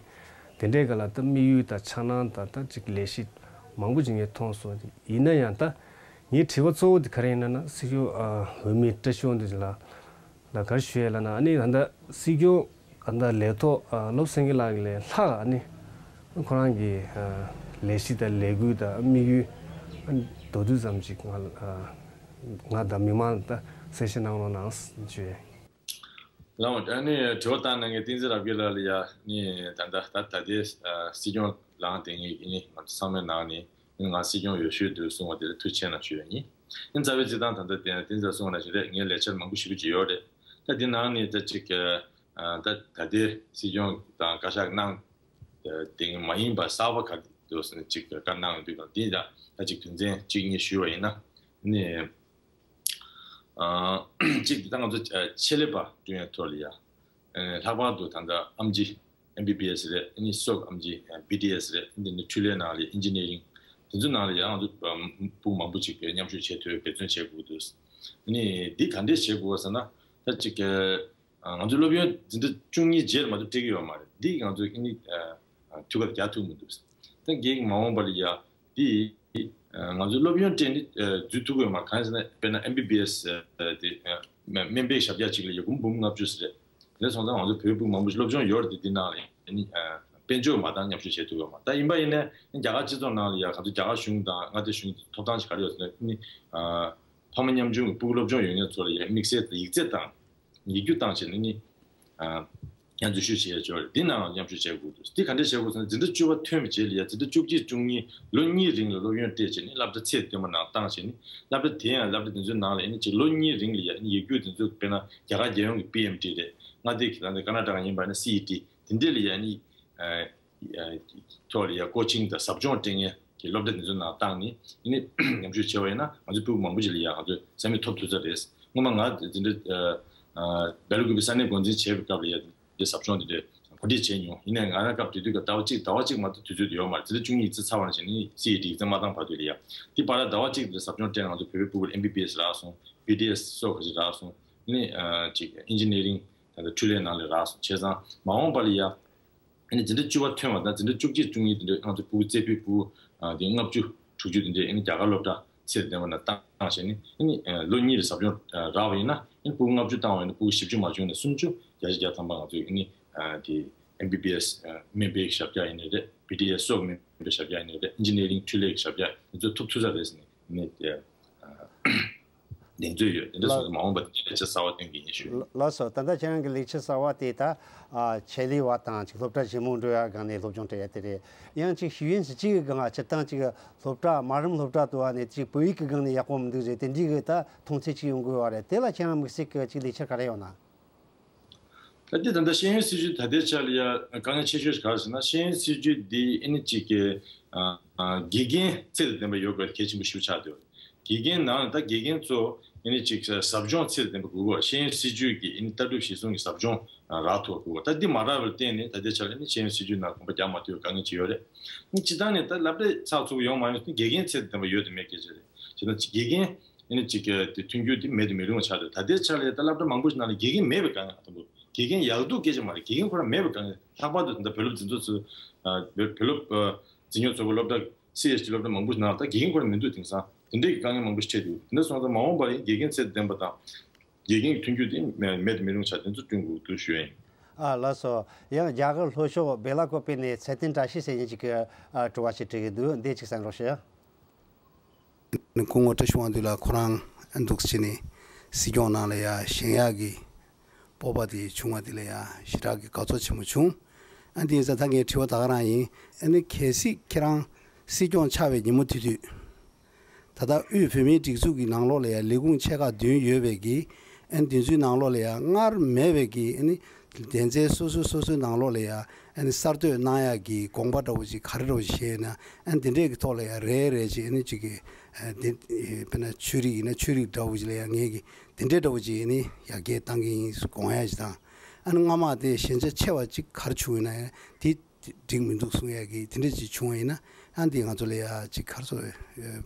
དེ་འདྲའི་སྒང་ལ་ད་དམིགས་ཡུལ་དང་འཆར་སྣང་དང་། ད་ཅིག་ལས་གཞི་མང་པོ་ཅིག་ངས་མཐོང་སོང་། ཡིན་ན་ཡང་ད་ངའི་དྲི་བ་གཙོ་བོ་དེ་ག་རེ་ཡིན་ན་ན། སྲིད་སྐྱོང་ཨ་འོས་མི་བཀྲ་ཤིས་དབང་འདུས་ལགས་ལ་ག་རེ་ཞུ་ཡས་ལབ་ན། ཨ་ནི་ད་ལྟ་སྲིད་སྐྱོང་ཨ་ད་ལས་ཐོག་ཨ་ལོ་སེང་གེ་ལགས་ཀྱི་ལས་ལྷག་ཨ་ནི་ཁོ་རང་གི་ཨ་ལས་གཞི་དང་ལས་འགུལ་དང་དམིགས་ཡུལ་ཨ་མདོར་བསྡུས་ཙམ་ཅིག་ང་ཨ་ང་དང་མི་མང་ལ་ད་གསལ་བཤད་གནང་རོགས་གནང་ཞུ་ཡས། ལགས་འོང་། ཨ་ནི་དྲི་བ་བཏང་གནང་མཁན་བསྟན་འཛིན་རབ་རྒྱས་ལགས་ལ་ཡ་ནི་ད་ལྟ་ད་ད་ལྟའི་ཨ་སྲིད་སྐྱོང་ལངས་དེ་ངེད་ཀྱི་ནི་ང་ཚོ་ཚང་མའི་ནང་ནས་ནི་ང་སྲིད་སྐྱོང་འོས་ཤོས་འདུག་གསུངས་པ་དེ་ལ་ཐུགས་རྗེ་ཆེ་གནང་ཞུ་ཡ་ཡིན། ཨ་ནི་རྩ་བའི་སྤྱིར་བཏང་ད་ལྟ་བསྟན་འཛིན་ལགས་གསུངས་པ་ནང་བཞིན་རེད། ངའི་ལས་འཆར་མང་པོ་ཞེ་པོ་ཅིག་ཡོད་རེད། ད་འདི་ནང་ནས་ད་ཅིག་ཨ་ད་ད་ལྟའི་སྲིད་སྐྱོང་དང་བཀའ་ཤག་གནང་དེ་མ་ཡིན་པ་གསར་པ་ག་རེ་འདུག་ཟེར་ནས་ཅིག་བཀའ་གནང་ཡོང་དུས་གང་འདི་ད་ད་ཅིག་དོན་ཚན་གཅིག་གཉིས་ཞུས་པ་ཡིན་ན། ནི། ཨ་གཅིག་འདི་ད་ང་ཚོ་ཨ་ཆེད་ལས་པ་བསྐྲུན་ཡའི་ཐོག་ལ་ཡ། ཨ་ལྷག་པར་དུ་ད་ལྟ་ཨེམ་ཆི་ཨེམ་བི་བི་ཨེས་རེད། ཨ་ནི་སོག་ཨེམ་ཆི་ཨ་བི་ཌི་ཨེས་རེད། འདི་ནི་འཕྲུལ་ལས་ནང་ལ་ཨིན་ཇི་ནི་ཡ་རིང་། དེ་ཚོ་ནང་ལ་ཡ་ང་ཚོ་ཨ་ཕྲུ་གུ་མང་པོ་ཅིག་མཉམ་ཞུགས་བྱེད་ཐུབ་པའི་འབད་བརྩོན་བྱེད་དགོས་འདུག་ཨ་ནི་འདི་ག་འདྲས་བྱེད་དགོས་ཟེར་ན། ད་ཅིག་ཨ་ང་ཚོ་སློབ་ཡོན་འཛིན་གྲྭ་བཅུ་གཉིས་རྗེས་ལ་མ་གཏོགས་སྤྲད་ཀྱི་ཡོད་མ་རེད། འདི་ང་ཚོ་ཨ་ནི་ཨ་འཐུས་ཀ་རྒྱག་ཐུབ་མི་འདུག་ད་རྒན་མ་འོངས་པ་ལ་ཡ། དེ་ང་ཚོའི་སློབ་ཡོན་སྤྲད་ནས་འཛུལ་ཐུབ་ཀྱི་ཡོད་མ་རེད། གང་ཡིན་ཟེར་ན། དཔེར་ན་ཨེམ་བི་བི་ཨེས་དེ་སྨན་པའི་ཞབས་བཀྱག་གཅིག་ལ་ཡ་སྒོར་མོ་འབུམ་ལྔ་བཅུ་ཙམ་རེད། དེ་འདྲ་སོང་ཙང་ང་ཚོ་བོད་ཕྲུག་མང་པོ་ཞིག་སློབ་སྦྱོང་ཡོད་རེད་དེ། དེ་ནང་ལ་ཡ་ནི་དཔལ་འབྱོར་མ་འདང་མཉམ་ཞུགས་བྱེད་ཐུབ་ཀྱི་ཡོད་མ་རེད། ད་ཡིན་པ་ཡིན་ནའི་རྒྱ་གར་སྤྱི་ཚོགས་ནང་ལ་ཡ་ག་ཚོད་རྒྱ་གར་གཞུང་དང་མངའ་སྡེ་གཞུང་ཐོབ་ཐང་ཞིག་ག་རེ་ཡོད་ཟེར་ན། ནི་ཕ་མ་ཉམ་ཆུང་གི་ཕྲུ་གུ་སློབ་སྦྱོང་ཡོད་མཁན་ཚོ་ལ་ཡ་དམིགས་བསལ་དང་ཡིག་ཚད་དང་། ཡིག་རྒྱུགས་བཏང་བྱས་ནས་ནི། ཨ། ཡང་འཛུལ་ཞུགས་བྱེད་ཡ་ཅིག་ཡོད་རེད། འདི་ནང་ལ་མཉམ་ཞུགས་བྱེད་དགོས་འདུག་འདི་ག་འདྲས་བྱེད་དགོས་ཟེར་ན། འཛིན་གྲྭ་བཅུ་པ་ཐོན་པའི་རྗེས་ལ་ཡ། འཛིན་གྲྭ་བཅུ་གཅིག་བཅུ་གཉིས་ལོ་གཉིས་རིང་ལ་སློབ་ཡོན་སྤྲད་བྱས་ནས་སློབ་གྲྭ་ཚད་ལྡན་པ་ནང་བཏང་བྱས་ནས། སློབ་གྲྭ་དེ་ཡང་སློབ་གྲྭ་དེ་ཚོའི་ནང་ལ་ཡ་ནི་ཅིག་ལོ་གཉིས་རིང་ལ་ཡ་ནི་ཡིག་རྒྱུགས་དེ་ཚོ། དཔེར་ན་རྒྱ་གར་རྒྱལ་ཡོངས་ཀྱི་པི་ཨེམ་ཊི་རེད། མངའ་སྡེ་གི་ད་ལྟ་ཀར་ནཱ་ཊ་ཀ་ཡིན་པ་ན་སི་ཨི་ཊི། དེ་འདྲས་ལ་ཡ་ནི། ཨ། ཐོག་ལ་ཡ་ཀོ་ཆིང་དང་ཟབ་སྦྱོང་སྤྲད་མཁན་གྱི་སློབ་གྲྭ་དེ་ཚོའི་ནང་བཏང་ནས་ནི་མཉམ་ཞུགས་བྱས་པ་ཡིན་ན། ང་ཚོའི་ཕྲུ་གུ་མང་པོ་ཞིག་ལ་ཡ་ང་ཚོས་ས་མིག་ཐོབ་ཐུབ་ས་རེད། སྔོན་མ་ང་དེ་འདྲ་ཨ་ཨ་སྦེལ་ཀོབ་ས་གནས་འགོ་འཛིན་བྱས་པའི་སྐབས་ལ་ཡ་དེ་ཟབ་སྦྱོང་དེ་འདྲ་གོ་སྒྲིག་བྱས་མྱོང་། ཡིན་ནའི་ང་རང་སྐབས་དེ་དུས་ཀྱི་ཟླ་བ་གཅིག་ཟླ་བ་གཅིག་མ་གཏོགས་དུས་ཚོད་དེ་ཡོད་མ་རེད། འཛིན་གྲྭ་བཅུ་གཉིས་ཡིག་ཚད་ཚར་བ་ནང་བཞིན་ནི་སི་ཨི་ཊི་ཡིག་ཚད་མ་བཏང་བར་དུ་ལ་ཡ། དེ་བར་ཟླ་བ་གཅིག་དེ་ཟབ་སྦྱོང་སྤྲད་ན་ང་ཚོ་བོད་པའི་ཕྲུ་གུ་ལ་ཨེམ་བི་བི་ཨེས་རག་སོང་། བི་ཌི་ཨེས་སོགས་ཁ་ཤས་རག་སོང་། ནི་ཨ་ཅིག་ཨིན་ཇི་ནི་ཡ་རིང་དང་འཕྲུལ་ལས་ནང་ལ་རག་སོང་། བྱས་ཙང་མ་འོངས་པ་ལ་ཡ། ཨ་ནི་འཛིན་གྲྭ་བཅུ་པ་ཐོན་པ་དང་འཛིན་གྲྭ་བཅུ་གཅིག་བཅུ་གཉིས་དེ་འདྲའི་ང་ཚོའི་ཕྲུ་གུ་རྩེ་ཕུད་ཕྲུ་གུ་ཨ་དེ་ལྔ་བཅུ་དྲུག་ཅུ་དེ་འདྲའི་ཨ་ནི་རྒྱ་གར་སློབ་གྲྭ་ཚད་ལྡན་པ་ནང་བཏང་བྱས་ནས། ཨ་ནི་ཨ་ལོ་གཉིས་ལ་ཟབ་སྦྱོང་ཨ་རག་པ་ཡིན་ན། ཨ་ནི་ཕྲུ་གུ་ལྔ་བཅུ་བཏང་བ་ཡིན་ན་ཕྲུ་གུ་བཞི་བཅུ་མ་བྱུང་ནས་སུམ་ཅུ། བརྒྱ་ཆ་བརྒྱ་ཐམ་པ་ང་ཚོའི་ཨ་ནི་ཨ་དེ་ཨེམ་བི་བི་ཨེས་ཨ་སྨན་པའི་ཞབས་བཀྱག་ཡིན་ནའི་རེད། བི་ཌི་ཨེས་སོགས་སྨན་པའི་ཞབས་བཀྱག་ཡིན་ནའི་རེད། ཨིན་ཇི་ནི་ཡ་རིང་འཕྲུལ་ལས་ཀྱི་ཞབས་བཀྱག་དེ་ཚོ་ཐོབ་ཐུབ་ས་རེད་ཟེར་ནས་ཨ་ནི་དེ་ཨ། གདེང་ཚོད་ཡོད། དེ་འདྲ་སོང་ཙང་མ་འོངས་པ་དེ་ལས་ཆ་གསར་པ་སྟོན་གྱི་ཡིན་ཞུ། ལགས་སོ། ད་ལྟ་ཁྱེད་རང་གི་ལས་འཆར་གསར་པ་དེ་ད་ཨ་ཆེད་ལས་པ་དང་ཅིག་སློབ་གྲྭ་ཆེན་མོ་འགྲོ་ཡ་སྒང་ནས་སློབ་སྦྱོང་སྤྲད་ཡ་དེ་རེད། ཡང་ཅིག་ཤེས་ཡོན་སྲིད་ཇུས་ཀྱི་སྒང་ང་སྤྱིར་བཏང་ཅིག་སློབ་གྲྭ་དམའ་རིམ་སློབ་གྲྭ་དུ་བ་ནས་ཅིག་བོད་ཡིག་གི་སྒང་ནས་ཡག་པོ་མི་འདུག་ཟེར་དེ་འདྲའི་གི་ད་མཐོང་ཚུལ་ཅིག་ཡོང་གི་ཡོད་རེད། དེ་ལ་ཁྱེད་རང་དམིགས་བསལ་གྱི་ཅིག་ལས་འཆར་ག་རེ་ཡོད་ན། ད་འདི་ད་ལྟ་ཤེས་ཡོན་སྲིད་ཇུས་ད་ལྟའི་ཆ་ལ་ཡ་དཀའ་ངལ་ཆེ་ཤོས་ཤིག་ག་རེ་ཟེར་ན། ཤེས་ཡོན་སྲིད་ཇུས་འདི་ཨ་ནི་གཅིག་གི་ཨ་ཨ་དགེ་རྒན་ཚད་དང་ལྡན་པ་ཡོད་དགོས་གལ་ཆེན་པོ་ཞེ་པོ་ཆགས་འདུག་དགེ་རྒན་ནང་ལ་ད་དགེ་རྒན་ཚོ་ཨ་ནི་གཅིག་ཟབ་སྦྱོང་ཚད་དང་ལྡན་པ་དགོས་གོ། ཤེས་ཡོན་སྲིད་ཇུས་ཀྱི་ཨ་ནི་ལྟ་གྲུབ་གཞིར་བཟུང་གི་ཟབ་སྦྱོང་ཨ་རག་ཐུབ་པ་དགོས་གོ། ད་འདི་མ་རག་པར་བརྟེན་ནས་ད་ལྟའི་ཆ་ལ་ཨ་ནི་ཤེས་ཡོན་སྲིད་ཇུས་ནང་གོམ་པ་རྒྱག་མ་ཐུབ་པའི་དཀའ་ངལ་ཅིག་ཡོད་རེད། ཨ་ནི་སྤྱིར་བཏང་ནས་ད་སློབ་གྲྭ་ཚགས་ཚུད་པོ་ཡོང་མ་ཡོང་དེ་དགེ་རྒན་ཚད་དང་ལྡན་པ་ཡོད་དང་མེད་སྐད་ཆ་རེད། བྱས་ན་དགེ་རྒན་ཨ་ནི་གཅིག་གི་དེ་མཐུན་འགྱུར་དེ་མེད་དུ་མི་རུང་བ་ཆགས་འདུག་ད་ལྟའི་ཆ་ལ་ད་སློབ་གྲྭ་མང་པོ་ཞིག་ནང་ལ་དགེ་རྒན་མེད་པའི་དཀའ་ངལ། ཨ་དང་པོ་དགེ་རྒན་ཡག་སྡུག་སྐད་ཆ་མ་རེད། དགེ་རྒན་ཁོ་རང་མེད་པའི་དཀའ་ངལ། ལྷག་པར་དུ་ད་ལྟ་བོད་སློབ་འཛིན་ཚོགས་ཚོས་ཨ་བོད་བོད་སློབ་ཨ་འཛིན་སྐྱོང་ཚོགས་པའི་སློབ་གྲྭ་སི་ཨེཆ་ཊི་སློབ་གྲྭ་མང་པོ་ཞིག་ནང་ལ་ད་དགེ་རྒན་ཁོ་རང་མི་འདུག་དེང་སང་དེ་འདྲའི་གི་དཀའ་ངལ་མང་པོ་ཞིག་འཕྲད་འདུག་དེ་འདྲ་སོང་ཙང་མ་འོངས་པར་དགེ་རྒན་ཚད་ལྡན་པ་དང་དགེ་རྒན་གྱི་མཐུན་འགྱུར་དེ་མེད་མེད་དུ་མི་རུང་བ་ཆགས། དེ་ཚོ་བསྐྲུན་དགོས་འདུག་ཞུ་ཡ་ཡིན། ཨ་ལགས་སོ། ཡང་རྒྱ་གར་ལྷོ་ཕྱོགས་སྦེ་ལ་ཀོ་པེ་ནས་ཚེ་བརྟན་བཀྲ་ཤིས་ཟེར་མཁན་ཅིག་གིས་ཨ་དྲི་བ་ཞིག་དྲིས་ཀྱི་འདུག་འདི་ཅིག་གསན་རོགས་ཞུ། སྐུ་ངོ་བཀྲ་ཤིས་དབང་འདུས་ལགས་ཁོ་རང་ཨ་འདུག་སེ་བྱས་ནས་སྲིད་སྐྱོང་ནང་ལ་ཡ་བཞེངས་ཡག་གི་སྤོབས་པ་དེ་བྱུང་བ་དེ་ལ་ཡ་ཞེ་དྲག་གི་དགའ་ཚོར་ཆེན་པོ་བྱུང་། ཨ་འདི་ཡིན་ཙང་ད་ངའི་དྲི་བ་ད་ག་རང་ཡིན། ཨ་ནི་གལ་སྲིད་ཁྱེད་རང་སྲིད་སྐྱོང་ཆགས་པའི་ཉིན་མོ་དེ་དུས། ད་ལྟ་དབུས་བོད་མིའི་སྒྲིག་འཛུགས་ཀྱི་ནང་ལོགས་ལ་ཡ་ལས་ཁུངས་ཆེ་ཁག་བདུན་ཡོད་པའི་གི་ ཨ་ནི་དེ་ཚོའི་ནང་ལོགས་ལ་ཡང་སྔར་མེད་པའི་གི་ཨ་ནི་སྡེ་ཚན་སོ་སོ་སོ་སོའི་ནང་ལོགས་ལ་ཡང་ཨ་ནི་གསར་གཏོད་གནང་ཡག་གི་དགོངས་པ་འདྲ་བོ་ཅིག་ག་རེ་འདྲ་བོ་ཅིག་བཞེས་ན། ཨ་ནི་དེ་འདྲས་ཀྱི་ཐོག་ལ་ཡང་རེ་རེ་ཅིག་ཨ་ནི་ཅིག་གི་ཨ་དེ་དཔེར་ན་ཆོས་རིག་ཡིན་ན་ཆོས་རིག་འདྲ་བོ་ཅིག་ལ་ཡང་ངས་གི་དེ་འདྲས་འདྲ་བོ་ཅིག་ཨ་ནི་ཡར་རྒྱས་བཏང་གི་ཡིན་དགོངས་ཡག་ཅིག་དང་། ཨ་ནི་སྔ་མ་དེ་ཞན་ཆ་ཆེ་བ་ཅིག་ག་རེ་བྱུང་ཡོད་ན་ཡང་དེ་འགྲིག་མི་འདུག་གསུང་ཡག་གི་དེ་འདྲ་ཅིག་བྱུང་བ་ཡིན་ན། ཨ་འདི་ང་ཚོ་ལ་ཡ་ཅིག་ག་རེ་ཟེར།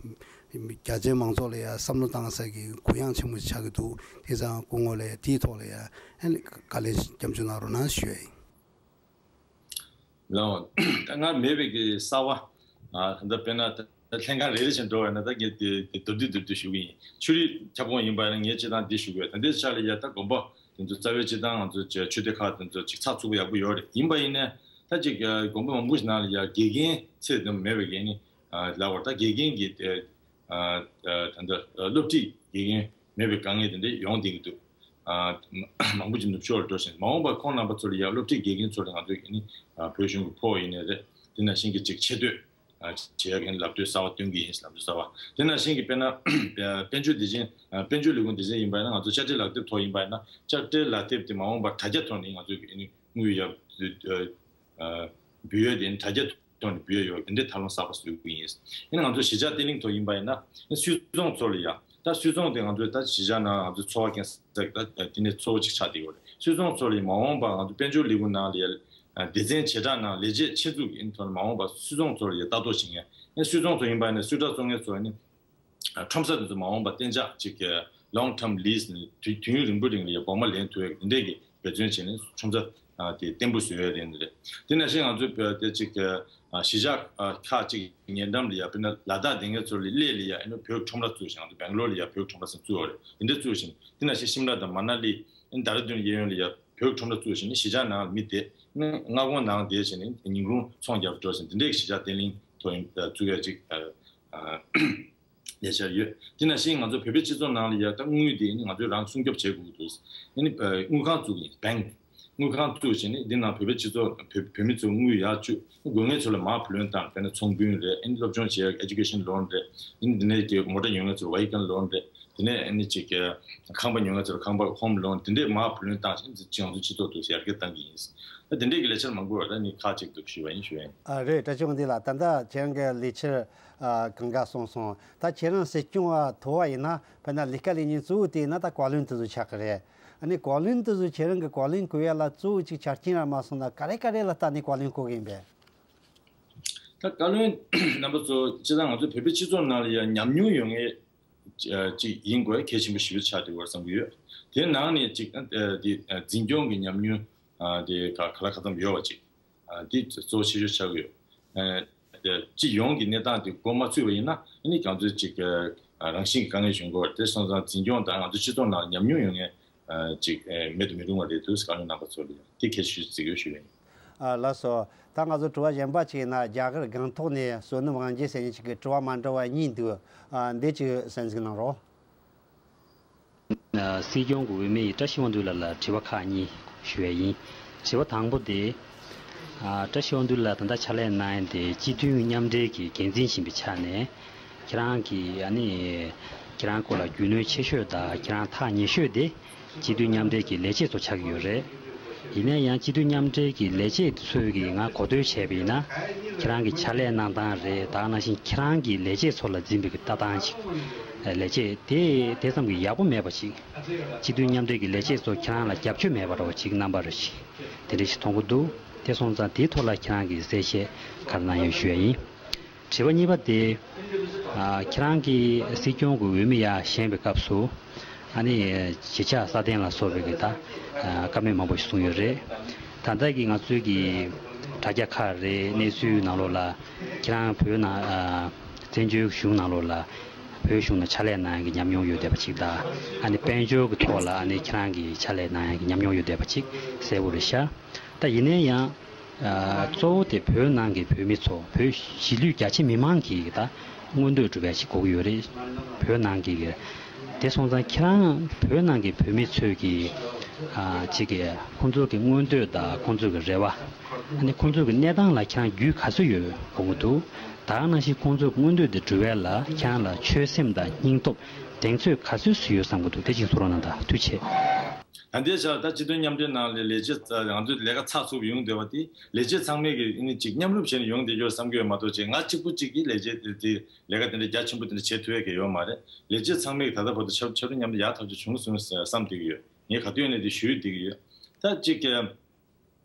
རྒྱ་ཆེའི་མང་ཚོགས་ལ་ཡ་བསམ་བློ་བཏང་ས་གི་གུ་ཡངས་ཆེན་པོ་ཆགས་ཀྱི་འདུག་དེ་ཙང་སྐུ་ངོ་ལ་ཡ་དེའི་ཐོག་ལ་ཡ་ཨ་ནི་བཀའ་ལན་སྐྱབས་འཇུག་གནང་རོགས་གནང་ཞུ་ཡ་ཡིན། ལགས། ད་སྔར་མེད་པའི་གི་གསར་བ། ཨ་ད་ལྟ་དཔེར་ན་ད་ལྷན་ཁང་རེ་རེ་བཞིན་འགྲོ་བ་ཡིན་ན་ད་ངས་དེ་དེ་མདོར་བསྡུས་མདོར་བསྡུས་ཞུ་གི་ཡིན། ཆོས་རིག་ཁྱབ་ཁོངས་ཡིན་པ་ཡིན་ན་ངས་སྤྱིར་བཏང་འདི་ཞུ་གི་ཡོད། ད་ལྟའི་ཆ་ལ་ཡ་ད་དགོན་པ་དེ་ཚོ་རྩ་བའི་སྤྱིར་བཏང་ང་ཚོ་ཆོས་སྡེ་ཁག་དེ་ཚོ་ཅིག་ཚགས་ཚུད་པོ་ཡག་པོ་ཡོད་རེད། ཡིན་པ་ཡིན་ན་ད་ཅིག་དགོན་པ་མང་པོ་ཞིག་ནང་ལ་ཡ་དགེ་རྒན་ཚད་དུ་མེད་པའི་གི་ནི་ལབ་པར་ད་དགེ་རྒན་གྱི་ད་ལྟ་སློབ་ཁྲིད་དགེ་རྒན་མེད་པའི་དཀའ་ངལ་དེ་འདྲ་ཡོང་བསྡད་ཀྱི་འདུག་མང་པོ་ཅིག་ནུབ་ཕྱོགས་ལ་འགྲོ་བཞིན། མ་འོངས་པར་ཁོང་རྣམ་པ་ཚོ་ལ་ཡ་སློབ་ཁྲིད་དགེ་རྒན་ཚོ་ལ་ང་ཚོས་ཀྱི་ནི་བོད་གཞུང་གི་ཕོགས་ཡིན་ནའི་རེད། དེ་ནང་བཞིན་གྱི་ཅིག་ཆེ་བསྟོད་བྱེད་ཡག་གི་ལབ་སྟོད་གསར་བ་སྟོན་གྱི་ཡིན་ལབ་སྟོད་གསར་བ། དེ་ནང་བཞིན་གྱི་དཔེར་ན་དཔལ་འབྱོར་སྡེ་ཚན་དཔལ་འབྱོར་ལས་ཁུངས་སྡེ་ཚན་ཡིན་པ་ཡིན་ན་ང་ཚོ་དཔྱ་ཁྲལ་ལག་དེབ་ཐོག་ཡིན་པ་ཡིན་ན་དཔྱ་ཁྲལ་ལག་དེབ་དེ་མ་འོངས་པར་དྲ་རྒྱ་ཐོག་ནས་ང་ཚོས་ཀྱི་ནི་དངུལ་ཡར་འབུལ་ཡོད་དེ་དྲ་རྒྱ་ཐོག་ནས་འབུལ་ཡོད། དེ་འདྲའི་ཐབས་ལམ་གསར་པ་བཟོ་གི་ཡིན། ཡིན་ན་ང་ཚོ་གཞིས་ཆགས་བརྟན་ལྷིང་ཐོག་ཡིན་པ་ཡིན་ན་སུད་ཚོང་ཚོ་ལ་ཡ་ད་སུད་ཚོང་དེ་ང་ཚོས་ད་གཞིས་ཆགས་ནང་ང་ཚོའི་འཚོ་བ་སྐྱེལ་ས་ད་དེ་ནས་གཙོ་བོ་གཅིག་ཆགས་བསྡད་ཡོད་རེད། སུད་ཚོང་ཚོ་ལ་ཡ་མ་འོངས་པ་ང་ཚོ་དཔལ་འབྱོར་ལས་ཁུངས་ནང་ལ་ཡ་སྡེ་ཚན་བྱེ་བྲག་ནང་ལས་བྱེད་ཆེད་འཛུགས་ཀྱི་ཐོག་ནས་མ་འོངས་པ་སུད་ཚོང་ཚོ་ལ་ཡ་ལྟ་རྟོག་བྱེད་མཁན། ཡང་སུད་ཚོང་ཚོ་ཡིན་པ་ཡིན་ན་སུད་ཊར་བཙོང་མཁན་ཚོ་ནི་ཁྲོམ་ས་དེ་ཚོ་མ་འོངས་པ་གཏན་འཇགས་ཅིག་long term lease ནི་དུས་དུས་ཡུན་རིང་པོའི་རིང་ལ་ཡ་སྦོར་མ་ལེན་ཐུབ་ཡག་དེ་འདྲས་ཀྱི་འབད་བརྩོན་བྱས་ནས་ཁྲོམ་ས་དེ་བརྟན་པོ་བཟོ་ཡ་དེ་འདྲ་རེད། དེ་ནང་བཞིན་ང་ཚོའི་བོད་དེ་ཅིག་གཞིས་ཆགས་ཁག་ཅིག་ཉེ་འགྲམ་ལ་ཡ་དཔེར་ན་ལ་དྭགས་དེ་ངེད་ཚོ་ལ་སླེ་ལ་ཡ་ཨ་ནི་བོད་ཁྲོམ་ར་བཙུགས་ཤིང་ང་ཚོ་སྦེང་ལོར་ལ་ཡ་བོད་ཁྲོམ་ར་ཟེར་བཙུགས་པ་རེད། དེ་འདྲ་བཙུགས་ཤིང་དེ་ནང་བཞིན་ཤིམ་ལ་དང་མ་ན་ལི་ཨ་ནི་ལྡེ་ར་ལྡུན་གཡས་གཡོན་ལ་ཡ་བོད་ཁྲོམ་ར་བཙུགས་ཤིང་ནི་གཞིས་ཆགས་ནང་ལ་མི་བསྡད་ནི་མངའ་ཁོངས་ནང་བསྡད་བྱས་ནས་ཉིན་གུང་ཚོང་རྒྱག་པར་འགྲོ་ཞིང་དེ་འདྲའི་གཞིས་ཆགས་བརྟན་ལྷིང་ཐོག་བཙུགས་ཡ་ཅིག་ལས་འཆར་ཡོད། དེ་ནང་བཞིན་ང་ཚོ་བོད་པའི་སྤྱི་ཚོགས་ནང་ལ་ཡ་ད་དངུལ་དེ་ནི་ང་ཚོས་རང་སྲུང་སྐྱོབ་བྱེད་དགོས་ཀྱི་འདུག་ཨ་ནི་དངུལ་ཁང་བཙུགས་ཡིན་སྦེང་། དངུལ་ཁང་བཙུགས་བྱས་ནས་འདི་ནང་བོད་པའི་སྤྱི་ཚོགས་བོད་བོད་མི་ཚོས་དངུལ་ཡར་བཅུག་དགོས་ངེས་ཚོ་ལ་མར་བུ་ལོན་བཏང་། དཔེར་ན་ཚོང་དཔོན་རེད། ཨ་ནི་སློབ་སྦྱོང་བྱེད་ཡག་education loan རེད། ཨ་ནི་འདི་ནས་ཀྱི་མོ་ཊ་ཉོ་མཁན་ཚོ་ལ་vehicle loan རེད། དེ་ནས་ཨ་ནི་ཅིག་གི་ཁང་པ་ཉོ་མཁན་ཚོ་ལ་ཁང་པ་home loan དེ་འདྲས་མར་བུ་ལོན་བཏང་བྱས་ང་ཚོ་སྤྱི་ཚོགས་དུ་ཡར་རྒྱས་བཏང་གི་ཡིན། ད་དེ་འདྲས་ཀྱི་ལས་འཆར་མང་པོ་ཡོད། ད་ནི་ཁག་ཅིག་ཏུ་ཞུས་པ་ཡིན་ཞུ་ཡ་ཡིན། ཨ་རེད། བཀྲ་ཤིས་དབང་འདུས་ལགས། ད་ལྟ་ཁྱེད་རང་གི་ལས་འཆར་ཨ་གང་ག་གསུངས་སོང་། ད་ཁྱེད་རང་སྲིད་སྐྱོང་ཨ་ཐོབ་པ་ཡིན་ན་དཔེར་ན་ལས་ཀ་ལས་མཁན་གཙོ་བོ་དེ་ཡིན་ན་ད་བཀའ་བློན་དེ་ཚོ་ཆགས་ཀྱི་རེད། ཨ་ནི་བཀའ་བློན་དེ་ཚོ་ཁྱེད་རང་གི་བཀའ་བློན་བསྐོ་ཡ་ལ་གཙོ་བོ་གཅིག་ཆ་རྐྱེན་ར་མ་སོང་ན་ག་རེ་ག་རེ་ལ་བལྟས་ནས་བཀའ་བློན་བསྐོ་གི་ཡིན་པས། ད་བཀའ་བློན་རྣམ་པ་ཚོ་སྤྱིར་བཏང་ང་ཚོ་བོད་པའི་སྤྱི་ཚོགས་ནང་ལ་ཡང་ཉམས་མྱོང་ཡོད་མཁན་ཅིག་ཡིན་དགོས་གལ་ཆེན་པོ་ཞེ་པོ་ཆགས་བསྡད་ཡོད་བསམ་གྱི་ཡོད། དེའི་ནང་ནས་ཅིག་ཨ་དེ་འཛིན་སྐྱོང་གི་ཉམས་མྱོང་ཨ་དེ་ག་ག་ལ་ག་ཙམ་ཡོད་པ་ཅིག་ཨ་དེ་གཙོ་ཆེ་ཤོས་ཆགས་ཀྱི་ཡོད། ཨ་སྤྱི་ཡོངས་ཀྱི་གནས་སྟངས་དེ་མགོ་མ་ཚོས་པ་ཡིན་ན་ཨ་ནི་ང་ཚོས་ཅིག་ཨ་རང་བཞིན་གྱི་དཀའ་ངལ་བྱུང་དགོས་པ་རེད། དེ་སོང་ཙང་འཛིན་སྐྱོང་དང་ང་ཚོ་སྤྱི་ཚོགས་ནང་ལ་ཉམས་མྱོང་ཡོད་མཁན་ཅིག་མེད་དུ་མི་རུང་བ་རེད་འདུག་བཀའ་བློན་རྣམ་པ་ཚོ་ལ་ཡང་དེ་གལ་ཆེ་ཤོས་གཟིགས་ཡོད་ཞུ་ཡ་ཡིན། ཨ་ལགས་སོ། ད་ང་ཚོ་དྲི་བ་གཞན་པ་ཅིག་ཡིན་ན་རྒྱ་གར་སྒང་ཐོག་ནས་བསོད་ནམས་དབང་རྒྱལ་ཟེར་མཁན་ཅིག་གིས་དྲི་བ་མ་འདྲ་བ་གཉིས་འདུག་ཨ་འདི་ཅིག་གསན་གཟིགས་གནང་རོགས། ཨ་སྲིད་སྐྱོང་གི་འོས་མི་ཡིས་བཀྲ་ཤིས་དབང་འདུས་ལགས་ལ་དྲི་བ་ཁག་གཉིས་ཞུ་ཡ་ཡིན། དྲི་བ་དང་པོ་དེ། ཨ་བཀྲ་ཤིས་དབང་འདུས་ལགས་ད་ལྟ་ཕྱག་ལས་གནང་ཡ་དེ་སྤྱི་མཐུན་མཉམ་འབྲེལ་གྱི་འགན་འཛིན་ཡིན་པའི་ཆ་ནས། ཁྱེད་རང་གིས་ཨ་ནི་ཁྱེད་རང་སྐོར་ལ་རྒྱུས་ལོན་ཆེ་ཤོས་དང་ཁྱེད་རང་ཐག་ཉེ་ཤོས་དེ་སྤྱི་མཐུན་མཉམ་འབྲེལ་གྱི་ལས་བྱེད་ཚོ་ཆགས་ཀྱི་ཡོད་རེད། ཡིན་ན་ཡང་སྤྱི་མཐུན་མཉམ་འབྲེལ་གྱི་ལས་བྱེད་ཚོས་ཀྱིས་ང་གོ་ཐོས་བྱས་པ་ཡིན་ན་ཁྱེད་རང་གི་ཕྱག་ལས་གནང་སྟངས་རེད། ད་ག་ནང་བཞིན་ཁྱེད་རང་གིས་ལས་བྱེད་ཚོ་ལ་འཛིན་པའི་གི་ལྟ་སྟངས་ཅིག་ལས་བྱེད་དེ་དེ་ཙམ་གྱི་ཡག་པོ་མེད་པ་ཅིག་སྤྱི་མཐུན་མཉམ་འབྲེལ་གྱི་ལས་བྱེད་ཚོ་ཁྱེད་རང་ལ་རྒྱབ་སྐྱོར་མེད་པ་འདྲ་བོ་ཅིག་རྣམ་པ་རེ་ཞིག་དེ་འདྲ་ཞིག་མཐོང་གི་འདུག་དེ་སོང་ཙང་དེའི་ཐོག་ལ་ཁྱེད་རང་གིས་གསལ་བཤད་ག་རེ་གནང་ཡོད་ཞུ་ཡ་ཡིན། དྲི་བ་གཉིས་པ་དེ། ཨ་ཁྱེད་རང་གིས་སྲིད་སྐྱོང་གི་འོས་མི་ཡར་བཞེངས་པའི་སྐབས་སུ། ཨ་ནི་གཞིས་ཆགས་སྲ་བརྟན་ལ་སོགས་པའི་གི་ད་ཨ་བཀའ་མོལ་མང་པོ་ཞིག་གསུངས་ཡོད་རེད། ད་ལྟ་གི་ང་ཚོའི་གི་དྲ་རྒྱ་ཁག་རེད། གནས་ཚུལ་ནང་ལོགས་ལ་ཁྱེད་རང་བོད་ནང་ཨ་བཙན་བྱོལ་གཞུང་ནང་ལོགས་ལ་བོད་གཞུང་ནང་ཕྱག་ལས་གནང་ཡག་གི་ཉམས་མྱོང་ཡོད་བསྡད་པ་ཅིག་དང་། ཨ་ནི་དཔལ་འབྱོར་གི་ཐོག་ལ་ཨ་ནི་ཁྱེད་རང་གི་ཕྱག་ལས་གནང་ཡག་གི་ཉམས་མྱོང་ཡོད་བསྡད་པ་ཅིག་གསལ་པོ་རེད་ཤག་ད་ཡིན་ན་ཡང་། ཨ་གཙོ་བོ་དེ་བོད་ནང་གི་བོད་མི་ཚོ་བོད་གཞིས་ལུས་རྒྱ་ཆེ་མི་མང་གི་ད་མངོན་འདོད་སྒྲུབ་ཡ་ཞིག་དགོས་ཀྱི་ཡོད་རེད། བོད་ནང་གི་གི་དེ་སོང་ཙང་ཁྱེད་རང་བོད་ནང་གི་བོད་མི་ཚོས་ཀྱི་ཨ་ཅིག་གི་ཁོང་ཚོ་གི་མངོན་འདོད་དང་ཁོང་ཚོ་གི་རེ་བ། ཨ་ནི་ཁོང་ཚོ་གི་གནས་སྟངས་ལ་ཁྱེད་རང་རྒྱུས་ག་ཚོད་ཡོད་དགོངས་ཀྱི་འདུག་ད་ག་ནང་བཞིན་ཁོང་ཚོ་གི་མངོན་འདོད་དེ་སྒྲུབ་ཡ་ལ་ཁྱེད་རང་ལ་ཆོད་སེམས་དང་སྙིང་སྟོབས་ གདེང་ཚོད་ག་ཚོད་སུ་ཡོད་བསམ་གྱི་འདུག་དེ་གཅིག་གསུང་རོགས་གནང་དང་། ཐུགས་རྗེ་ཆེ། ད་ལྟའི་ཆར་ད་སྤྱི་མཐུན་མཉམ་འབྲེལ་ནང་ལ་ལས་བྱེད་ང་ཚོའི་ལས་ཀ་ཚགས་ཚུད་པོ་ཡོང་བསྡད་པ་དེ་ལས་བྱེད་ཚང་མས་ཀྱི་ཨ་ནི་ཅིག་མཉམ་རུབ་བྱས་ནས་ཡོང་བསྡད་ཡོད་བསམ་གྱི་ཡོད་མ་གཏོགས་ཅིག་ང་གཅིག་པུ་གཅིག་གིས་ལས་བྱེད་དེ་དེ་ལས་ཀ་དེ་འདྲ་རྒྱ་ཆེན་པོ་དེ་འདྲ་བྱེད་ཐུབ་ཡས་ཀྱི་ཡོད་མ་རེད། ལས་བྱེད་ཚང་མས་ད་ལྟ་བར་དུ་ཆབས་ཆབས་མཉམ་དུ་ཡག་ཐག་ཆོད་བྱུང་སོང་བསམ་བསྡད་ཀྱི་ཡོད། ངས་ག་དུས་ནས་དེ་ཞུ་བསྡད་ཀྱི་ཡོད། ད་གཅིག་གི་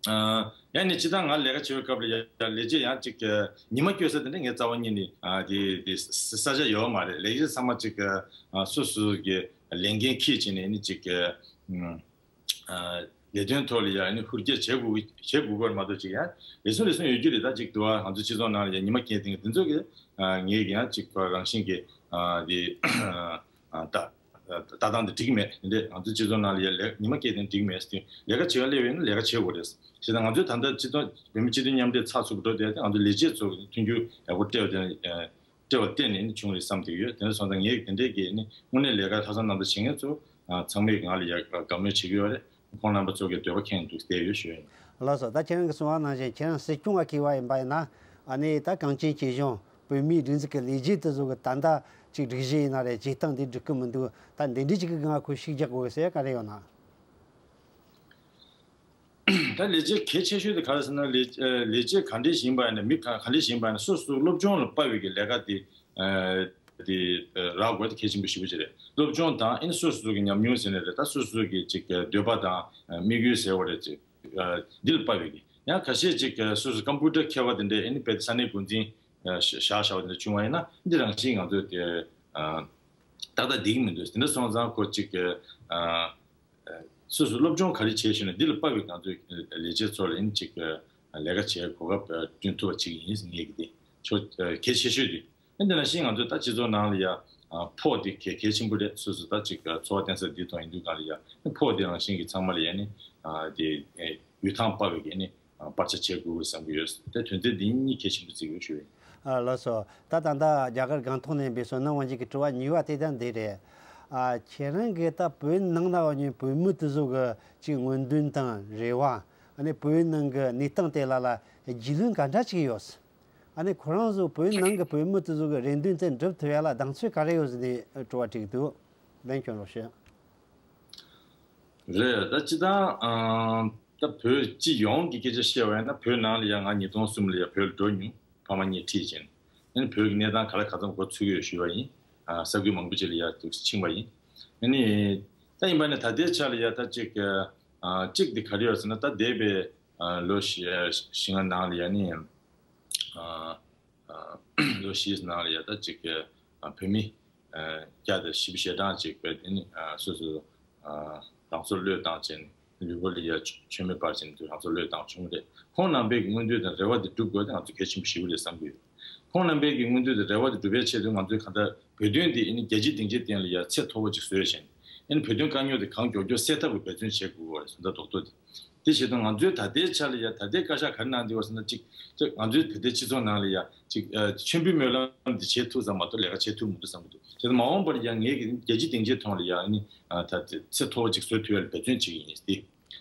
ཨ། ཡང་ནི་སྤྱིར་བཏང་ང་ལས་ཀ་བྱེད་པའི་སྐབས་ལ་ཡ་ཡ་ལས་བྱེད་ཡང་གཅིག་གི་ཉི་མ་སྐྱོད་ས་དེ་འདྲ་ངས་རྩ་བ་ཉིད་ནས་ཨ་དེ་དེ་ས་ས་ཆ་ཡོད་མ་རེད། ལས་བྱེད་ཚང་མ་གཅིག་གི་ཨ་སོ་སོ་གི་ལས་འགན་འཁྱེར་བྱས་ནས་ནི་གཅིག་གི་ཨ་ལས་དོན་ཐོག་ལ་ཡ་ནི་ཧུར་སྐྱེད་བྱེད་དགོས་བྱེད་དགོས་པར་མ་གཏོགས་གཅིག་ཡང་རེ་ཟུང་རེ་ཟུང་ཡོད་རྒྱུ་རེད། ད་གཅིག་འདུག་ཨ་ང་ཚོ་སྤྱི་ཚོགས་ནང་ལ་ཡ་ཉི་མ་སྐྱེལ་ཐེངས་དེ་ཚོ་གི་ཨ་ངས་ཀྱང་གཅིག་རང་བཞིན་གྱི་ཨ་དེ་ཨ་ད། ལྟ་སྟངས་དེ་འགྲིག་མེད། དེ་འདྲས་ང་ཚོའི་སྤྱི་ཚོགས་ནང་ལ་ཡ་ལས་ཉི་མ་སྐྱེལ་ཐེངས་འགྲིག་མེད་ཟེར་དུས་ལས་ཀ་བྱེད་ཡ་སླེབས་ཡོད་ན་ལས་ཀ་བྱེད་དགོས་རེད། བྱས་ཙང་ང་ཚོས་ད་ལྟ་སྤྱི་ཚོགས་བོད་མི་སྤྱི་མཐུན་མཉམ་འབྲེལ་ཚགས་ཚུད་པོ་འགྲོ་བསྡད་དེ་ང་ཚོ་ལས་བྱེད་ཚོ་མཐུན་འགྱུར་ཡག་པོ་སྤྲད་པ་དེ་སྤྲད་པ་བརྟེན་ནས་བྱུང་རེད་བསམ་བསྡད་ཡོད། དེ་འདྲ་སོང་ཙང་ངས་དེ་འདྲས་ཀྱི་ནི་དངོས་གནས་ལས་ཀ་ལྷག་བསམ་རྣམ་དག་བྱེད་མཁན་ཚོ་ཚང་མས་ང་ལ་ཡ་དགའ་མོས་བྱེད་ཀྱི་ཡོད་རེད། ཁོང་རྣམ་པ་ཚོ་གི་འདོད་པ་ཁེངས་འདུག་བསྡད་ཡོད་ཞུ་ཡ་ཡིན། ལགས་སོ། ད་ཁྱེད་རང་གིས་གསུངས་པ་ནང་བཞིན་ཁྱེད་རང་སྲིད་སྐྱོང་བ་ཁེལ་བ་ཡིན་པ་ཡིན་ན་ཨ་ནི་ད་གངས་ཅན་སྐྱིད་གཤོངས་བོད་མིའི་སྒྲིག་འཛུགས་ཀྱི་ལས་བྱེད་དེ་ཚོ་གི་ད་ལྟ་ཅིག་སྒྲིག་གཞི་ཡིན་ན་རེད། སྤྱིར་བཏང་འདི་འགྲིག་གི་མི་འདུག་ད་འདི་འདྲའི་ཅིག་གི་ང་ཁོ་ཤུགས་རྒྱག་དགོས་ཟེར་ག་རེ་ཡོད་ན། ད་ལས་བྱེད་གལ་ཆེ་ཤོས་དེ་ག་རེ་ཟེར་ན་ལས་ལས་བྱེད་ག་འདྲས་ཞིག་ཡིན་པ་ཡིན་ན་མི་ག་ག་འདྲས་ཞིག་ཡིན་པ་ཡིན་ན་སོ་སོ་སློབ་སྦྱོང་ལ་དཔག་པའི་གི་ལས་ཀ་དེ་དེ་རག་དགོས་དེ་གལ་ཆེན་པོ་ཞེ་པོ་ཅིག་རེད། སློབ་སྦྱོང་དང་ཨ་ནི་སོ་སོ་གི་ཉམས་མྱོང་ཟེར་ནའི་རེད། ད་སོ་སོ་གི་ཅིག་འདོད་པ་དང་དམིགས་ཡུལ་ཟེར་བ་རེད་ཅིག་འདི་ལ་དཔག་པའི་གི་ཡང་ཁ་ཤས་ཅིག་སོ་སོ་ཀམ་པུ་ཊར་མཁས་པ་དེ་འདྲས་ཨ་ནི་དཔེ་ས་གནས་འགོ་འཛིན་བཞག་བཞག་པ་དེ་འདྲ་བྱུང་བ་ཡིན་ན་འདི་རང་བཞིན་ང་ཚོས་དེ་ཏག་ཏག་བསྡད་ཀྱི་མི་འདུག་དེ་འདྲ་སོང་ཙང་ཁོ་ཅིག་སོ་སོ་སློབ་སྦྱོང་ག་རེ་བྱས་ཤེ་ན་འདི་ལ་དཔག་པའི་ང་ཚོའི་ལས་བྱེད་ཚོ་ལ་ཡིན་ཅིག་ལས་ཀ་བྱེད་གོ་སྐབས་བསྐྲུན་ཐུབ་པ་ཅིག་ཡིན་ངེས་ཀྱི་དེ་ཕྱོགས་གལ་ཆེ་ཤོས་དེ། ཨ་འདི་ནང་བཞིན་ང་ཚོའི་ད་སྤྱི་ཚོགས་ནང་ལ་ཡ་ཕོགས་དེ་གལ་གལ་ཆེན་པོ་རེད། སོ་སོ་ད་ཅིག་འཚོ་བ་བརྟེན་ས་འདི་དང་ཡིན་དུས་གང་ལ་ཡ་ཕོགས་དེ་རང་བཞིན་གྱི་ཚང་མ་ལ་ཡ་ནི་དེ་ཡུལ་ཐང་དཔག་པའི་གི་ནི་སྤར་ཆ་བྱེད་དགོས་བསམ་གྱི་ཡོད། དེ་དོན་ཚན་འདི་གཉིས་གལ་ཆེན་པོ་བརྩི་གི་ཡོད་ཞུ་ཡིན། ཨ་ལགས་སོ། ད་ད་ལྟ་རྒྱ་གར་སྒང་ཐོག་ནས་འབད་སོང་ན་ཝང་ཅིག་གི་དྲི་བ་གཉིས་པ་དེ་ད་འདི་རེད། ཨ་ཁྱེད་རང་གིས་ད་བོད་ནང་ན་བ་ཉོན་བོད་མི་དེ་ཚོ་གི་ཅིག་མངོན་འདོན་དང་རེ་བ་ཨ་ནི་བོད་ནང་གི་གནས་སྟངས་དེ་ལ་ལ་རྒྱུས་ལོན་ག་འདྲ་ཅིག་ཡོད། ཨ་ནི་ཁོ་རང་ཚོ་བོད་ནང་གི་བོད་མི་དེ་ཚོ་གི་རེ་འདུན་དེ་འགྲུབ་ཐུབ་ཡ་ལ་གདེང་ཚོད་ག་རེ་ཡོད་ཟེར་ནས་དྲི་བ་དྲིས་འདུག་ལན་སྐྱོན་རོགས་ཞུ། རེད། ད་སྤྱི་བཏང་ཨང་ད་བོད་སྤྱི་ཡོངས་ཀྱི་སྐད་ཆ་བཤད་པ་ཡིན་ན་བོད་ནང་ལ་ཡ་ང་ཉིས་སྟོང་གསུམ་ལ་ཡ་བོད་ལ་འགྲོ་མྱོང་། ཕ་མ་གཉིས་ཁྲིད་ཕྱིན། ཨ་ནི་བོད་ཀྱི་གནས་སྟངས་ག་ལ་ག་ཙམ་གོ་ཚུད་ཀྱི་ཡོད་ཞུས་པ་ཡིན། ཨ་ས་ཁུལ་མང་པོ་ཅིག་ལ་ཡ་དུ་ཕྱིན་པ་ཡིན། ཨ་ནི་ད་ཡིན་པ་ནི་ད་ལྟའི་ཆ་ལ་ཡ་ད་ཅིག་ཨ་ཅིག་འདི་ག་རེ་ཡོད་ཟེར་ན་ད་འདས་པའི་ཨ་ལོ་བཞི་བཞི་ལྔ་ནང་ལ་ཡ་ནི་ཨ། ལོ་བཞིའི་ནང་ལ་ཡ་ད་ཅིག་བོད་མི་བརྒྱ་དང་བཞི་བཅུ་ཞེ་གྲངས་ཅིག་བས་དེ་ནི་སོ་སོ་རང་སྲོག་བློས་བཏང་བྱས་ནས་ལུས་པོ་ལ་ཡ་མཆོད་མེ་སྤར་བྱས་ནས་རང་སྲོག་བློས་བཏང་བྱུང་རེད། ཁོང་རྣམ་པའི་མངོན་འདོད་དང་རེ་བ་དེ་འགྲུབ་དགོས་དེ་ང་ཚོ་གལ་ཆེན་པོ་ཞེ་པོ་རེད་བསམ་གྱི་ཡོད། ཁོང་རྣམ་པའི་མངོན་འདོད་དང་རེ་བ་དེ་འགྲུབ་པའི་ཆེད་དུ་ང་ཚོས་གང་ལྟར་བོད་དོན་འདི་རྒྱལ་སྤྱིའི་སྡིངས་ཆའི་སྟེང་ལ་ཡ་ཚད་མཐོ་པོ་ཅིག་བཟོས་བྱས་ནས་བོད་དོན་དཀའ་རྙོག་དེ་གང་མགྱོགས་མགྱོགས་སེལ་ཐབས་ཀྱི་འབད་བརྩོན་བྱེད་དགོས་པ་རེད་བཟོ་ལྟ་རྡོག་རྡོག་དེ། དེ་བྱེད་དུས་ང་ཚོའི་ད་ལྟའི་ཆ་ལ་ཡ་ད་ལྟའི་བཀའ་ཤག་ག་རེ་གནང་བསྡད་པ་ཟེར་ན་གཅིག་ཅིག་ང་ཚོའི་ད་ལྟའི་སྤྱི་ཚོགས་ནང་ལ་ཡ་གཅིག་ཨ་མཆོད་འབུལ་སྨོན་ལམ་འདི་བྱེད་ཐུབ་ཙམ་མ་གཏོགས་ལས་ཀ་བྱེད་ཐུབ་མི་འདུག་བསམ་གྱི་འདུག་དེ་ཚོ་མ་འོངས་པར་ཡང་ངས་ཀྱི་རྒྱལ་སྤྱིའི་སྡིངས་ཆའི་ཐོག་ལ་ཡ་ནི་ཨ་ད་ཚེ་མཐོ་བོ་ཅིག་བཟོ་ཐུབ་ཡ་ལ་འབད་བརྩོན་བྱེད་ཀྱི་ཡིན་ཏེ།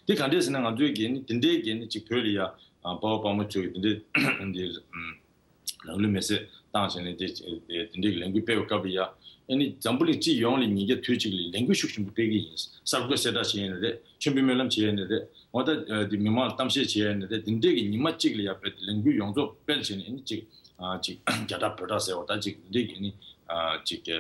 དེ་ག་འདྲས་ཟེར་ན་ང་ཚོའི་གི་ནི་དེ་འདྲའི་གི་ནི་གཅིག་བོད་ལ་ཡ་ཨ་དཔའ་བོ་དཔའ་མོ་ཚོས་གི་དེ་འདྲའི་འདི་ཨམ། ལག་ལུས་མེ་སྲེག་བཏང་བྱས་ནས་དེ་དེ་འདྲའི་ལས་འགུལ་སྤེལ་བའི་སྐབས་ལ་ཡ། ཨ་ནི་འཛམ་བུ་གླིང་སྤྱི་ཡོངས་ལ་ཉིན་རྒྱབ་དུས་གཅིག་ལ་ལས་འགུལ་ཤུགས་ཆེན་པོ་སྤེལ་གྱི་ཡིན། གསར་འགོད་གསལ་བསྒྲགས་བྱེད་ཡས་ནི་རེད། མཆོད་འབུལ་སྨོན་ལམ་བྱེད་ཡས་ནི་རེད། འོ་ད་དེ་མི་མང་ལ་གཏམ་བཤད་བྱེད་ཡས་ནི་རེད། དེ་འདྲའི་གི་ཉི་མ་གཅིག་ལ་ཡ་བོད་དེ་ལས་འགུལ་ཡོངས་རྫོགས་སྤེལ་བྱས་ནས་ཨ་ནི་གཅིག་ཨ་གཅིག་རྒྱ་གྲགས་བོད་གྲགས་ཟེར་བ་ད་གཅིག་འདི་འདྲའི་གི་ནི་ཨ་གཅིག་གི་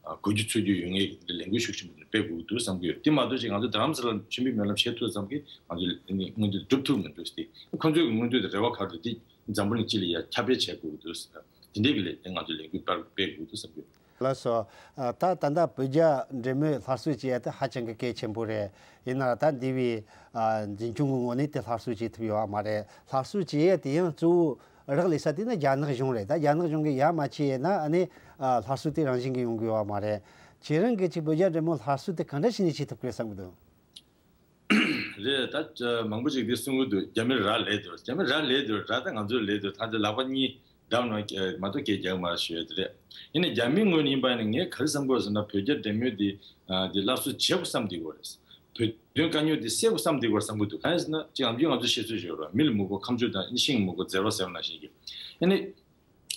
ཨ་གོ་རྒྱུ་ཚོར་རྒྱུ་ཡོད་མཁན་གྱི་འདི་འདྲའི་ལས་འགུལ་ཤུགས་ཆེན་པོ་འདི་སྤེལ་དགོས་ཀྱི་འདུག་བསམ་གྱི་ཡོད། དེ་མ་གཏོགས་ཅིག་ང་ཚོ་རྡ་རམ་ས་ལར་མཆོད་འབུལ་སྨོན་ལམ་བྱེད་ཐུབ་ཙམ་གྱིས་ང་ཚོའི་ཨ་ནི་མངོན་འདོད་འགྲུབ་ཐུབ་མི་འདུག་སྟེ། ཁོང་ཚོའི་གི་མངོན་འདོད་དང་རེ་བ་ག་རེ་འདུག་དེ་འཛམ་བུ་གླིང་སྤྱི་ལ་ཡ་ཁྱབ་སྤེལ་བྱེད་དགོས་ཀྱི་འདུག་ཟེར། དེ་འདྲའི་གི་ལས་དོན་ང་ཚོས་ལས་འགུལ་སྤེལ་སྤེལ་དགོས་ཀྱི་འདུག་བསམ་གྱི་ཡོད། ལགས་སོ། ཨ་ད་ད་ལྟ་བོད་རྒྱ་འབྲེལ་མོལ་སླར་གསོ་བྱེད་ཡ་དེ་ཧ་ཅང་གི་གལ་ཆེན་པོ་རེད། ཡིན་ན་ད་འདས་པའི་ཨ་འཛིན་སྐྱོང་གི་ངོས་ནས་དེ་སླར་གསོ་བྱེད་ཐུབ་ཡོད་པ་མ་རེད། སླར་གསོ་བྱེད་ཡ་དེ་ཡང་གཙོ་བོ་རག་ལས་ས་དེ་ནི་རྒྱ་ནག་གཞུང་རེད། ད་རྒྱ་ནག་གཞུང་གིས་ཡ་མ་བྱས་ན་ཨ་ནི་ཨ་སླར་གསོ་དེ་རང་བཞིན་གྱིས་ཡོང་གི་ཡོད་པ་མ་རེད། ཁྱེད་རང་གིས་ཅིག་བོད་རྒྱ་འབྲེལ་མོལ་སླར་གསོ་དེ་གང་འདྲ་བྱས་ནས་བྱེད་ཐུབ་ཀྱི་རེད་བསམ་གྱི་འདུག་རེད། ད་མང་པོ་ཅིག་འདི་གསུང་གི་འདུག་རྒྱ་མི་ར་ལས་འདུག་རྒྱ་མི་ར་ལས་འདུག་ར་ད་ང་ཚོའི་ལས་འདུག་ད་འདི་ལག་པ་གཉིས་འགྲམ་ནང་མ་གཏོགས་སྐད་རྒྱག་མ་ཞུ་ཡ་དེ་རེད། ཡིན་ནའི་རྒྱ་མི་ངོས་ནས་ཡིན་པ་ཡིན་ན་ངས་ག་རེ་བསམ་གི་ཡོད་ཟེར་ན་བོད་རྒྱ་འབྲེལ་མོལ་འདི་འདི་སླར་གསོ་བྱེད་དགོས་བསམ་བསྡད་ཀྱི་ཡོད་རེད། བོད་དོན་དཀའ་རྙོག་འདི་སེལ་དགོས་བསམ་བསྡད་ཀྱི་ཡོད་བསམ་གྱི་འདུག་གང་ཡིན་ཟེར་ན་ཅིག་ང་ཚོས་ང་ཚོའི་བཤད་ཚུལ་ཞིག་ཡོད་རེད། མི་ལ་མི་གོ་ཁ་མཆུ་དང་ཤིང་ལ་མི་གོ་འཛེར་བ་ཟེར་བ་ནང་བཞིན་གྱི། ཡིན་ནའི།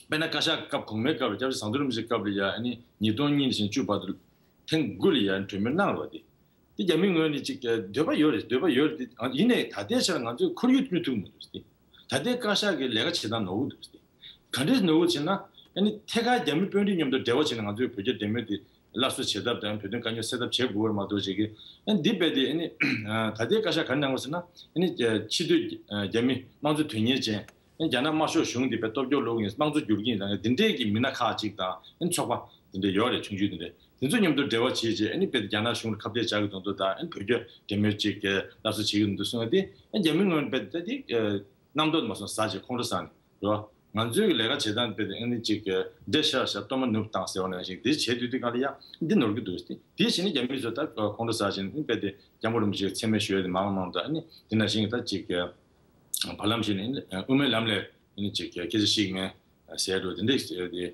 དཔེར་ན་བཀའ་ཤག་སྐབས་གོང་མའི་སྐབས་ལ་སྐྱབས་རྗེ་ཟམ་གདོང་རིན་པོ་ཆེའི་སྐབས་ལ་ཡ་ཨ་ནི་ཉིས་སྟོང་གཉིས་ནས་བྱས་བཅུ་བར་དུ་ ཐེངས་དགུ་ལ་ཡང་གྲོས་མོལ་གནང་རོགས་དེ། དེ་རྒྱ་མིའི་ངོས་ནས་ཅིག་འདོད་པ་ཡོད་རེད། འདོད་པ་ཡོད་རེད། ཡིན་ནའི་ད་ལྟའི་ཆར་ང་ཚོས་ཁོར་ཡུག་བསྐྲུན་ཐུབ་མི་འདུག་སྟེ། ད་ལྟའི་བཀའ་ཤག་གི་ལས་ཀ་བྱེད་སྟངས་ནོར་འདུག་སྟེ། ག་འདྲས་ནོར་འདུག་ཟེར་ན། ཨ་ནི་ཐད་ཀར་རྒྱ་མི་དཔོན་རིགས་མཉམ་དུ་འབྲེལ་བ་བྱས་ནས་ང་ཚོའི་བོད་རྒྱ་འབྲེལ་མོལ་དེ་སླར་གསོ་བྱེད་ཐབས་དང་བོད་དོན་དཀའ་རྙོག་སེལ་ཐབས་བྱེད་དགོས་པར་མ་གཏོགས་བྱེད་ཀྱི། ཨ་ནི་འདི་རྦད་དེ་ཨ་ནི་ད་ལྟའི་བཀའ་ཤག་ག་རེ་གནང་དགོས་ཟེར་ན། ཨ་ནི་ཕྱི་སྡོད་རྒྱ་མི་དམངས་གཙོ་དོན་གཉེར་ཅན། རྒྱ་ནག་དམར་ཤོག་གཞུང་དེ་བས་སྟོབས་སྐྱོ་ལོག་ཡིན། དམངས་གཙོ་བསྒྱུར་གྱི་ཡིན་ཟེར་མཁན་འདི་འདྲས་ཀྱི་མི་སྣ་ཁག་ཅིག་དང་། ཚོགས་པ་འདི་འདྲས་ཡོད་རེད། ཆུང་ཆུང་འདི་འདྲས། དེ་ཚོ་མཉམ་དུ་འབྲེལ་བ་བྱས་རྗེས། ཨ་ནི་དཔེ་རྒྱ་ནག་གཞུང་ལ་ཁ་གཏད་བཅག་གི་འདུག་འདུག་དང་། ཨ་ནི་བོད་རྒྱ་འབྲེལ་མོལ་ཅིག་སླར་གསོ་བྱེད་ཀྱི་འདུག་གསུངས་ཏེ། ཨ་ནི་རྒྱ་མི་ངོས་ནས་དཔེ་དེ་གནམ་ཐོག་མ་སོང་ཟ་བྱས་ཁོང་ཁྲོ་ཟ་ནས་རེད་བ། ང་ཚོའི་ལས་ཀ་བྱེད་སྟངས་དཔེ་དེ་ཨ་ནི་ཅིག་འདྲེ་ཤ་ཤ་གཏོར་མ་ནུབ་བཏང་ཟེར་བ་ནང་བཞིན། དེ་བྱས་དུས་དེ་ག་ལ་ཡ་འདི་ནོར་གྱི་འདུག་སྟེ། དེ་བྱས་ནས་རྒྱ་མི་ཚོ་ད་ཁོང་ཁྲོ་ཟ་བྱས་ནས་དཔེ་དེ་སྐྱབས་མགོན་རིན་པོ་ཆེ་མཚན་སྨད་ཞུ་ཡ་དེ་མང་མང་དང་། ཨ་ནི་དེ་ནང་བཞིན་ད་ཅིག་བར་ལམ་ཞིག་ནས་དབུ་མའི་ལམ་ལས་ཨ་ནི་ཅིག་སྐད་ཆ་བཤད་མཁན་ཟེར་འགྲོ་དེ་འདྲས་དེ་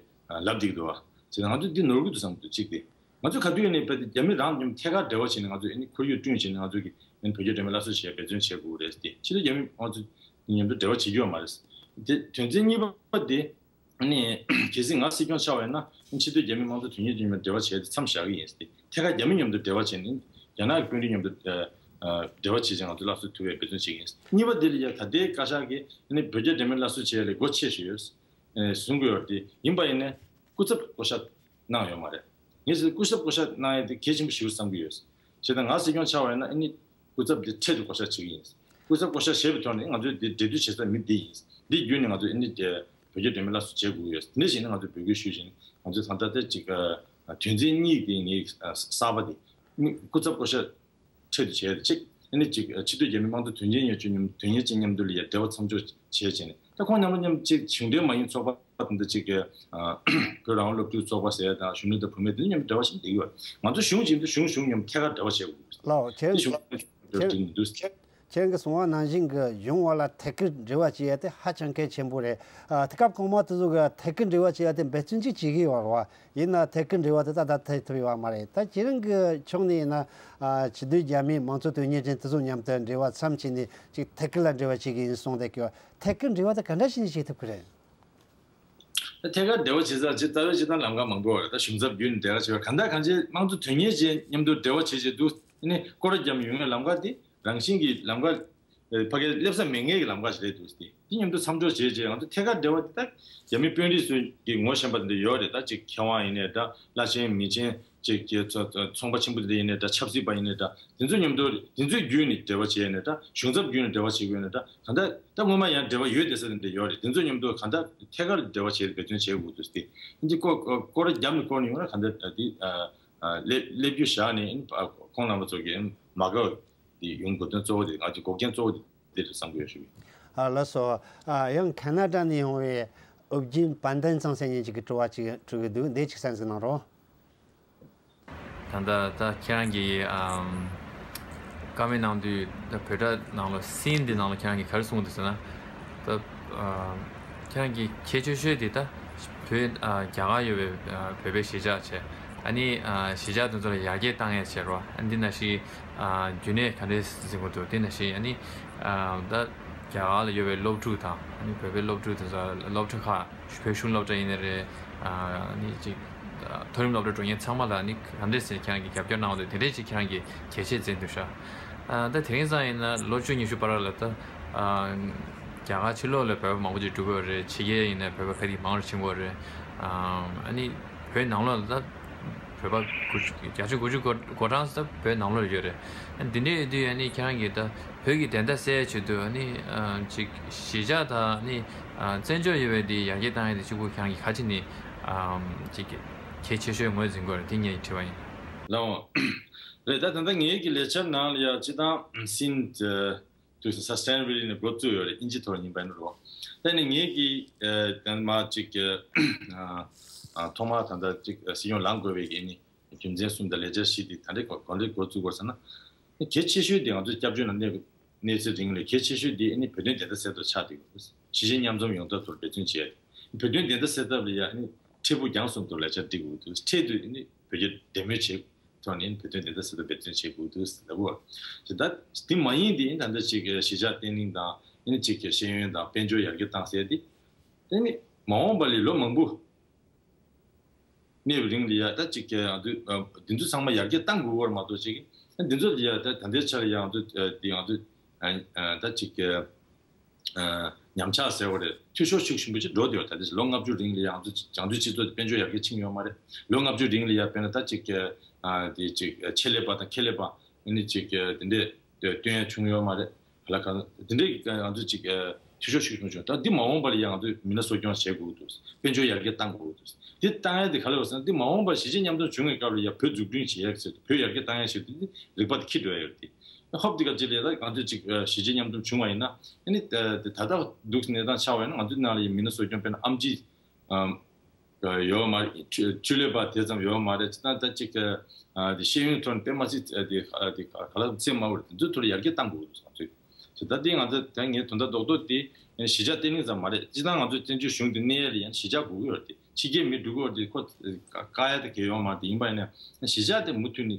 ལབ་བསྡད་ཀྱི་འདུག་བ། བྱས་ཙང་ང་ཚོས་འདི་ནོར་གྱི་འདུག་བསམ་གྱི་འདུག་གཅིག་དེ། ང་ཚོ་ག་དུས་ནས་དཔེ་རྒྱ་མི་རང་མཉམ་ཐད་ཀར་འབྲེལ་བ་བྱས་ནས། ང་ཚོས་ཨ་ནི་ཁོར་ཡུག་བསྐྲུན་བྱས་ནས་ང་ཚོ་གི་ཨ་ནི་བོད་རྒྱ་འབྲེལ་མོལ་སླར་གསོ་བྱེད་ཡ་འབད་བརྩོན་བྱེད་དགོས་རེད་དེ། ཕྱི་དྲོ་རྒྱ་མི་ང་ཚོ་མཉམ་དུ་འབྲེལ་བ་བྱེད་རྒྱུ་ཡོད་མ་རེད། དེ་དོན་ཚན་གཉིས་པ་དེ། ཨ་ནི་གལ་སྲིད་ང་སྲིད་སྐྱོང་ཆགས་པ་ཡིན་ན། ཕྱི་སྡོད་རྒྱ་མི་དམངས་གཙོ་དོན་གཉེར་ཅན་མཉམ་འབྲེལ་བ་བྱས་ཏེ་མཚམས་བཞག་གི་ཡིན་ཟེར་ཏེ། ཐད་ཀར་རྒྱ་མི་མཉམ་དུ་འབྲེལ་བ་བྱས་ནས། རྒྱ་ནག་གི་དཔོན་རིགས་མཉམ་དུ་ཨ་འབྲེལ་བ་བྱས་ཙང་ང་ཚོ་སླར་གསོ་ཐུབ་པའི་འབད་བརྩོན་བྱེད་ཀྱི་ཡིན། གཉིས་པ་དེ་ལ་ཡ་ད་ལྟའི་བཀའ་ཤག་གིས་ཨ་ནི་བོད་རྒྱ་འབྲེལ་མོལ་སླར་གསོ་བྱེད་ཡ་ལ་སྒོ་ཕྱེ་བཞིན་ཡོད། ཨ་བཟུང་གི་ཡོད་རེད་དེ། ཡིན་པ་ཡིན་ནའི་སྐུ་ཚབ་བསྐོ་བཞག་གནང་ཡོད་མ་རེད། ངས་ཟེར་སྐུ་ཚབ་བསྐོ་བཞག་གནང་ཡ་དེ་གལ་ཆེན་པོ་ཞིག་བསམ་གྱི་ཡོད། བྱས་ཙང་ང་སྲིད་སྐྱོང་ཆགས་པ་ཡིན་ན། ཨ་ནི་སྐུ་ཚབ་དེ་འཕྲལ་དུ་བསྐོ་བཞག་བྱེད་ཀྱི་ཡིན། སྐུ་ཚབ་བསྐོ་བཞག་བྱས་པའི་ཐོག་ནས་ང་ཚོས་འདི་འབྲེལ་མཐུད་བྱེད་ས་མི་འདི་ཡིན། འདི་བརྒྱུད་ནས་ང་ཚོས་ཨ་ནི་བོད་རྒྱ་འབྲེལ་མོལ་སླར་གསོ་བྱེད་དགོས་ཡོད། འདི་བཞིན་ང་ཚོས་འབོད་སྐུལ་ཞུས་བཞིན། ང་ཚོས་ད་ལྟ་དེ་ཅིག་དོན་ཚན་གཉིས་དེ་ངས་གསར་པ་དེ། སྐུ་ཚབ་བསྐོ་བཞག་འཕྲལ་དུ་བྱས་ཏེ་གཅིག་ཨ་ནི་གཅིག་ཕྱི་སྡོད་རྒྱ་མི་དམངས་གཙོ་དོན་གཉེར་ཡོད་ཅུང་མཉམ་དོན་གཉེར་ཅན་མཉམ་དུ་ལ་ཡ་འབྲེལ་བ་མཚམས་འཇོག་བྱས་བྱས་ནས། ད་ཁོང་མཉམ་དུ་མཉམ་གཅིག་གཞུང་འབྲེལ་མ་ཡིན་ཚོགས་པ་དེ་འདྲ་གཅིག་གི་བོད་རང་དབང་སློབ་ཕྲུག་ཚོགས་པ་ཟེར་ཡ་དང་། གཞོན་ནུ་དང་བུད་མེད་དེ་མཉམ་འབྲེལ་བ་ཞིག་ལས་ཡོད། ང་ཚོ་གཞུང་གཅིག་འདུག་གཞུང་གཞུང་མཉམ་ཐད་ཀར་འབྲེལ་བ་བྱེད་དགོས། ལའོ་ཁྱེད་དེ་གཞུང་ཁྱེད་འགྲིག་མི་འདུག་ཁྱེད་ཁྱེད་ཀྱིས་གསུངས་པ་ནང་བཞིན་གྱི་གཞུང་བར་ལ་ཐད་ཀར་འབྲེལ་བ་བྱེད་ཡ་དེ་ཧ་ཅང་གལ་ཆེན་པོ་རེད། ཨ་དེ་སྐབས་གོང་མ་དེ་ཚོ་གི་ཐད་ཀར་འབྲེལ་བ་བྱེད་ཡ་དེ་འབད་བརྩོན་ཅིག་བྱེད་ཀྱི་ཡོད་རེད་བ། ཡིན་ན་ཐད་ཀར་འབྲེལ་བ་དེ་ད་ལྟ་ཐད་ཐུབ་ཡོད་པ་མ་རེད། ད་ཁྱེད་རང་གི་ཕྱོགས་ནས་ཡིན་ན། ཨ་ཕྱི་སྡོད་རྒྱ་མིའི་དམངས་གཙོ་དོན་གཉེར་ཅན་དེ་ཚོ་མཉམ་དུ་འབྲེལ་བ་མཚམས་བྱས་ནས་ཅིག་ཐད་ཀར་ལ་འབྲེལ་བ་བྱེད་ཀྱི་ཡིན་གསུངས་བསྡད་ཀྱི་ཡོད། ཐད་ཀར་འབྲེལ་བ་དེ་ག་འདྲ་བྱས་ནས་བྱེད་ཐུབ་ཀྱི་རེད། ཐད་ཀར་འབྲེལ་བ་བྱེད་ས་ཅིག་རྩ་བའི་སྤྱིར་བཏང་ལམ་ཁ་མང་པོ་ཡོད་རེད། ད་གཞུང་ཚབ་བརྒྱུད་ནས་འབྲེལ་བ་བྱེད་པ། གང་ལྟར་གང་ཅི་དམངས་གཙོ་དོན་གཉེར་ཅན་མཉམ་དུ་འབྲེལ་བ་བྱེད་བྱེད་དུས་ནི་སྐོར་ར་བརྒྱབ་ཡོང་བའི་ལམ་ཁ་དེ་རང་བཞིན་གྱི་ལམ་ཁ། ཨེ་ཕ་གིར་སླེབས་ས་མེད་མཁན་གྱི་ལམ་ཁ་ཞིག་རེད་འདུག་སྟེ། དེ་མཉམ་དུ་མཚམས་འཇོག་བྱས་རྗེས། ང་ཚོ་ཐད་ཀར་འབྲེལ་བ་དེ་དག་རྒྱ་མི་དཔོན་རིགས་ཚོ་གི་ངོ་ཤེས་པ་དེ་འདྲ་ཡོད་རེད། ད་ཅིག་མཁས་དབང་ཡིན་ནའི་འདྲ། བླ་ཆེན་མི་ཆེན་ཅིག་གི་ཚོ་ཚོ་ཚོང་པ་ཆེན་པོ་དེ་འདྲ་ཡིན་ནའི་འདྲ། ཆབ་སྲིད་པ་ཡིན་ནའི་འདྲ། དེ་ཚོ་མཉམ་དུ་དེ་ཚོའི་བརྒྱུད་ནས་འབྲེལ་བ་བྱས་ནའི་འདྲ། གཞུང་ཚབ་བརྒྱུད་ནས་འབྲེལ་བ་བྱེད་དགོས་ནའི་འདྲ། གང་ལྟར་ད་སྔོན་མ་ཡང་འབྲེལ་བ་ཡོད་བསྡད་ས་དེ་འདྲ་ཡོད་རེད། དེ་ཚོ་མཉམ་དུ་གང་ལྟར་ཐད་ཀར་འབྲེལ་བ་བྱེད་འབད་བརྩོན་བྱེད་དགོས་འདུག་སྟེ། ཨིན་ཇི་ཀོ་ཀོ་སྐོར་ར་བརྒྱབ་ནས་སྐོར་ནས་ཡོང་ན། གང་ལྟར་དེ་ཨ་ཨ་སླེབས་སླེབས་རྒྱུ་བཞག་ནས། ཨ་ཁོང་རྣམ་པ་ཚོ་གི་མ་དགའ་བ་དེ་ཡོང་དགོས་དོན་གཙོ་བོ་དེ། ང་ཚོའི་འགོག་རྐྱེན་གཙོ་བོ་དེ་དེ་རེད་བསམ་གྱི་ཡོད་ཞུ་གི། ཨ་ལགས་སོ། ཨ་ཡང་ཁ་ན་ཌ་ནས་ཡོང་བའི་ཨུ་རྒྱན་དཔལ་ལྡན་ཚང་ཟེར་མཁན་ཅིག་གིས་དྲི་བ་ཅིག་དྲི་གི་འདུག་འདི་ཅིག་གསན་གཟིགས་གནང་རོགས། ད་ལྟ་ད་ཁྱེད་རང་གིས་ཨམ་བཀའ་མོལ་གནང་དུས། ད་བོད་སྒྲ་ནང་ལོགས་སིན་འདི་ནང་ལོགས་ཁྱེད་རང་གིས་ག་རེ་གསུངས་འདུག་ཟེར་ན། ད་ཨ་ཁྱེད་རང་གིས་གལ་ཆེ་ཤོས་དེ་ད་བོད་ཨ་རྒྱ་གར་ཡོད་པའི་ཨ་བོད་པའི་གཞིས་ཆགས་བྱས། ཨ་ནི་ཨ་གཞིས་ཆགས་དེ་ཚོ་ལ་ཡར་རྒྱས་བཏང་ཡས་བྱས་རོགས། ཨ་འདི་ནང་བཞིན་ཨ་རྒྱུན་གནས་ག་འདྲས་ཟིན་གྱི་འདུག་འདི་ནང་བཞིན་ཨ་ནི་ཨ་ད་རྒྱ་གར་ལ་ཡོད་པའི་སློབ་ཕྲུག་དང་། ཨ་ནི་བོད་པའི་སློབ་ཕྲུག་དེ་ཚོ་སློབ་གྲྭ་ཁག་བོད་གཞུང་སློབ་གྲྭ་ཡིན་ནའི་རེད། ཨ་ནི་ཅིག་མཐོ་རིམ་སློབ་གྲྭ་འགྲོ་མཁན་ཚང་མ་ལ་ནི་ག་འདྲས་ཟེར་ཁྱེད་རང་གིས་རྒྱབ་སྐྱོར་གནང་བ་འདུག་དེ་འདྲས་ཅིག་ཁྱེད་རང་གིས་གལ་ཆེ་བརྩི་འདུག་ཤག་ཨ་ད་དེ་རིང་སང་ཡིན་ན་ལོ་བཅུ་ཉི་ཤུ་བར་ལ་ད་ཨ་རྒྱ་གར་ཕྱི་ལོགས་ལ་བོད་པ་མང་པོ་ཅིག་འགྲོ་གི་ཡོད་རེད། ཕྱི་རྒྱལ་ཡིན་ན་བོད་པ་ཕལ་སྐད་མང་རུ་ཕྱིན་གྱི་ཡོད་རེད། ཨ་ནི་བོད་ནང་ལོགས་ལ་ད་བོད་པ་དགུ་བཅུ་བརྒྱ་ཆ་དགུ་བཅུ་གོ་གོ་གྲངས་ད་བོད་ནང་ལོགས་ལ་ཡོད་རེད། ཨ་འདི་འདྲས་ཡོད་དུས། ཨ་ནི་ཁྱེད་རང་གིས་ད་བོད་ཀྱི་བདེན་མཐའ་གསལ་ཆེད་དུ། ཨ་ནི་ཨ་ཅིག་གཞིས་ཆགས་དང་། ཨ་ནི་ཨ་བཙན་བྱོལ་ཡོད་པའི་འདི་ཡར་རྒྱས་བཏང་ཡས་དེ་གཅིག་པུ་ཁྱེད་རང་གིས་ག་ཅི་ནས་ཨ་ཅིག་གལ་ཆེ་ཤོས་ངོས་འཛིན་དགོས་རེད། དེ་ངའི་དྲི་བ་ཡིན། ལགས་འོང་། རེད། ད་ད་ལྟ་ངའི་གི་ལས་འཆར་ནང་ལ་ཡ་སྤྱིར་བཏང་སིན་དུས་སུ་སས་ཊེ་ནེ་བི་ལི་ཊི་ནས་འགོ་བཙུགས་ཡོད་རེད། ཨིན་ཇི་ཐོག་ཡིན་པ་ནི་རོ། ད་ནི་ངེད་ཀྱིས་ཨ་དེ་མ་ཅིག་ཨ་ཨ་ཐོག་མར་ད་ལྟ་ཅིག་ཨ་སྲིད་སྐྱོང་ལངས་དགོས་པའི་གི་ནི་རྒྱུ་མཚན་གསུམ་དང་ལས་འཆར་བཞི་དེ་ད་ལྟ་ག་འདྲ་འགོ་བཙུགས་དགོས་ཟེར་ན། གལ་ཆེ་ཤོས་དེ་ང་ཚོ་སྐྱབས་བཅོལ་ནང་གནས་གནས་ཚུལ་རིང་ལ་གལ་ཆེ་ཤོས་དེ་ཨ་ནི་བོད་དོན་བདེན་མཐའ་གསལ་ཐབས་ཆགས་བསྡད་ཡོད། གཞིས་བྱེས་མཉམ་འཛོམས་ཡོང་ཐབས་ཐོག་འབད་བརྩོན་བྱས་ཏེ། བོད་དོན་བདེན་མཐའ་གསལ་ཐབས་ལ་ཡ་ཨ་ནི་འཕྲལ་ཕུགས་རྒྱང་གསུམ་དུ་ལས་འཆར་སྒྲིག་དགོས་འདུག་འཕྲལ་དུ་ཨ་ནི་བོད་རྒྱ་འབྲེལ་མོལ་བྱེད་ཐོག་ནས་བོད་དོན་བདེན་མཐའ་གསལ་ཐབས་འབད་བརྩོན་བྱེད་དགོས་འདུག་ཟེར་ལབ་པ། དེ་ད་དེ་མ་ཡིན་དེ་ད་ལྟ་ཅིག་གཞིས་ཆགས་བརྟན་ལྷིང་དང་། ཨ་ནི་ཅིག་གི་ཤེས་ཡོན་དང་དཔལ་འབྱོར་ཡར་རྒྱས་བཏང་ཟེར་ཏེ། དེ་ནི་མ་འོངས་པ་ལ་ལོ་མང་པོ་ གནས་པའི་རིང་ལ་ཡ་ད་ཅིག་ང་ཚོས་འདི་ཚོ་ཚང་མ་ཡར་རྒྱས་གཏང་དགོས་པ་མ་གཏོགས་ཅིག་འདི་ཚོ་ལ་ཡ་ད་ད་ལྟའི་ཆར་ལ་ཡ་ང་ཚོས་འདི་ང་ཚོས་ད་ཅིག་ཉམས་ཆག་ཟེར་བ་རེད། འཐུས་ཤོར་ཤུགས་ཆེན་པོ་ཅིག་འགྲོ་བསྡད་ཡོད། ད་ལྟ་ལོ་ལྔ་བཅུ་རིང་ལ་ཡང་ང་ཚོ་བྱང་མཐུན་སྤྱི་ཚོགས་དེ་དཔལ་འབྱོར་ཡར་རྒྱས་ཕྱིན་ཡོད་མ་རེད། ལོ་ལྔ་བཅུ་རིང་ལ་ཡང་དཔེར་ན་ད་ཅིག་ཨ་དེ་ཅིག་ཆེད་ལས་པ་དང་ཁེ་ལས་པ་ཨ་ནི་ཅིག་དེ་འདྲས་བཏོན་ཡ་བྱུང་ཡོད་མ་རེད། ཧ་ལ་ག་དེ་འདྲས་ང་ཚོ་ཅིག་འཐུས་ཤོར་ཤུགས་ཆེན་པོ་བྱུང་། ད་འདི་མ་འོངས་པ་ལ་ཡང་ང་ཚོས་མི་སྣ་གསོ་སྐྱོང་བྱེད་དགོས་འདུག་དཔལ་འབྱོར་ཡར་རྒྱས་གཏང་དགོས་འདུག་འདི་གཏང་ཡ་དེ་ག་ལ་ཡོད་ཟེར་ན། འདི་མ་འོངས་པ་གཞིས་བྱེས་མཉམ་འཛོམས་བྱུང་བའི་སྐབས་ལ་ཡ་བོད་འཛུགས་སྐྲུན་བྱེད་ཡ་ཟེར་དུས་བོད་ཡར་རྒྱས་གཏང་ཡ་ཟེར་དུས་འདི་རིག་པ་དེ་འཁྱེར་འགྲོ་ཡ་ཡོད་དེ། ཧོབ་འདི་ག་ཅི་ལས་ད་ང་ཚོས་ཅིག་ཨ་གཞིས་བྱེས་མཉམ་འཛོམས་བྱུང་བ་ཡིན་ན། ཨ་ནི་ད་ད་ལྟ་འདུག་གནས་སྟངས་ཆགས་པ་ཡིན་ན། ང་ཚོའི་ནང་ལ་ཡི་མི་སྣ་གསོ་སྐྱོང་དཔེར་ན་ཨེམ་ཆི་ཨམ་ཡོད་མ་རེད། ཆུ་ཆུ་ལས་པ་དེ་ཙམ་ཡོད་མ་རེད། ཅི་ད་ད་ཅིག་ཨ་དེ་ཤེས་ཡོན་ཐོག་ནས་དཔེ་མ་སྲིད་དེ་དེ་ག་ལ་ཚད་མ་བར་དེ་ཚོའི་ཐོག་ལ་ཡར་རྒྱས་གཏང་དགོས་འདུག་ང་ཚོས་ད་ལྟ་ང་ཚོ་ད་ངའི་དོན་དག་རྡོག་རྡོག་དེ་གཞིས་ཆགས་བརྟན་ལྷིང་ཙམ་མ་རེད། སྤྱིར་བཏང་ང་ཚོ་བཙན་བྱོལ་གཞུང་དེ་གནས་ཡ་ལ་ཡང་གཞིས་ཆགས་དགོས་ཀྱི་ཡོད་རེད་དེ། ཕྱི་རྒྱལ་མི་འགྲོ་གི་ཡོད་རེད་དེ། ཁོ་བཀག་ཡ་དེ་གལ་ཡོད་མ་རེད་དེ། ཡིན་པ་ཡིན་ན་གཞིས་ཆགས་དེ་མུ་མཐུད་ནས་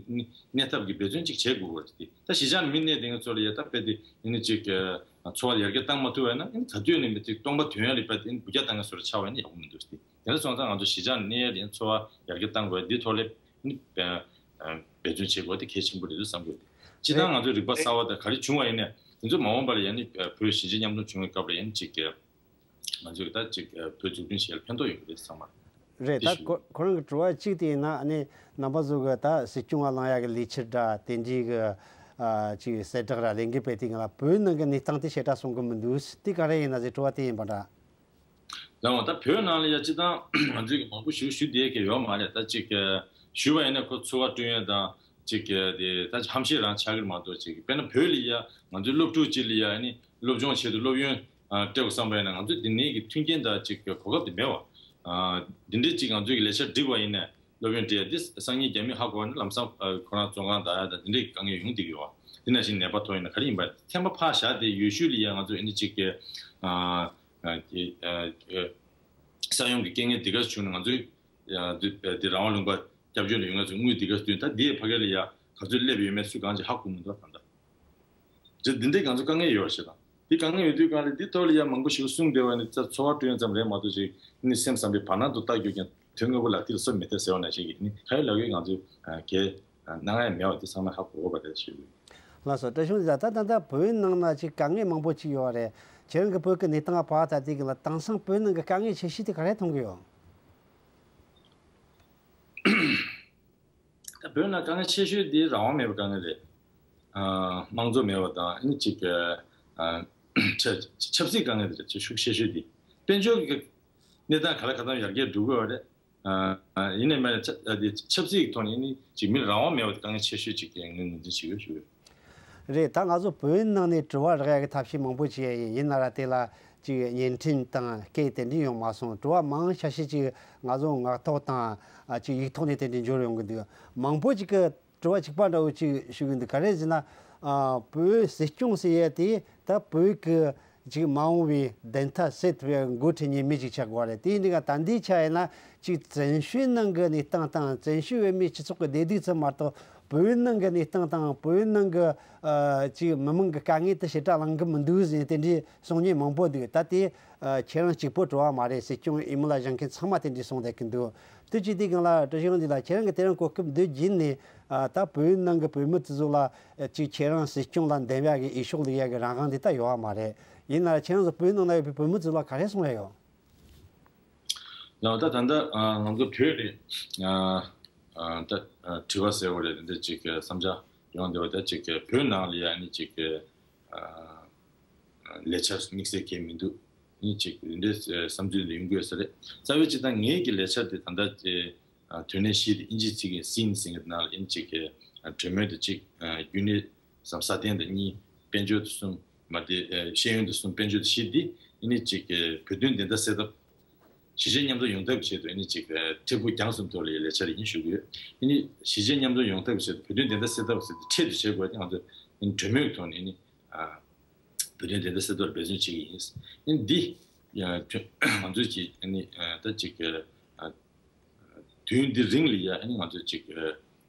གནས་ཐབས་ཀྱི་འབད་བརྩོན་ཅིག་བྱེད་དགོས་ཀྱི་ཡོད་རེད་དེ། ད་གཞིས་ཆགས་ནས་མི་གནས་དེ་ང་ཚོ་ལ་ཡ་ད་དཔེ་དེ་ཡིན་ན་ཅིག་འཚོ་བ་ཡར་རྒྱས་བཏང་མ་ཐུབ་པ་ཡིན་ན། ཡིན་ན་ག་དུས་ནས་མི་དེ་སྟོང་པ་དོན་ཡ་ལ་དཔེ་དེ་འབུད་རྒྱག་བཏང་ཡ་བཟོ་འདྲ་ཆགས་པ་ཡིན་ན་ཡག་པོ་མི་འདུག་སྟེ། དེ་འདྲ་སོང་ཙང་ང་ཚོ་གཞིས་ཆགས་ནས་གནས་ཡ་ལ་ཡང་འཚོ་བ་ཡར་རྒྱས་གཏང་དགོས་ཡ་འདི་ཐོག་ལ་ནི་འབད་བརྩོན་བྱེད་དགོས་དེ་གལ་ཆེན་པོ་རེད་འདུག་བསམ་གྱི་ཡོད། སྤྱིར་བཏང་ང་ཚོའི་རིག་པ་གསར་བ་དང་ག་རེ་བྱུང་བ་ཡིན་ནའི་དེ་ཚོ་མ་འོངས་པ་ལ་ཡང་ནི་བོད་གཞིས་བྱེས་མཉམ་འཛོམས་བྱུང་བའི་སྐབས་ལ་ཡང་ནི་ཅིག་ང་ཚོས་ད་ཅིག་བོད་འཛུགས་སྐྲུན་བྱེད་ཡ་ལ་ཕན་ཐོགས་ཡོང་གི་རེད་བསམ་པ་རེད། ད་ཞུ་གི་ཁོ་ཁོ་རང་གི་དྲི་བ་གཅིག་དེ་ཡིན་ན། ཨ་ནི་རྣམ་པ་ཚོ་གི་ད་སྲིད་སྐྱོང་ལ་ལངས་ཡ་གི་ལས་འཆར་འདྲ་དེ་འདྲའི་གི་ཨ་ཅིག་གསལ་བསྒྲགས་ར་ལས་འགུལ་སྤེལ་དུས་སྒང་ལ་བོད་ནང་གི་གནས་སྟངས་དེ་ཞེ་དྲག་གསུང་གི་མི་འདུག་དེ་ག་རེ་ཡིན་ན་ཟེར་དྲི་བ་དེ་ཡིན་པ་འདྲ། ལགས་འོང་། ད་བོད་ནང་ལ་ཡ་སྤྱིར་བཏང་ང་ཚོས་ཀྱི་མང་པོ་ཞིག་ཞུ་བསྡད་ཀྱི་ཡོད་མ་རེད། ད་ཅིག་ཞུས་པ་ཡིན་ན་ཁོ་ཚོར་བ་བསྐྲུན་ཡས་དང་ཅིག་དེ་ད་ཧམ་བཤད་རང་ཆགས་ཀྱི་མ་གཏོགས། ཅིག་དཔེར་ན་བོད་ལ་ཡ་ང་ཚོའི་སློབ་ཕྲུག་ཅིག་ལ་ཡ་ནི་སློབ་སྦྱོང་ཆེད་དུ་སློབ་ཡོན་སྤྲད་དགོས་བསམ་པ་ཡིན་ན་ང་ཚོས་དེ་ནས་ཀྱི་མཐུན་རྐྱེན་དང་ཅིག་གོ་སྐབས་དེ་མེད་པ། འདི་འདྲའི་ཅིག་ང་ཚོས་ཀྱི་ལས་འཆར་བསྒྲིགས་པ་ཡིན་ན་སློབ་ཡོན་སྤྲད་ཡ་འདི་སང་ཉིན་རྒྱ་མི་ཧ་གོ་བ་ནི་ལམ་སང་ཁོ་རང་བཙོན་ཁང་བདག་ཡ་དང་འདི་འདྲའི་དཀའ་ངལ་ཡོང་བསྡད་ཀྱི་ཡོད། དེ་ནང་བཞིན་ནད་པ་ཐོབ་ཡིན་ན་ག་རེ་ཡིན་པ་ཚན་པ་ཕར་བཞག་སྟེ་ཡུལ་ཤུལ་ལ་ཡ་ང་ཚོས་ཨ་ནི་ཅིག་གི་ཨ་ཨ་ཨ་ཨ་ས་ཡོམ་གྱི་རྐྱེན་ངན་འདི་ག་བྱུང་ནས་ང་ཚོའི་ཡ་འདི་འདི་རང་དབང་ལུང་པ་སྐྱབས་བཅོལ་ནས་ཡོང་ཡ་ཚོ་དངུལ་འདི་ག་བཏོན། ད་འདིའི་ཕ་གི་ལ་ཡ་ག་ཚོད་སླེབས་ཡོད་མེད་སུ་གང་ཅིག་ཧ་གོ་མི་འདུག་ད་ལྟ་འདི་འདི་འདྲའི་ང་ཚོ་དཀའ་ངལ་ཡོད་རེད་ཤག་དང་། འདི་དཀའ་ངལ་ཡོད་དུས་སྒང་ལ་འདི་ཐོག་ལ་ཡ་མང་པོ་ཞིག་གསུངས་བསྡད་པ་ནི་ཚོར་བ་སྤྲོད་ཡ་ཙམ་རེད་མ་གཏོགས་ཅིག་ནི་སེམས་བསམ་པའི་བར་སྣང་དུ་ལྟ་རྒྱུ་ཀྱང་དོན་དངོས་པོ་ལག་མཐིལ་སོར་མི་ཐེག་ཟེར་བ་ནང་བཞིན་གྱི་ནི་ག་ཡི་ལབ་ཡོད། ང་ཚོས་གལ་གནང་ཡ་མེད་པ་འདི་ཚང་མས་ཧ་གོ་དགོས་པ་རེད་ཞུ་གི་ཡོད། ལགས་སོ། བཀྲ་ཤིས་ལགས། ད་ད་ལྟ་བོད་ནང་ན་ཅིག་དཀའ་ངལ་མང་པོ་ཅིག་ཡོད་རེད། ཁྱེད་རང་གི་བོད་ཀྱི་གནས་སྟངས་ལ་བལྟས་དུས་སྒང་ལ་དེང་སང་བོད་ནང་གི་དཀའ་ངལ་ཆེ་ཤོས་དེ་ག་རེ་མཐོང་གི་ཡོད། ད་བོད་ནང་དཀའ་ངལ་ཆེ་ཤོས་དེ་རང་དབང་མེད་པའི་དཀའ་ངལ་རེད། ཨ་དམངས་གཙོ་མེད་པ་དང་ཨ་ནི་ཅིག་ཨ་ཆབ་ཆབ་སྲིད་དཀའ་ངལ་དེ་རེད། ཤུགས་ཆེ་ཤོས་དེ། དཔལ་འབྱོར་གྱི་གནས་སྟངས་ག་ལ་ག་ཙམ་ཡར་རྒྱས་འགྲོ་གི་ཡོད་རེད། ཨ་ཡིན་ནའི་མིན་ནའི་ཆབ་ཨ་དེ་ཆབ་སྲིད་ཀྱི་ཐོག་ནས་ནི་ཅིག་མི་རང་དབང་མེད་པ་དེ་དཀའ་ངལ་ཆེ་ཤོས་ཅིག་ངས་ངོས་འཛིན་བྱེད་ཀྱི་ཡོད་ཞུ་གི་ཡོད། རེད། ད་ང་ཚོ་བོད་ནང་ནས་དྲི་བ་རག་ཡ་གི་ཐབས་ཤེས་མང་པོ་བྱས་ཡིན། ཡིན་ན་ར་དེ་ལ་ཅིག་བརྙན་འཕྲིན་དང་སྐད་དེ་འདྲ་ཡོང་མ་སོང་། དྲི་བ་མང་ཆེ་ཤོས་ཅིག་ང་ཚོ་ངག་ཐོག་དང་ཨ་ཅིག་ཡིག་ཐོག་ནས་དེ་འདྲ་འབྱོར་ཡོང་གི་འདུག་མང་པོ་ཅིག་གི་དྲི་བ་གཅིག་པ་འདྲ་བོ་ཅིག་ཞུ་གི་འདུག་ག་རེ་ཟེར་ན། ཨ་བོད་སྲིད་སྐྱོང་ཟེར་ཡ་དེ་ད་བོད་ཀྱི་ཅིག་མ་འོངས་པའི་བདེན་མཐའ་གསལ་ཐུབ་ཡ་འགོ་ཁྲིད་མཁན་མི་ཅིག་ཆགས་དགོས་རེད། དེ་ཡིན་དུས་ད་ལྟའི་ཆ་ཡིན་ན་ཅིག་བཙན་བྱོལ་ནང་གི་གནས་སྟངས་དང་བཙན་བྱོལ་བོད་མིའི་སྤྱི་ཚོགས་ཀྱི་བདེ་སྡུག་ཙམ་མ་གཏོགས། བོད་ནང་གི་གནས་སྟངས་དང་བོད་ནང་གི་ཨ་ཅིག་མི་མང་གི་དཀའ་ངལ་དེ་ཞེ་དྲག་གླེང་གི་མི་འདུག་ཟེར་དེ་འདྲའི་གསུང་མཁན་མང་པོ་འདུག་ད་དེ་ཨ་ཁྱེད་རང་གཅིག་པོ་དྲི་བ་མ་རེད། སྲིད་སྐྱོང་འོས་མི་ལ་བཞེངས་མཁན་ཚང་མ་དེ་འདྲའི་གསུངས་བསྡད་ཀྱི་འདུག་དེ་བྱེད་དུས་སྒང་ལ་བཀྲ་ཤིས་དབང་འདུས་ལགས། ཁྱེད་རང་གི་དེ་རིང་གོ་སྐབས་འདི་བརྒྱུད་ནས་ཨ་ད་བོད་ནང་གི་བོད་མི་དེ་ཚོ་ལ་ཨ་ཅིག་ཁྱེད་རང་སྲིད་སྐྱོང་ལ་འདེམས་ཡག་གི་འོས་ཤོག་བླུག་ཡག་གི་རང་དབང་འདི་ད་ཡོད་པ་མ་རེད། ཡིན་ན་ཁྱེད་རང་ཚོ་བོད་ནང་ན་ཡོད་པའི་བོད་མི་ཚོ་ལ་ག་རེ་གསུང་ཡ་ཡོད། ལགས། ད་ད་ལྟ་ཨ་ང་ཚོ་བོད་ནས་ཨ་ཨ་ད་ཨ་དྲི་བ་ཟེར་བ་རེད། འདི་ཅིག་བསམ་འཆར་ཡོང་བསྡད་པ་ད་ཅིག་བོད་ནང་ལ་ཡ་ནི་ཅིག་ཨ་ལས་འཆར་དམིགས་བསལ་གང་ཡང་མི་འདུག་ནི་ཅིག་འདི་འདྲའི་བསམ་ཚུལ་འདི་ཡོང་གི་ཡོད་ས་རེད། རྩ་བའི་སྤྱིར་བཏང་ངེད་ཀྱི་ལས་འཆར་དེ་ད་ལྟ་ཨ་དོན་གནད་བཞི་དེ་ཨིན་ཇིའི་ཚིག་གི་སིན་ཟེར་མཁན་དེ་ནང་ལ་ཨིན་ཅིག་གི་ཨ་གྲོས་མོལ་དེ་གཅིག་ཨ་རྒྱུན་གནས་སམ་སྲ་བརྟན་དང་གཉིས། དཔལ་འབྱོར་དེ་གསུམ། མ་དེ་ཨ་ཤེས་ཡོན་དེ་གསུམ། དཔལ་འབྱོར་དེ་བཞི་དེ་ཨ་ནི་གཅིག་གི་བོད་དོན་བདེན་མཐའ་གསལ་ཐབས། གཞིས་བྱེས་མཉམ་དུ་ཡོང་ཐབས་ཆེད་དུ་ཨ་ནི་གཅིག་ཨ་མཁྲེགས་པོ་རྒྱང་གསུམ་ཐོག་ལ་ཡི་ལས་འཆར་ཡིན་ཞུ་གི་ཡོད། ཨ་ནི་གཞིས་བྱེས་མཉམ་དུ་ཡོང་ཐབས་ཆེད་དུ་བོད་དོན་བདེན་མཐའ་གསལ་ཐབས་ཟེར་ཏེ་འཕྲལ་དུ་བྱེད་དགོས་ཏེ་ང་ཚོ་ཨ་ནི་གྲོས་མོལ་གྱི་ཐོག་ནས་ཨ་ནི་ཨ་བོད་དོན་བདེན་མཐའ་གསལ་ཐབས་འབད་བརྩོན་བྱེད་ཀྱི་ཡིན། ཨ་ནི་འདི་ཡ་ང་ཚོས་ཀྱི་ཨ་ནི་ཨ་ད་གཅིག་གི་ཨ་དུས་འདི་རིང་ལ་ཡ་ཨ་ནི་ང་ཚོས་གཅིག་གི་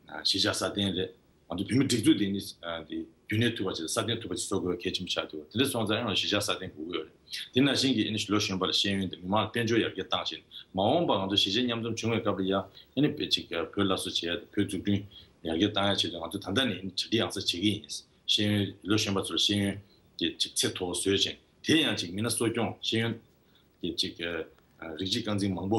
ཨ་གཞིས་ཆགས་སྲ་བརྟན་རེད། ང་ཚོ་བོད་མི་སྒྲིག་འཛུགས་དེ་ནི་ཨ་དེ་རྒྱུན་གནས་ཐུབ་པ་བྱས་སྲ་བརྟན་ཐུབ་པ་ཞིག་བཟོ་དགོས་གལ་ཆེན་པོ་ཆགས་འདུག་དེ་འདྲ་སོང་ཙང་ཡང་གཞིས་ཆགས་སྲ་བརྟན་དགོས་ཀྱི་ཡོད་རེད། དེ་ནང་བཞིན་གྱི་ཨ་ནི་ལོ་གཞོན་པ་ལ་ཤེས་ཡོན་དེ་མི་མང་ལ་དཔལ་འབྱོར་ཡར་རྒྱས་བཏང་བཞིན་མ་འོངས་པ་ང་ཚོ་གཞིས་བྱེས་མཉམ་འཛོམས་བྱུང་བའི་སྐབས་ལ་ཡང་ཨ་ནི་བོད་ཅིག་བོད་སླར་གསོ་བྱེད་ཡ་དང་བོད་འཛུགས་སྐྲུན་ཡར་རྒྱས་བཏང་ཡ་ཆེད་དུ་ང་ཚོ་ད་ལྟ་ནས་ཨ་ནི་གྲ་སྒྲིག་ཡང་སེ་བྱེད་ཀྱི་ཡིན། ཤེས་ཡོན་ལོ་གཞོན་པ་ཚོར་ཤེས་ཡོན་གྱི་ཅིག་ཚད་མཐོ་བཟོས་བྱས་དེ་ཡང་ཅིག་མི་སྣ་གསོ་སྐྱོང་ཤེས་ཡོན་གྱི་ཅིག་ཨ་རིགས་གཅིག་རྐང་འཛིན་མང་པོ་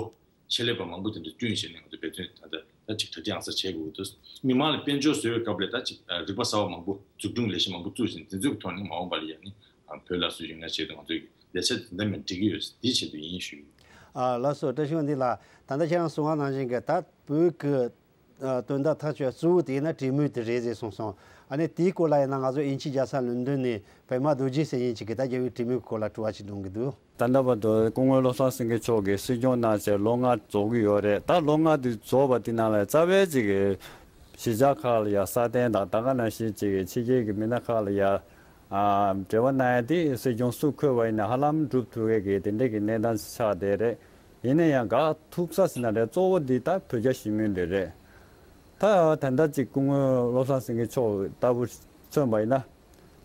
ཆེད་ལས་པ་མང་པོ་དེ་འདྲ་བསྐྲུན་བྱས་ནས་ང་ཚོ་འབད་བརྩོན་ད་ལྟ་ད་ཅིག་གྲ་སྒྲིག་ཡང་སེ་བྱེད་དགོས་འདུག་མི་མང་ལ་དཔལ་འབྱོར་བཟོ་བའི་སྐབས་ལ་ད་ཅིག་རིག་པ་གསར་པ་མང་པོ་འཛུགས་སྐྲུན་ལས་གཞི་མང་པོ་བཙུགས་ཤིང་དེ་ཚོའི་ཐོག་ནས་མ་འོངས་པ་ལ་ཡང་ནི་བོད་སླར་གསོ་ཡོང་ཡ་ཆེད་དུ་ང་ཚོས་ལས་འཆར་དེ་འདྲ་མིན་སྒྲིག་གི་ཡོད། འདིའི་ཆེད་དུ་ཡིན་ཞུ་གི་ཡོད། ཨ་ལགས་སོ། བཀྲ་ཤིས་དབང་འདུས་ལགས། ད་ལྟ་ཁྱེད་རང་གསུངས་པ་ནང་བཞིན་གྱི་ད་བོད་ཀྱི་ཨ་དོན་དག་ཐག་གཅོད་གཙོ་བོ་དེ་ཡིན་ན་གྲོས་མོལ་དེ་རེད་ཟེར་གསུངས་སོང་། ཨ་ནི་དེའི་སྐོར་ལ་ཡིན་ན་ང་ཚོ་དབྱིན་ཇི་རྒྱལ་ས་ལོན་ཌོན་ནས་པད་མ་རྡོ་རྗེ་ཟེར་མཁན་ཅིག་གིས་ད་རྒྱལ་བའི་གྲོས་མོལ་སྐོར་ལ་དྲི་བ་ཅིག་འདོན་གྱི་འདུག་ད་ལྟ་བར་དུ་སྐུ་ངོ་བློ་བཟང་སེང་གེ་མཆོག་གིས་སྲིད་སྐྱོང་གནང་བྱས་ལོ་ལྔ་རྫོགས་ཀྱི་ཡོད་རེད། ད་ལོ་ལྔ་དེ་རྫོགས་པ་དེ་ནང་ལ་རྩ་བའི་ཅིག་གི་གཞིས་ཆགས་ཁག་ལ་ཡ་སྲ་བརྟན་དང་ད་ག་ནང་བཞིན་ཅིག་གི་ཕྱི་རྒྱལ་གྱི་མི་སྣ་ཁག་ལ་ཡ་ཨ་འབྲེལ་བ་གནང་ཡ་དེ་སྲིད་སྐྱོང་སུ་འཁོད་པ་ཡིན་ན་ཧ་ལམ་འགྲུབ་ཐུབ་ཡས་ཀྱི་དེ་འདྲས་ཀྱི་གནས་སྟངས་ཆགས་བསྡད་རེད། ཡིན་ན་ཡང་དགའ་ཐུག་ས་ཟེར་ན་རེད། གཙོ་བོ་འདི་ད་བོད་རྒྱ་ཞི་མོལ་འདི་རེད། ད་ད་ལྟ་ཅིག་སྐུ་ངོ་བློ་བཟང་སེང་གེ་མཆོག་ལྟ་བུ་མཚོན་པ་ཡིན་ན།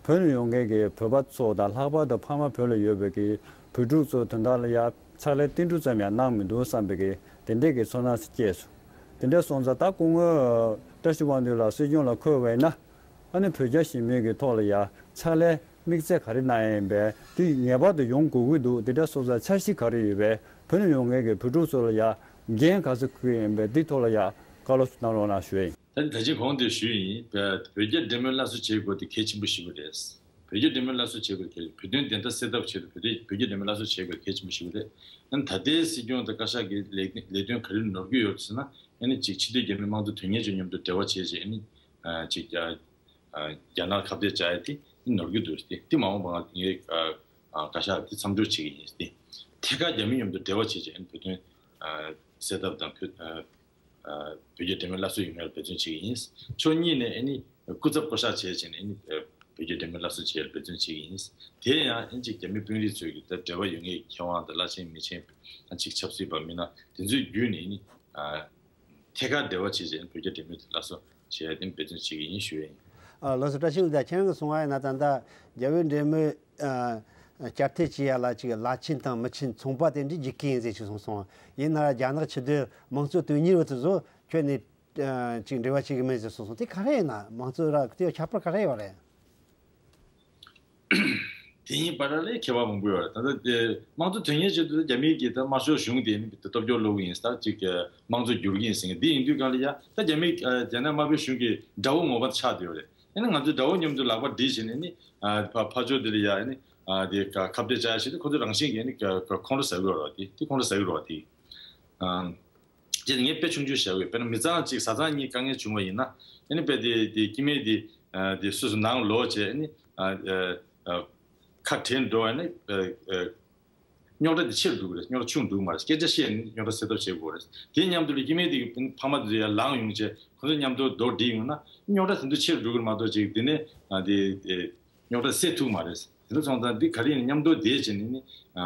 བོད་ནས་ཡོང་མཁན་གྱི་བོད་པ་ཚོ་དང་ལྷག་པར་དུ་ཕ་མ་བོད་ལ་ཡོད་པའི་གི་བོད་ཕྲུག་ཚོ་དོན་དག་ལ་ཡ་ཕྱག་ལས་ཏིལ་འབྲུ་ཙམ་ཡང་གནང་མི་འདུག་བསམ་པའི་གི་དེ་འདྲས་ཀྱི་ཚོར་སྣང་སྐྱེས་སོང་། དེ་འདྲས་སོང་ཙང་ད་སྐུ་ངོ་བཀྲ་ཤིས་དབང་འདུས་ལགས་སྲིད་སྐྱོང་ལ་འཁོད་པ་ཡིན་ན། ཨ་ནི་བོད་རྒྱ་ཞི་མོལ་གྱི་ཐོག་ལ་ཡ་ཕྱག་ལས་དམིགས་ཚད་ག་རེ་གནང་ཡ་ཡིན་པས་དེ་ངེས་པར་དུ་ཡོང་དགོས་ཀྱི་འདུག་དེ་འདྲ་སོང་ཙང་འཆར་གཞི་ག་རེ་ཡོད་པས་བོད་ནས་ཡོང་མཁན་གྱི་བོད་ཕྲུག་ཚོ་ལ་ཡ་འགན་ག་ཚོད་འཁུར་གྱི་ཡིན་པས་འདི་ཐོག་ལ་ཡ་བཀའ་སློབ་གནང་རོགས་གནང་ཞུ་ཡ་ཡིན། ད་ནི་ད་ཅི་གོང་དུ་ཞུས་ཡིན་པས་བོད་རྒྱ་འབྲེལ་མོལ་སླར་གསོ་བྱེད་དགོས་དེ་གལ་ཆེན་པོ་ཞིག་རེད། བོད་རྒྱ་འབྲེལ་མོལ་སླར་གསོ་བྱེད་དགོས་གལ་བོད་དོན་བདེན་མཐའ་གསལ་ཐབས་ཆེད་དུ་བོད་དོན་བོད་རྒྱ་འབྲེལ་མོལ་སླར་གསོ་བྱེད་དགོས་གལ་ཆེན་པོ་ཞིག་རེད། ཨ་ནི་ད་ལྟའི་སྲིད་སྐྱོང་དང་བཀའ་ཤག་གི་ལས་ལས་དོན་ག་རེ་ནོར་གྱི་ཡོད་ཟེར་ན་ཨ་ནི་ཅིག་ཕྱི་སྡོད་རྒྱ་མི་དམངས་གཙོ་དོན་གཉེར་ཚོའི་མཉམ་དུ་འབྲེལ་བ་བྱས་རྗེས་ཨ་ནི་ཅིག་རྒྱ་ནག་ཁ་གཏད་བཅག་ཡ་དེ་ནོར་གྱི་འདུག་སྟེ་དེ་མ་འོངས་པ་ངས་བཀའ་ཤག་དེ་མཚམས་འཇོག་བྱེད་ཀྱི་ཡིན་སྟེ་ཐད་ཀར་རྒྱ་མི་མཉམ་དུ་འབྲེལ་བ་བྱས་རྗེས་ཨ་ནི་བོད་དོན་གསལ་ཐབས་དང་བོད། བོད་རྒྱ་འབྲེལ་མོལ་སླར་གསོ་ཡོང་ཡར་འབད་བརྩོན་བྱེད་ཀྱི་ཡིན། ཕྱོགས་གཉིས་ནས་ཨ་ནི་སྐུ་ཚབ་བསྐོ་གཞག་བྱས་བྱས་ནས་ཨ་ནི་བོད་རྒྱ་འབྲེལ་མོལ་སླར་གསོ་བྱེད་ཡར་འབད་བརྩོན་བྱེད་ཀྱི་ཡིན། དེ་ཡང་ཨ་ནི་ཅིག་རྒྱ་མི་དཔོན་རིགས་ཚོས་ཀྱི་ད་འབྲེལ་བ་ཡོད་མཁན་མཁས་དབང་དང་བླ་ཆེན་མི་ཆེན་ཨ་ཅིག་ཆབ་སྲིད་པ་མི་སྣ་དེ་ཚོའི་བརྒྱུད་ནས་ཨ་ནི་ཐད་ཀར་འབྲེལ་བ་བྱས་བྱས་ནས་བོད་རྒྱ་འབྲེལ་མོལ་དེ་སླར་གསོ་བྱེད་ཡར་དེ་འབད་བརྩོན་བྱེད་ཀྱི་ཡིན་ཞུ་ཡ་ཡིན། ཨ་ལགས་སོ། བཀྲ་ཤིས་ལགས། ཁྱེད་རང་གིས་གསུངས་པ་ཡིན་ན་ད་ལྟ་རྒྱ་བོད་འབྲེལ་མོལ་ཨ་བསྐྱར་ཐད་བྱེད་ཡ་ལ་ཅིག་བླ་ཆེན་དང་མི་ཆེན་ཚོང་པ་དེ་འདྲའི་རྒྱུག་གི་ཡིན་ཟེར་ཅིག་གསུངས་སོང་། ཡིན་ན་རྒྱ་ནག་ཕྱི་སྡོད་དམངས་གཙོ་དོན་གཉེར་བ་དེ་ཚོ་ཁྱོན་ནས་ཨ་ཅིག་འབྲེལ་བ་བྱེད་ཀྱི་མེད་ཟེར་གསུངས་སོང་། དེ་ག་རེ་ཡིན་ན། དམངས་གཙོ་ར་དེ་ཁྱད་པར་ག་རེ་ཡོད་རེད། དེ་ཡིན་པ་ར་ལས་ཁྱད་པར་མང་པོ་ཡོད་རེད། ད་ལྟ་དེ་དམངས་གཙོ་དོན་གཉེར་ཆེད་དུ་རྒྱ་མིའི་གི་ད་དམར་ཤོག་གཞུང་དེ་ནི་སྟོབས་སྐྱོར་སློག་གི་ཡིན་ཟེར། ཅིག་དམངས་གཙོ་བསྒྱུར་གི་ཡིན་ཟེར་མཁན་འདི་ཡིན་དུས་གང་ལ་ཡ་ད་རྒྱ་མི་རྒྱ་ནག་དམར་པོའི་གཞུང་གི་དགྲ་བོ་ངོ་མ་ཆགས་བསྡད་ཡོད་རེད། ཨ་ནི་ང་ཚོས་དགྲ་བོ་མཉམ་དུ་ལག་པ་སྒྲིལ་བྱས་ནས་ནི་ཨ་ཕ་ཕ་ཕྱོགས་འདི་ལ་ཡ་ཨ་ནི་ཨ་དེ་ཁ་ཁ་གཏད་བཅག་ཡ་ཞིག་ཏུ་ཁོ་ཚོ་རང་བཞིན་གྱིས་ནི་ཁོང་ཁྲོ་ཟ་གི་ཡོད་རེད་བ། དེ་དེ་ཁོང་ཁྲོ་ཟ་གི་རེད་བ། དེ་ཨ་ཅེས་ངས་དཔེ་ཆུང་ཆུང་བཞག་གི་ཡོད། དཔེར་ན་མི་ཚང་གཅིག་བཟའ་ཚང་གཉིས་དཀའ་ངལ་བྱུང་བ་ཡིན་ན་ཨ་ནི་དཔེ་དེ་དེ་སྐྱེ་དམན་དེ་ཨ་དེ་སོ་སོ་ནང་ལོག་བྱས་ཨ་ནི་ཨ་ཨ་ཨ་ཁ་བྲལ་འགྲོ་བ་ནི་ཨ་ཨ། རྙོག་དྲ་དེ་ཆེ་རུ་འགྲོ་གི་རེད། རྙོག་དྲ་ཆུང་འགྲོ་གི་མ་རེད། སྐད་ཆ་བཤད་ནས་རྙོག་དྲ་སེལ་ཐབས་བྱེད་དགོས་རེད། དེ་མཉམ་དུ་ལ་སྐྱེ་དམན་དེ་གི་ཕ་མ་དེ་ཚོ་ཡར་ལངས་ཡོང་བྱས་ཁོ་ཚོ་མཉམ་དུ་རྡོག་སྒྲིལ་ཡོང་ན་རྙོག་དྲ་དེ་ཚོ་ཆེ་རུ་འགྲོ་གི་རེད་མ་གཏོགས་ཅིག་དེ་ནས་ཨ་དེ་དེ་རྙོག་དྲ་སེལ་ཐུབ་མ་རེད། དེ་འདྲ་སོང་ཙང་འདི་ག་རེ་ཡིན་ན་མཉམ་དུ་བསྡད་བྱས་ནས་ནི་ཨ་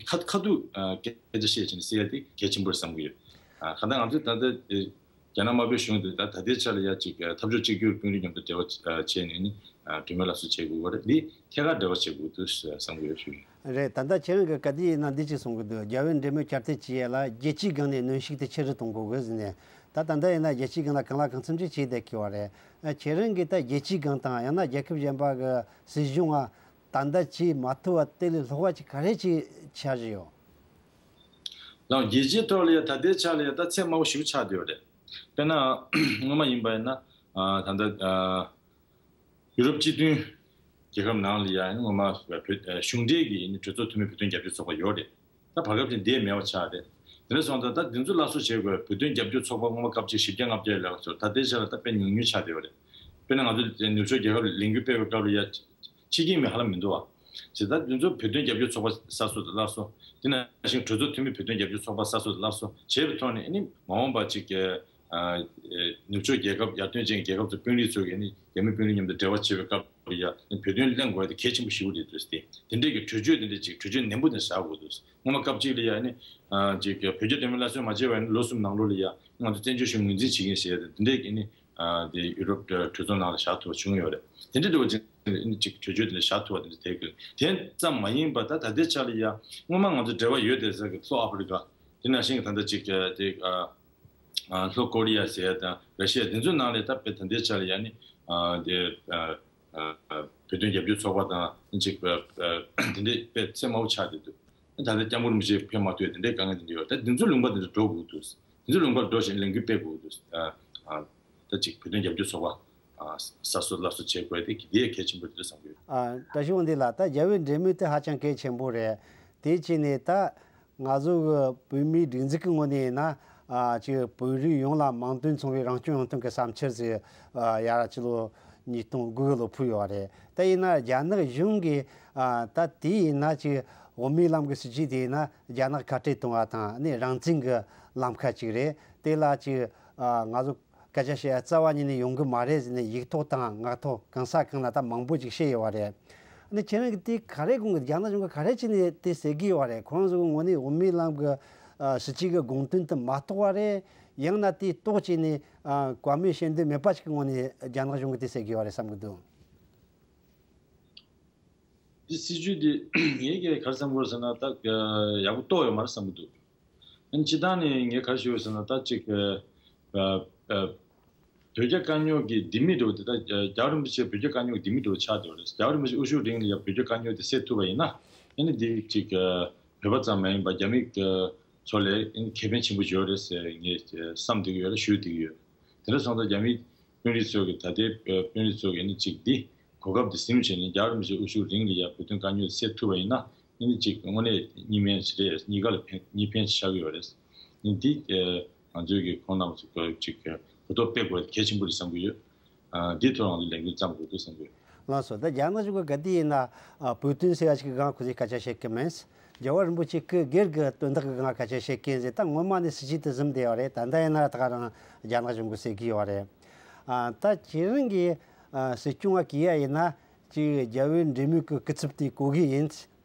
ཁ་ཁ་ཐུག་ཨ་སྐད་ཆ་བཤད་བྱས་ནས་སེལ་ཡ་དེ་གལ་ཆེན་པོ་རེད་བསམ་གྱི་ཡོད། ཨ་གང་ལྟར་ང་ཚོས་ད་ལྟ་རྒྱ་ནག་དམར་པོའི་གཞུང་དེ་ད་ད་ལྟའི་ཆ་ལ་ཡ་ཅིག་འཐབ་ཕྱོགས་གཅིག་གྱུར་དཔོན་རིགས་མཉམ་དུ་འབྲེལ་བ་བྱས་ནས་ནི་གྲོས་མོལ་སླར་གསོ་བྱེད་དགོས་པ་རེད། འདི་ཐད་ཀར་འབྲེལ་བ་བྱེད་དགོས་འདུག་བསམ་གྱི་ཡོད་ཞུ། རེད། ད་ལྟ་ཁྱེད་རང་གིས་ག་དུས་ཡིན་ན་འདི་ཅིག་གསུང་གི་འདུག་རྒྱ་བོད་འབྲེལ་མོལ་བསྐྱར་ཐད་བྱེད་ཡ་ལ་རྒྱལ་སྤྱིའི་སྒང་ནས་གནོན་ཤུགས་དེ་ཆེ་རུ་གཏོང་དགོས་གི་ཟེར་ནས། ད་ད་ལྟ་ཡིན་ན་རྒྱལ་སྤྱིའི་སྒང་ལ་གང་ལ་གང་འཚམ་ཅིག་བྱས་བསྡད་ཀྱི་ཡོད་རེད། ཨ་ཁྱེད་རང་གིས་ད་རྒྱལ་སྤྱིའི་སྒང་དང་ཡང་ན་རྒྱལ་ཁབ་གཞན་པ་གི་སྲིད་གཞུང་ང་ད་ལྟ་བྱས་མ་ཐུབ་པ་དེ་ལས་ལྷག་པ་ཅིག་ག་རེ་ཅིག་འཆར་གཞི་ཡོད། ལགས། རྒྱལ་སྤྱིའི་ཐོག་ལ་ཡ་ད་ལྟའི་ཆ་ལ་ཡ་ད་ཚད་དམའ་བོ་ཞེ་པོ་ཆགས་བསྡད་ཡོད་རེད། དཔེར་ན་སྔོན་མ་ཡིན་པ་ཡིན་ན་ཨ་ད་ལྟ་ཨ་ཡུ་རོབ་སྤྱི་མཐུན་རྒྱལ་ཁབ་ནང་ལ་ཡ་སྔོན་མ་བོད་ཨ་གཞུང་འབྲེལ་གྱི་ཨ་ནི་གྲོས་ཚོགས་འཐུས་མི་བོད་དོན་རྒྱབ་སྐྱོར་ཚོགས་པ་ཡོད་རེད། ད་བར་སྐབས་ཅིག་འདིར་མེད་པ་ཆགས་རེད། དེ་འདྲ་སོང་ཙང་ད་འདི་ཚོ་སླར་གསོ་བྱེད་དགོས། བོད་དོན་རྒྱབ་སྐྱོར་ཚོགས་པ་སྔོན་མ་སྐབས་ཅིག་བཞི་བརྒྱ་ལྔ་བརྒྱ་ལྷག་ཙམ་ད་ལྟའི་ཆ་ལ་ད་དཔེ་ཉུང་ཉུང་ཆགས་བསྡད་ཡོད་རེད། དཔེར་ན་ང་ཚོ་ནུབ་ཕྱོགས་རྒྱལ་ཁབ་ལ་ལས་འགུལ་སྤེལ་བའི་སྐབས་ལ་ཡ་ཕྱི་རྒྱལ་མི་ཧ་ལམ་མི་འདུག་བ། བྱས་ཙང་འདི་ཚོ་བོད་དོན་རྒྱབ་སྐྱོར་ཚོགས་པ་གསར་བཟོ་དང་སླར་གསོ། དེ་ནང་བཞིན་གྲོས་ཚོགས་འཐུས་མི་བོད་དོན་རྒྱབ་སྐྱོར་ཚོགས་པ་གསར་བཟོ་དང་སླར་གསོ་བྱས་པའི་ཐོག་ནས་ཨ་ནི་མ་འོངས་པ་ཅིག་གི་ཨ་ནུབ་ཕྱོགས་རྒྱལ་ཁབ་ཡར་ཐོན་ཅན་རྒྱལ་ཁབ་ཚོ་དཔོན་རིགས་ཚོ་གིས་ཨ་ནི་རྒྱ་མི་དཔོན་རིགས་མཉམ་དུ་འབྲེལ་བ་བྱེད་པའི་སྐབས་ལ་ཡ་ཨ་ནི་བོད་དོན་གླེང་དགོས་ཡ་དེ་གལ་ཆེན་པོ་ཞེ་པོ་རེད་འདུག་སྟེ། དེ་འདྲས་ཀྱི་གྲོས་ཆོད་དེ་འདྲས་ཅིག་གྲོས་ཆོད་ནན་པོ་དེ་བཞག་དགོས་འདུག་སྔོན་མ་སྐབས་གཅིག་ལ་ཡ་ཨ་ནི་ཨ་ཅིག་གི་བོད་རྒྱ་འབྲེལ་མོལ་སླར་གསོ་མ་བྱས་པ་ཡིན་ན་ལོ་གསུམ་ནང་ལོགས་ལ་ཡ་ང་ཚོ་བཙན་བྱོལ་གཞུང་ངོས་འཛིན་བྱེད་ཀྱི་ཡིན་ཟེར་ཡ་དེ་འདྲས་ཀྱི་ཨ་ནི། ཨ་དེ་ཡུ་རོབ་གྲོས་ཚོགས་ནང་ལ་བཞག་ཐུབ་པ་བྱུང་ཡོད་རེད། དེ་འདྲ་འདྲ་བོ་ཅིག་ཅིག་གྲོས་ཆོད་དེ་འདྲ་བཞག་ཐུབ་པ་དེ་འདྲ་དེ་དེ་ཙམ་མ་ཡིན་པར་ད་ད་ལྟའི་ཆ་ལ་ཡ་སྔོན་མ་ང་ཚོ་འབྲེལ་བ་ཡོད་བསྡད་ས་གི་ལྷོ་ཨ་ཧྥེ་རི་ཀ། དེ་ནང་བཞིན་གྱི་ད་ལྟ་ཅིག་དེ་ཨ་ལྷོ་ཀོ་རི་ཡ་ཟེར་ཡ་དང་ར་ཤི་ཡ་དེ་ཚོའི་ནང་ལ་ད་དཔེ་ད་ལྟའི་ཆ་ལ་ཡ་ནི་ཨ་དེ་ཨ་ཨ་བོད་དོན་རྒྱབ་སྐྱོར་ཚོགས་པ་དང་ཅིག་ཨ་ཨ་དེ་འདྲའི་དཔེ་ཚད་དམའ་བོ་ཆགས་བསྡད་འདུག་ད་ལྟ་སྐྱབས་མགོན་རིན་པོ་ཆེ་ཕེབས་མ་ཐུབ་དེ་འདྲའི་དཀའ་ངལ་དེ་འདྲ་ཡོད། ད་དེ་ཚོའི་ལུང་པ་དེ་འདྲ་འགྲོ་དགོས་འདུག་དེ་ཚོའི་ལུང་པར་འགྲོ་བཞིན་ལས་འགུལ་སྤེལ་དགོས་འདུག་ཨ་ཨ་ད་ཅིག་བོད་དོན་རྒྱབ་སྐྱོར་ཚོགས་པ་ཨ་གསར་གསོ་སླར་གསོ་བྱེད་དགོས་དེ་དེ་གལ་ཆེན་པོ་རེད་བསམ་གྱི་ཡོད། ཨ་བཀྲ་ཤིས་དབང་འདུས་ལགས། ད་རྒྱལ་བའི་འབྲེལ་མོལ་དེ་ཧ་ཅང་གལ་ཆེན་པོ་རེད། དེ་བྱས་ནས་ད་ང་ཚོ་གི་བོད་མིའི་སྒྲིག་འཛུགས་ཀྱི་ངོས་ནས་ཡིན་ན་ཨ་ཅིག་བོད་རིགས་ཡོངས་ལ་མིང་དོན་མཚུངས་པའི་རང་སྐྱོང་ཡོང་ཐབས་ཀྱི་བསམ་འཆར་ཟིག་ཨ་ཡར་ཕྱི་ལོ་ཉིས་སྟོང་དགུ་གི་ལོ་ཕུལ་ཡོད་རེད། ད་ཡིན་ན་རྒྱ་ནག་གཞུང་གིས་ཨ་ད་དེ་ཡིན་ན་ཅིག་དབུ་མའི་ལམ་གྱི་སྲིད་བྱུས་དེ་ཡིན་ན་རྒྱ་ནག་ཁ་བྲལ་གཏོང་བ་དང་ནི་རང་བཙན་གྱི་ལམ་ཁ་ཅིག་རེད། དེ་ལ་ཅིག་ཨ་ང་ཚོ་སྐད་ཆ་བཤད་ཡ་རྩ་བ་ཉིད་ནས་ཡོང་གི་མ་རེད་ཟེར་ནས་ཡིག་ཐོག་དང་ངག་ཐོག་གང་ས་གང་ལ་ད་མང་པོ་ཅིག་བཤད་ཡོད་པ་རེད། ཨ་ནི་ཁྱེད་རང་གིས་དེ་ག་རེ་དགོངས་ཀྱི། རྒྱ་ནག་གཞུང་གིས་ག་རེ་བྱས་ནས་དེ་ཟེར་གྱི་ཡོད་པ་རེད། ཁོ་རང་ཚོ་གི་ངོས་ནས་དབུ་མའི་ལམ་གྱི་ཨ་སྲིད་བྱུས་ཀྱི་དགོངས་དོན་དེ་མ་རྟོགས་པ་རེད། ཡང་ན་དེ་རྟོགས་བྱས་ནས་ཨ་བཀའ་མོལ་བཤད་འདོད་མེད་པ་ཞིག་གི་ངོས་ནས་རྒྱ་ནག་གཞུང་གིས་དེ་ཟེར་གྱི་ཡོད་པ་རེད་བསམ་གྱི་འདུག་འདི་སྲིད་བྱུས་འདི་ངས་ཀྱིས་ག་རེ་བསམ་གྱི་ཡོད་ཟེར་ན་ད་ཡག་པོ་རྟོགས་ཡོད་མ་རེད་བསམ་གྱི་འདུག་ཨ་ནི་སྤྱིར་བཏང་ནས་ངས་ག་རེ་ཞུ་ཡོད་ཟེར་ན་ད་ཅིག་ཨ་ཨ་བོད་རྒྱ་དཀའ་རྙོག་གི་ལྡེ་མིག་འདྲ་བོ་དེ་ད་རྒྱལ་བ་རིན་པོ་ཆེ་བོད་རྒྱ་དཀའ་རྙོག་གི་ལྡེ་མིག་འདྲ་བོ་ཆགས་བསྡད་པ་རེད། རྒྱལ་བ་རིན་པོ་ཆེ་དབུ་བཞུགས་རིང་ལ་ཡ་བོད་རྒྱ་དཀའ་རྙོག་དེ་སེལ་ཐུབ་པ་ཡིན་ན་ཨ་ནི་འདི་ཅིག་བོད་པ་ཙམ་མ་ཡིན་པ་རྒྱ་མི་ཚོ་ལ་ཨ་ནི་ཁེ་ཕན་ཆེན་པོ་ཡོད་རེད་ཟེར་ངས་བསམ་བསྡད་ཀྱི་ཡོད་ལ་ཞུ་བསྡད་ཀྱི་ཡོད། དེ་འདྲ་སོང་ཙང་རྒྱ་མི་དཔོན་རིགས་ཚོ་གི་ད་ལྟའི་དཔོན་རིགས་ཚོ་གི་ཨ་ནི་ཅིག་འདི་གོ་སྐབས་འདི་ཟིན་བྱས་ནས་རྒྱལ་བ་རིན་པོ་ཆེ་དབུ་བཞུགས་རིང་ལ་ཡ་བོད་དོན་དཀའ་རྙོག་སེལ་ཐུབ་པ་ཡིན་ན་ཨ་ནི་ཅིག་དངོས་གནས་གཉིས་ཕན་ཞིག་རེད། གཉིས་ཀ་ལ་ཕན་གཉིས་ཕན་ཞིག་ཆགས་ཀྱི་ཡོད་རེད། ཨ་ནི་འདི་ང་ཚོའི་གི་ཁོང་རྣམ་ཚོ་གི་ཅིག་གོ་རྟོགས་སྤེལ་དགོས་གལ་ཆེན་པོ་རེད་བསམ་གྱི་ཡོད། ཨ་འདིའི་ཐོག་ལ་ང་ཚོས་ལས་འགུལ་བརྩམ་དགོས་འདུག་བསམ་གྱི་ཡོད། ལགས་སོ། ད་རྒྱ་ནག་གཞུང་གི་ག་དུས་ཡིན་ན་ཨ་བོད་དོན་ཟེར་ཡ་ཞིག་གི་སྒང་ཁོ་ཚོས་སྐད་ཆ་བཤད་ཀྱི་མེད། རྒྱལ་བ་རིན་པོ་ཆེ་སྐུ་སྒེར་གྱི་དོན་དག་གི་སྒང་སྐད་ཆ་བཤད་མཁན་ཟེར་ད་སྔོན་མ་ནས་སྲིད་བྱུས་དེ་བཟུང་བསྡད་ཡོད་རེད། ད་ལྟ་ཡིན་ན་ད་ག་རང་རྒྱ་ནག་གཞུང་གིས་ཟེར་གྱི་ཡོད་རེད། ཨ་ད་ཁྱེད་རང་གིས་ཨ་སྲིད་སྐྱོང་བ་གི་ཡ་ཡིན་ན་ཅིག་རྒྱལ་བའི་འབྲེལ་མོལ་གྱི་སྐུ་ཚབ་དེ་གོ་གི་ཡིན།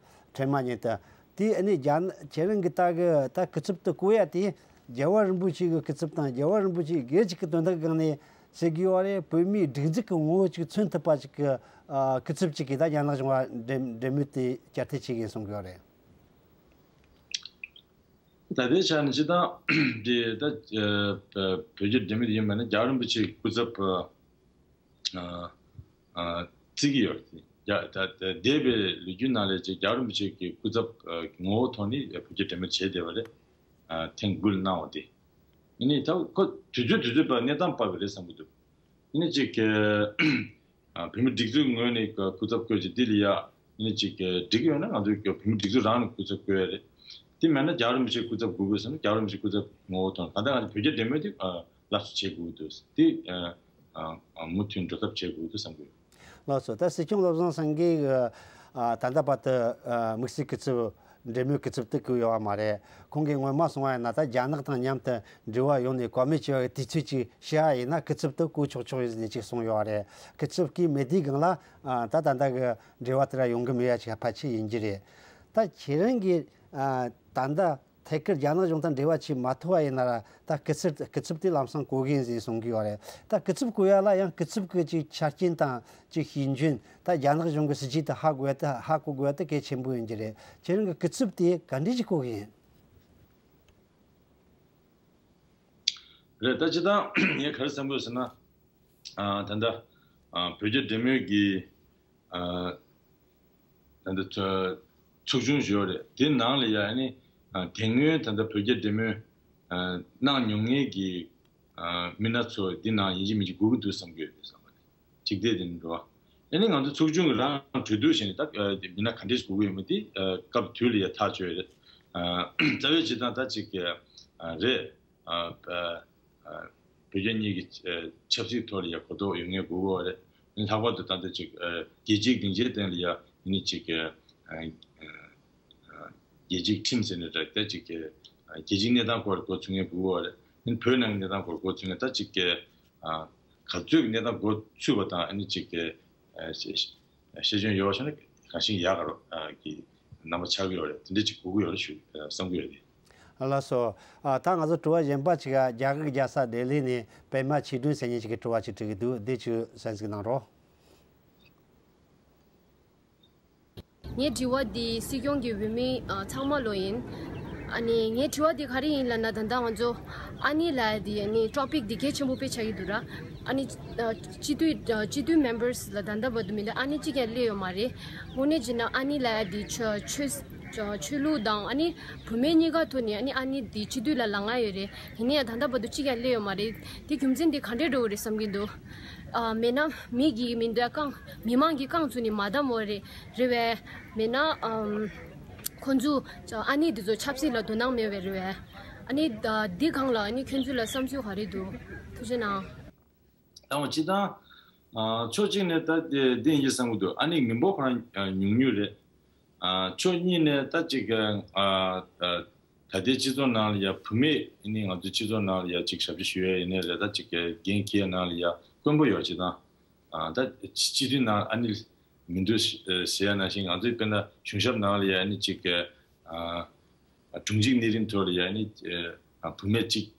ཁྲེལ་མ་ཉན་ད། དེ་ཨ་ནི་རྒྱ་ཁྱེད་རང་གི་ད་གི་ད་སྐུ་ཚབ་དེ་བསྐོ་ཡ་དེ་རྒྱལ་བ་རིན་པོ་ཆེ་གི་སྐུ་ཚབ་དང་རྒྱལ་བ་རིན་པོ་ཆེ་སྒེར་གཅིག་གི་དོན་དག་སྒང་ནས་ཟེར་གི་ཡོད་རེད། བོད་མིའི་སྒྲིག་འཛུགས་ཀྱི་ངོ་བོ་ཅིག་མཚོན་ཐུབ་པ་ཅིག་གི་ཨ་སྐུ་ཚབ་ཅིག་གིས་ད་རྒྱ་ནག་གཞུང་ལ་འབྲེལ་འབྲེལ་མོལ་དེ་བསྐྱར་ཐད་བྱེད་གི་ཡིན་གསུང་གི་ཡོད་རེད། ད་ལྟའི་ཆ་ནས་སྤྱིར་བཏང་འདི་ད་ཨ་བོད་རྒྱ་འབྲེལ་མོལ་དེ་ཡིན་པ་ན་རྒྱལ་བ་རིན་པོ་ཆེ་གི་སྐུ་ཚབ་ཨ་ཨ་བརྩི་གི་ཡོད་རེད། ཡ་ད་ད་འདས་པའི་ལོ་རྒྱུས་ནང་ལ་ཅིག་རྒྱལ་བ་རིན་པོ་ཆེ་གི་སྐུ་ཚབ་ཨ་ངོ་བོ་ཐོག་ནས་བོད་རྒྱ་འབྲེལ་མོལ་བྱས་བསྡད་པ་རེད། ཨ་ཐེངས་དགུ་ལ་གནང་བ་དེ། ཨ་ནི་ད་ཁོ་དུས་ཚོད་དུས་ཚོད་བར་གནས་སྟངས་བར་བ་རེད་བསམ་གྱི་འདུག་ཨ་ནི་ཅིག་ཨ་བོད་མི་སྒྲིག་འཛུགས་ངོས་ནས་སྐུ་ཚབ་བསྐོས་ཅིག་འདི་ལ་ཡ་ཨ་ནི་ཅིག་འགྲིག་ཡོད་ན་ང་ཚོའི་བོད་མི་སྒྲིག་འཛུགས་རང་ནས་སྐུ་ཚབ་བསྐོས་ཡ་རེད། དེ་མེད་ན་རྒྱལ་བ་རིན་པོ་ཆེ་སྐུ་ཚབ་དགོས་དགོས་བསམ་ན་རྒྱལ་བ་རིན་པོ་ཆེ་སྐུ་ཚབ་ངོ་བོ་དང་ད་ལྟ་ང་ཚོ་བོད་རྒྱ་འབྲེལ་མོལ་དེ་ཨ། སླར་གསོ་བྱེད་དགོས་འདུག་དེ་ཨ་ཨ་མུ་མཐུད་འགྲོ་ཐབས་བྱེད་དགོས་འདུག་བསམ་གྱི་ཡོད། ལགས་སོ། ད་སྲིད་སྐྱོང་བློ་བཟང་སེང་གེ་ཨ་ད་ལྟ་བར་དུ་ཨ་དམིགས་བསལ་སྐུ་ཚབ་འབྲེལ་མོལ་སྐུ་ཚབ་དེ་བསྐོས་ཡོད་པ་མ་རེད། ཁོང་གིས་སྔོན་མ་གསུངས་པ་ཡིན་ན་ད་རྒྱ་ནག་དང་མཉམ་དུ་འབྲེལ་བ་ཡོང་ནས་བཀའ་མོལ་བྱས་པའི་དུས་ཚོད་ཅིག་བཤད་པ་ཡིན་ན་སྐུ་ཚབ་དེ་བསྐོ་ཆོག་ཆོག་ཡིན་ཟེར་ནས་ཅིག་གསུངས་ཡོད་པ་རེད། སྐུ་ཚབ་བསྐོས་མེད་དུས་སྒང་ལ་ཨ་ད་ད་ལྟ་གི་འབྲེལ་བ་དེ་ར་ཡོང་གི་མེད་ཡ་ཅིག་ཕལ་ཆེར་ཡིན་གྱི་རེད། ད་ཁྱེད་རང་གིས་ཨ་ད་ལྟ་ཐད་ཀར་རྒྱ་ནག་གཞུང་དང་འབྲེལ་བ་བྱེད་མ་ཐུབ་པ་ཡིན་ན་ར་ད་སྐུ་ཚབ་སྐུ་ཚབ་དེ་ལམ་སང་བསྐོ་གི་ཡིན་ཟེར་གསུང་གི་ཡོད་རེད། ད་སྐུ་ཚབ་བསྐོ་ཡ་ལ་ཡང་སྐུ་ཚབ་ཀྱི་ཅིག་ཆ་རྐྱེན་དང་ཅིག་ཤེས་འཇོན་ད་རྒྱ་ནག་གཞུང་གི་སྲིད་བྱུས་དེ་ཧ་གོ་ཡ་དེ་ཧ་གོ་དགོས་ཡ་དེ་གལ་ཆེན་པོ་ཡིན་གྱི་རེད། ཁྱེད་རང་གི་སྐུ་ཚབ་དེ་ག་འདྲས་ཅིག་བསྐོ་གི་ཡིན། རེད། ད་སྤྱིར་བཏང་ངས་ག་རེ་བསམ་གྱི་ཡོད་ཟེར་ན། ཨ་ད་ལྟ་ཨ་བོད་རྒྱ་འབྲེལ་མོལ་གྱི་ཨ་ད་ལྟ་ཚོ་ཚོགས་ཆུང་ཞིག་ཡོད་རེད། དེ་ནང་ལ་ཡ་ཨ་ནི་ཨ་དེ་སྔོན་ད་ལྟ་བོད་རྒྱ་འབྲེལ་མོལ་ཨ་གནང་མྱོང་མཁན་གྱི་ཨ་མི་སྣ་ཚོ་འདི་ནང་ཡིན་གཅིག་མིན་གཅིག་དགོས་ཀྱི་འདུག་བསམ་གྱི་ཡོད་རེད་བསམ་པ་རེད། གཅིག་དེ་དེ་ནས་འགྲོ་བ། ཨ་ནི་ང་ཚོ་ཚོགས་ཆུང་གི་རང་གྲོས་བསྡུར་བྱས་ནས་ད་ཨ་མི་སྣ་ག་འདྲས་དགོས་ཀྱི་ཡོད་མེད་དེ་ཨ་སྐབས་དུས་ལ་ཡ་ཐག་གཅོད་ཡོད་རེད། ཨ་རྩ་བའི་བྱེད་སྟངས་ད་གཅིག་ཨ་རེད། ཨ་ཨ་ཨ་བོད་རྒྱ་གཉིས་ཀྱི་ཨ་ཆབ་སྲིད་ཐོག་ལ་ཡ་གོ་རྟོགས་ཡོད་མཁན་དགོས་ཀྱི་ཡོད་རེད། ལྷག་པར་དུ་ད་ལྟ་ཅིག་ཨ་རྒྱལ་སྤྱིའི་སྡིངས་ཆའི་སྟེང་ལ་ཡ་ནི་ཅིག་ཨ་ཨ་རྒྱལ་སྤྱིའི་ཁྲིམས་ཟེར་ནས་རེད། ད་ཅིག་ཨ་རྒྱལ་སྤྱིའི་གནས་སྟངས་སྐོར་ལ་མགོ་ཚོད་མཁན་དགོས་ཀྱི་ཡོད་རེད། བོད་ནང་གི་གནས་སྟངས་སྐོར་མགོ་ཚོད་མཁན་ད་ཅིག་ཨ་ག་ཚོད་ཀྱི་གནས་སྟངས་མགོ་ཚོད་པ་དང་ཨ་ནི་ཅིག་ཨ་ཤེས་ཤེས་འཇོན་ཡོད་པ་ཤོད་ན་གང་ཤེས་ཡག་ག་རོ་ཨ་གི་རྣམ་པ་ཆགས་ཀྱི་ཡོད་རེད། དེ་འདྲ་ཅིག་དགོས་ཀྱི་ཡོད་རེད་ཞུ་ཨ་བསམ་གྱི་ཡོད་རེད། ལགས་སོ། ཨ། ད་ང་ཚོ་དྲི་བ་གཞན་པ་ཅིག་རྒྱ་གར་གྱི་རྒྱལ་ས་ལྡི་ལི་ནས་པད་མ་ཆོས་སྒྲོན་ཟེར་མཁན་ཅིག་གིས་དྲི་བ་ཅིག་དྲི་གི་འདུག་འདི་ཅིག་གསན་གཟིགས་གནང་རོགས། ངའི་དྲི་བ་འདི་སྲིད་སྐྱོང་གི་འོས་མི་ཨ་ཚང་མ་ལོ་ཡིན། ཨ་ནི་ངའི་དྲི་བ་འདི་ག་རེ་ཡིན་ལབ་ན། ད་ལྟ་ང་ཚོ་ཨ་ནི་ལགས་འདི་ཨ་ནི་ཊོ་པིག་འདི་གལ་ཆེན་པོ་དཔེ་ཆགས་ཀྱི་འདུག་ར། ཨ་ནི་ཨ་སྤྱི་འཐུས་ཨ་སྤྱི་འཐུས་མེམ་བར་ལ་ད་ལྟ་བར་དུ་མི་འདུག་ཨ་ནི་གཅིག་ཀྱང་སླེབས་ཡོད་མ་རེད། དངོས་གནས་བྱས་ན་ཨ་ནི་ལགས་འདི་ཆོས་ཆོས་ཆོས་ལུགས་དང་ཨ་ནི་བུད་མེད་གཉིས་ཀ་ཐོག་ནས་ཨ་ནི་ཨ་ནི་འདི་སྤྱི་འཐུས་ལ་ལངས་ཡོད་རེད། ཡིན་ནའི་ད་ལྟ་བར་དུ་གཅིག་ཀྱང་སླེབས་ཡོད་མ་རེད། དེ་རྒྱུ་མཚན་འདི་ག་འདྲས་འགྲོ་གི་རེད་བསམ་གྱི་འདུག་ཨ་མེད་ན་མི་གིས་མི་འདོད་རྐང་མི་མང་གིས་རྐང་བཙུགས་ནས་མ་བསྡམས་པ་རེད། རེད་པས། མེད་ན་ཨམ་ཁོང་ཚོ་ཨ་ནི་འདི་ཚོ་ཆབ་སྲིད་ལ་དོ་སྣང་མེད་པས། རེད་པས། ཨ་ནི་ད་འདི་སྒང་ལ་ཨ་ནི་ཁྱོད་ཚོ་ལ་བསམ་ཚུལ་ག་རེ་འདུག་ཐུགས་རྗེ་གནང་། ད་འོ་སྤྱིར་བཏང་ཨ་ཕྱོགས་གཅིག་ནས་ད་དེ་འདི་ཡིན་གྱི་བསམ་གྱི་འདུག་ཨ་ནི་མི་འབོར་ཁོ་རང་ཨ་ཉུང་ཉུང་རེད། ཨ་ཕྱོགས་གཉིས་ནས་ད་ཅིག་ཨ་ཨ་ད་ལྟའི་སྤྱི་ཚོགས་ནང་ལ་ཡ་བུད་མེད་ནི་ང་ཚོའི་སྤྱི་ཚོགས་ནང་ལ་ཡ་ཅིག་ཞབས་ཕྱི་ཞུ་ཡ་ཡིན་ནའི་རེད། ད་ཅིག་འགན་འཁྱེར་ནང་ལ་ཡ་དཀོན་པོ་ཡོད། སྤྱིར་བཏང་ཨ་ད་སྤྱི་འཐུས་ནང་ཨ་ནི་མི་འདུག་ཟེར་ཡ་ནང་བཞིན་ང་ཚོའི་དཔེར་ན་གཞུང་ཞབས་ནང་ལ་ཡ་ཨ་ནི་ཅིག་ཨ་དྲུང་ཆེ་གནས་རིམ་ཐོག་ལ་ཡ་ཨ་ནི་ཨ་བུད་མེད་གཅིག་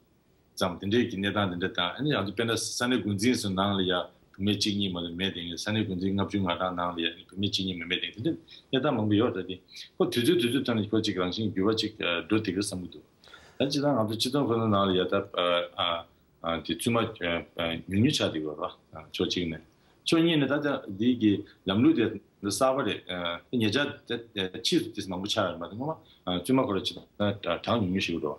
ཙམ་དེ་འདྲའི་གི་གནས་སྟངས་དེ་འདྲ་དང་། ཨ་ནི་ང་ཚོ་དཔེར་ན་ས་གནས་འགོ་འཛིན་སོགས་ནང་ལ་ཡ་བུད་མེད་གཅིག་གཉིས་མ་གཏོགས་མེད་དེ། ས་གནས་འགོ་འཛིན་ལྔ་བཅུ་ང་གྲངས་ནང་ལ་ཡ་བུད་མེད་གཅིག་གཉིས་མ་མེད་དེ། དེ་འདྲའི་གནས་སྟངས་མང་པོ་ཡོད་རེད། དེ་ཁོ་དུས་ཚོད་དུས་ཚོད་ཐོག་ནས་ཁོ་ཅིག་རང་བཞིན་འགྱུར་བ་ཅིག་འགྲོ་བསྡད་ཀྱི་རེད་བསམ་གྱི་འདུག་ད་སྤྱིར་བཏང་ང་ཚོ་སྤྱི་ཚོགས་ཁོ་ན་ནང་ལ་ཡ་ད་ཨ་ཨ་དེ་བཙུན་མ་ཨ་ཨ་ཉུང་ཉུང་ཆགས་བསྡད་ཡོད་རེད་བ། ཕྱོགས་གཅིག་ནས། ཕྱོགས་གཉིས་ནས་ད་ལྟ་འདི་གི་ལམ་ལུགས་དེ་གསར་པ་རེད། ཨ་ཉེ་ཆར་དེ་ཕྱིས་སུ་དེ་མང་པོ་ཆགས་ཡོད་མ་རེད། སྔོན་མ་ཨ་བཙུན་མ་ཁོ་རང་ཅིག་ད་གྲངས་ཉུང་ཉུང་ཞིག་རེད།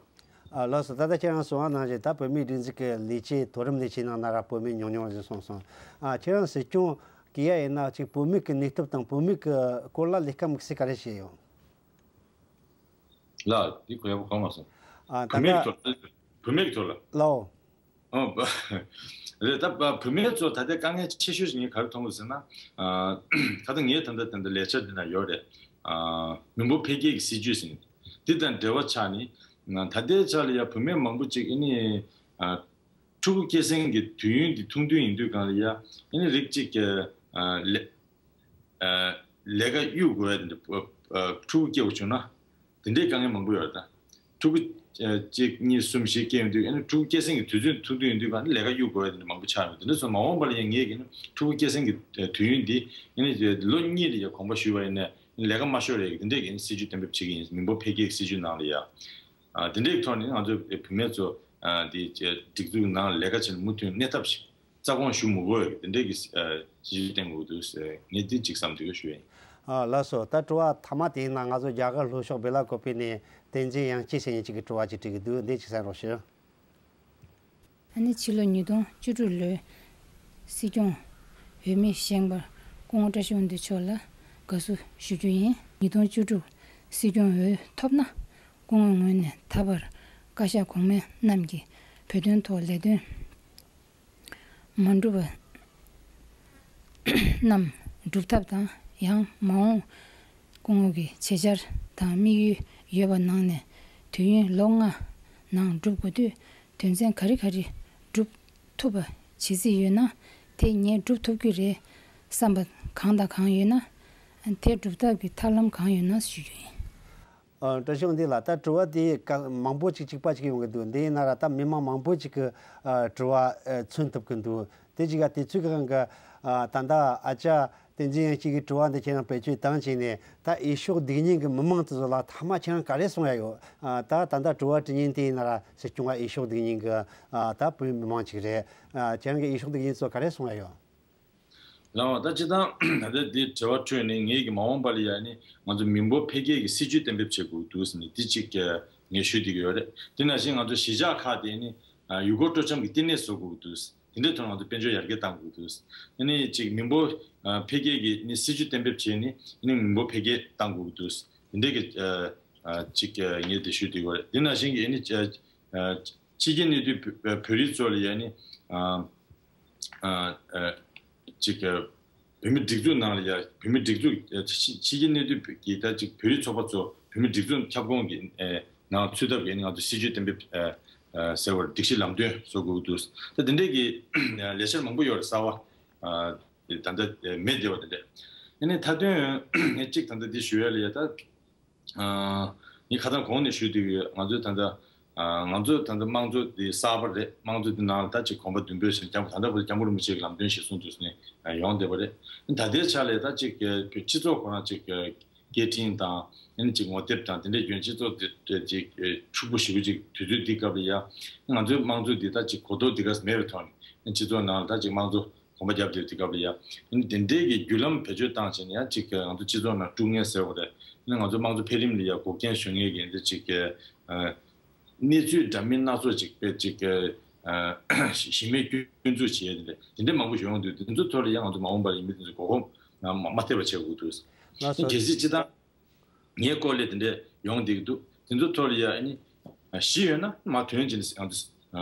ཨ་ལགས་སོ། ད་ལྟ་ཁྱེད་རང་གསུངས་པ་ནང་བཞིན་ད་བོད་མིའི་སྒྲིག་འཛུགས་ཀྱི་ལས་བྱེད་མཐོ་རིམ་ལས་བྱེད་ནང་ན་ར་བོད་མི་ཉུང་ཉུང་རེད་གསུངས་སོང་། ཨ་ཁྱེད་རང་སྲིད་སྐྱོང་གི་ཡ་ཡིན་ན་ཅིག་བོད་མི་གི་གནས་སྟོབས་དང་བོད་མི་གི་སྐོར་ལ་ལས་ཀ་དམིགས་བསལ་ག་རེ་བྱས་ཡོད། ལགས་འདི་གོ་ཡག་པོ་གོ་མ་སོང་། ཨ་ད་བུད་མེད་ལྟ་ཀྱི་ཐོག་ལ། བུད་མེད་ཀྱི་ཐོག་ལ། ལགས། ཨོ་བ། རེད། ད་བ་བུད་མེད་ཚོ་ད་ལྟའི་དཀའ་ངལ་ཆེ་ཤོས་ཤིག་ངས་ག་རེ་མཐོང་གི་ཟེར་ན། ཨ་ད་ལྟ་ངས་ད་ལྟ་ད་ལྟ་ལས་འཆར་འདི་ན་ཡོད་རེད། ཨ་མི་འབོར་འཕེལ་རྒྱས་ཀྱི་སྲིད་ཇུས་ཟེར་ནས། འདི་དང་འབྲེལ་བ་ཆགས་ནས། ད་ལྟའི་ཆ་ལ་ཡ་བུད་མེད་མང་པོ་ཅིག་ཨ་ནི་ཨ་ཕྲུ་གུ་སྐྱེ་སྲིང་གི་དུས་ཡུན་འདི་ཐུང་དུས་ཡིན་དུས་སྒང་ལ་ཡ་ཨ་ནི་རིགས་གཅིག་གི་ཨ་ལས་ཨ་ལས་ཀ་གཡུག་དགོས་ཡ་དེ་འདྲ། ཨ་ཕྲུ་གུ་སྐྱེ་བ་བྱུང་ན། དེ་འདྲའི་དཀའ་ངལ་མང་པོ་ཡོད་རེད་ད། ཕྲུ་གུ་ཨ་གཅིག་གཉིས་གསུམ་བཞི་སྐྱེ་ཡོང་དུས་ཨ་ནི་ཕྲུ་གུ་སྐྱེ་སྲིང་གི་དུས་ཚོད་ཐུང་དུས་ཡིན་དུས་གང་ལས་ཀ་གཡུག་དགོས་ཡ་དེ་འདྲ་མང་པོ་ཆགས་ཡོང་། དེ་འདྲ་སོང་མ་འོངས་པ་ལ་ཡང་ངས་ཀྱི་ནི་ཕྲུ་གུ་སྐྱེ་སྲིང་གི་ཨ་དུས་ཡུན་འདི་ཨ་ནི་ལོ་གཉིས་ལ་ཡ་གོམ་པ་ཞུས་པ་ཡིན་ན་ལས་ཀ་མ་ཤོར་ཡ་གི་དེ་འདྲའི་གི་ཨ་ནི་སྲིད་ཇུས་གཏན་འབེབས་བྱེད་ཀྱི་ཡིན། མི་འབོར་འཕེལ་རྒྱས་ཀྱི་སྲིད་ཇུས་ནང་ལ་ཡ། ཨ་དེ་འདྲའི་ཐོག་ནས་ང་ཚོ་བུད་མེད་ཚོ་ཨ་དེ་སྒྲིག་འཛུགས་ནང་ལས་ཀ་བྱེད་ནས་མུ་མཐུད་གནས་ཐབས་ཤིག་རྩ་དགོངས་ཞུ་མི་དགོས་ཡ་དེ་འདྲའི་གི་ཨ་སྲིད་ཇུས་བཏིང་དགོས་འདུག་ཟེར་ངས་དེ་གཅིག་བསམ་དུས་ཞུ་ཡིན། ཨ་ལགས་སོ། ད་དྲི་བ་མཐའ་མ་དེ་ཡིན་ན་ང་ཚོ་རྒྱ་གར་ལྷོ་ཕྱོགས་བེ་ལ་ཀོ་པི་ནས་བསྟན་འཛིན་དབྱངས་སྐྱིད་ཟེར་མཁན་ཅིག་གིས་དྲི་བ་ཅིག་དྲིས་ཀྱི་འདུག་འདི་གཅིག་གསན་རོགས་ཞུ། ཨ་ནི་ཕྱི་ལོ་ཉིས་སྟོང་བཅུ་དྲུག་ལོའི་སྲིད་སྐྱོང་འོས་མི་བཞེངས་པར་སྐུ་ངོ་བཀྲ་ཤིས་དབང་འདུས་མཆོག་ལ་དགའ་བསུ་ཞུ་རྒྱུ་ཡིན། ཉིས་སྟོང་བཅུ་དྲུག་སྲིད་སྐྱོང་འོས་ཐོབ་ན་སྐུ་ངོའི་ངོས་ནས་ད་བར་བཀའ་ཤག་གོང་མ་རྣམས་ཀྱིས་བོད་དོན་ཐོག་ལས་དོན་མ་འགྲུབ་པ་རྣམས་སྒྲུབ་ཐབས་དང་། ཡང་མ་འོངས་སྐུ་ངོ་གི་བྱེད་འཆར་དང་དམིགས་ཡུལ་ཡོད་པ་ནང་ནས་དུས་ཡུན་ལོ་ལྔ་ནང་སྒྲུབ་དགོས་དུས་དོན་ཚན་ག་རེ་ག་རེ་སྒྲུབ་ཐུབ་པ་བྱེད་རྩིས་ཡོད་ན། དེ་ངས་སྒྲུབ་ཐུབ་ཀྱི་རེད་བསམ་པ་གང་དང་གང་ཡོད་ན། དེ་སྒྲུབ་ཐབས་ཀྱི་ཐབས་ལམ་གང་ཡོད་ན་ཞུ་རྒྱུ་ཡིན། ཨ་བཀྲ་ཤིས་དབང་འདུས་ལགས། ད་དྲི་བ་དེ་ག་མང་པོ་ཅིག་གཅིག་པ་ཅིག་ཡོང་གི་འདུག་འདི་ཡིན་ན་ར་ད་མི་མང་མང་པོ་ཅིག་གི་ཨ་དྲི་བ་ཨ་མཚོན་ཐུབ་ཀྱི་འདུག་དེ་གཅིག་ག་དུས་ཚོད་ཀྱི་དབང་གིས་ཨ་ད་ལྟ་ཨ་ཅག་བསྟན་འཛིན་དབྱངས་སྐྱིད་ཀྱི་དྲི་བ་འདི་ཁྱེད་རང་བེད་སྤྱོད་བཏང་བྱས་ནས། ད་འོས་ཤོག་སྡིག་ཉེས་ཀྱི་མི་མང་དེ་ཚོ་ལ་མཐའ་མ་ཁྱེད་རང་ག་རེ་གསུང་ཡ་ཡོད། ཨ་ད་ད་ལྟ་དྲི་བ་དྲི་མཁན་དེ་ཡིན་ན་ར་སྲིད་སྐྱོང་ལ་འོས་ཤོག་སྡིག་ཉེས་ཀྱི་ཨ་ད་བོད་མི་མང་ཅིག་རེད། ཨ་ཁྱེད་རང་གི་འོས་ཤོག་སྡིག་ཉེས་ཚོ་ག་རེ་གསུང་ཡ་ཡོད། ལགས་འོ། ད་སྤྱིར་བཏང་ད་ལྟ་འདི་དྲི་བ་འཕྲོས་ནས་ངས་ཀྱི་མ་འོངས་པ་ལ་ཡ་ནི་ང་ཚོ་མི་འབོར་འཕེལ་རྒྱས་ཀྱི་སྲིད་ཇུས་གཏན་འབེབས་བྱེད་དགོས་འདུག་ཟེར་ནས་འདི་གཅིག་ངས་ཞུ་བསྡད་ཀྱི་ཡོད་རེད། དེ་ནང་བཞིན་ང་ཚོ་གཞིས་ཆགས་ཁག་དེ་ནི་ཡུལ་སྐོར་སྤྲོ་འཆམ་གྱི་བསྟི་གནས་བཟོ་དགོས་འདུག་དེ་འདྲའི་ཐོག་ང་ཚོ་དཔལ་འབྱོར་ཡར་རྒྱས་གཏང་དགོས་འདུག་ཨ་ནི་གཅིག་མི་འབོར་འཕེལ་རྒྱས་ཀྱི་ནི་སྲིད་ཇུས་གཏན་འབེབས་བྱས་ནས་ཨ་ནི་མི་འབོར་འཕེལ་རྒྱས་གཏང་དགོས་འདུག་དེ་འདྲའི་གི་གཅིག་ངས་འདི་ཞུ་བསྡད་ཀྱི་ཡོད་རེད། དེ་ནང་བཞིན་གྱི་ཨ་ནི་ཕྱི་རྒྱལ་གནས་སྡོད་བོད་རིགས་ཚོ་ལ་ཡ་ནི། ཨ་ཨ་ཅིག་བོད་མི་སྒྲིག་འཛུགས་ནང་ལ་ཡ་བོད་མི་སྒྲིག་འཛུགས་ཕྱི་ཕྱི་རྒྱལ་གནས་སྡོད་ཀྱི་ད་ཅིག་བོད་རིགས་ཚོགས་པ་ཚོ་བོད་མི་སྒྲིག་འཛུགས་ཁྱབ་ཁོངས་ཀྱི་ནང་ཚུད་ཐབས་ཀྱི་ང་ཚོ་སྲིད་ཇུས་གཏན་འབེབས་ཟེར་བར་སྒྲིག་གཞི་ལམ་སྟོན་བཟོ་དགོས་འདུག་ད་དེ་འདྲས་ཀྱི་ལས་འཆར་མང་པོ་ཡོད་རེད་གསར་བ། ད་ལྟ་མེད་བསྡད་པ་དེ་འདྲས། ཨ་ནི་མཐའ་དོན་ངས་གཅིག་ད་ལྟ་འདི་ཞུ་ཡ་ལ་ཡ་ད། ཨ་ ངས་ཁ་སང་གོང་ནས་ཞུས་བསྡད་ཀྱི་ཡོད། ང་ཚོའི་ད་ལྟ་ང་ཚོའི་ད་ལྟ་དམངས་གཙོ་འདི་གསར་པ་རེད། དམངས་གཙོ་འདི་ནང་ལ་ད་ཅིག་གོམ་པ་མདུན་སྤོས་ཟེར་ནས་སྐྱབས་མགོན་ད་ལྟ་བར་སྐྱབས་མགོན་རིན་པོ་ཆེ་གི་ལམ་སྟོན་གཞིར་བཟུང་དུ་ནས་ཡོང་བསྡད་པ་རེད། ད་ལྟའི་ཆ་ལས་ད་ཅིག་སྤྱི་ཚོགས་ཁོ་རང་ཅིག་སྐད་འཕྲིན་དང་ཨ་ནི་ཅིག་ངོ་དེབ་དང་དེ་འདྲའི་སྐྱོན་སྤྱི་ཚོགས་དེ་ཅིག་ཕྱུག་པོ་ཞེ་པོ་ཅིག་དུས་ཚོད་འདི་སྐབས་ལ་ཡ་ང་ཚོའི་དམངས་གཙོ་འདི་ད་ཅིག་གོ་རྟོགས་འདི་ག་མེད་པའི་ཐོག་ནས་སྤྱི་ཚོགས་ནང་ལ་ད་ཅིག་དམངས་གཙོ་གོམ་པ་རྒྱབ་བསྡད་དུས་སྐབས་ལ་ཡ། ཨ་ནི་དེ་འདྲའི་གི་བརྒྱུད་ལམ་བེད་སྤྱོད་བཏང་བྱས་ནས་ཡ་གཅིག་ང་ཚོ་སྤྱི་ཚོགས་ནང་དཀྲུག་ངན་ཟེར་བ་རེད། ཨ་ནི་ང་ཚོ་དམངས་གཙོ་འཕེལ་རིམ་ལ་ཡ་འགོག་རྐྱེན་བཟོ་མཁན་གྱི་འདི་གཅིག་གི་གནས་ཚུལ་འདྲ་མིན་སྣ་ཚོགས་ཅིག་དཔེ་གཅིག་གི་གཞི་མེད་སྐྱོན་འཛུགས་བྱས་ཏེ་དེ་འདྲའི་མང་པོ་ཡོང་དུས་དེ་ཚོའི་ཐོག་ལ་ཡ་ང་ཚོ་མ་འོངས་པར་ཡིན་མིན་དེ་ཚོ་མགོ་སྐོར་མ་མ་ཐེབས་པ་བྱེད་དགོས་འདུག་ལགས་སོ། གལ་སྲིད་སྤྱི་བཏང་ངའི་སྐོར་ལས་དེ་འདྲ་ཡོང་བསྡད་ཀྱི་འདུག་དེ་ཚོ་ཐོག་ལ་ཡ་ཨ་ནི་གཞི་ཡོད་ན་མ་དོན་ཅི་ནས་ཨ་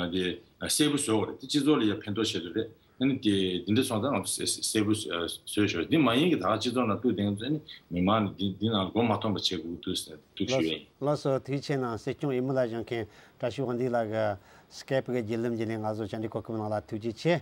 འདི་གསལ་པོ་བཟོ་བ་རེད། དེ་སྤྱི་ཚོགས་ལ་ཡ་ཕན་ཐོགས་ཆེད་དུ་རེད། ཨ་ནི་དེ་དེ་འདྲ་སོང་ཙང་ང་ཚོ་གསལ་པོ་བཟོས་ཤོག་འདི་མ་ཡིན་གྱི་ད་སྤྱི་ཚོགས་ནང་ཐུག་བསྡད་ཚོ་ཨ་ནི་མི་མང་ནི་འདི་འདི་ནང་མགོ་མ་འཐོམ་པ་བྱེད་དགོས་འདུག་ཟེར་ཐུགས་ཞུ་ཡ་ཡིན། ལགས་སོ། ཐུགས་རྗེ་ཆེ་གནང་། སྲིད་སྐྱོང་འོས་མི་ལ་བཞེངས་མཁན་བཀྲ་ཤིས་དབང་འདུས་ལགས་ཀྱི་སྐེབ་ཀྱི་བརྒྱུད་ལམ་བརྒྱུད་ནས་ང་ཚོ་བཅར་འདྲི་གོ་སྐབས་གནང་ལ་ཐུགས་རྗེ་ཆེ།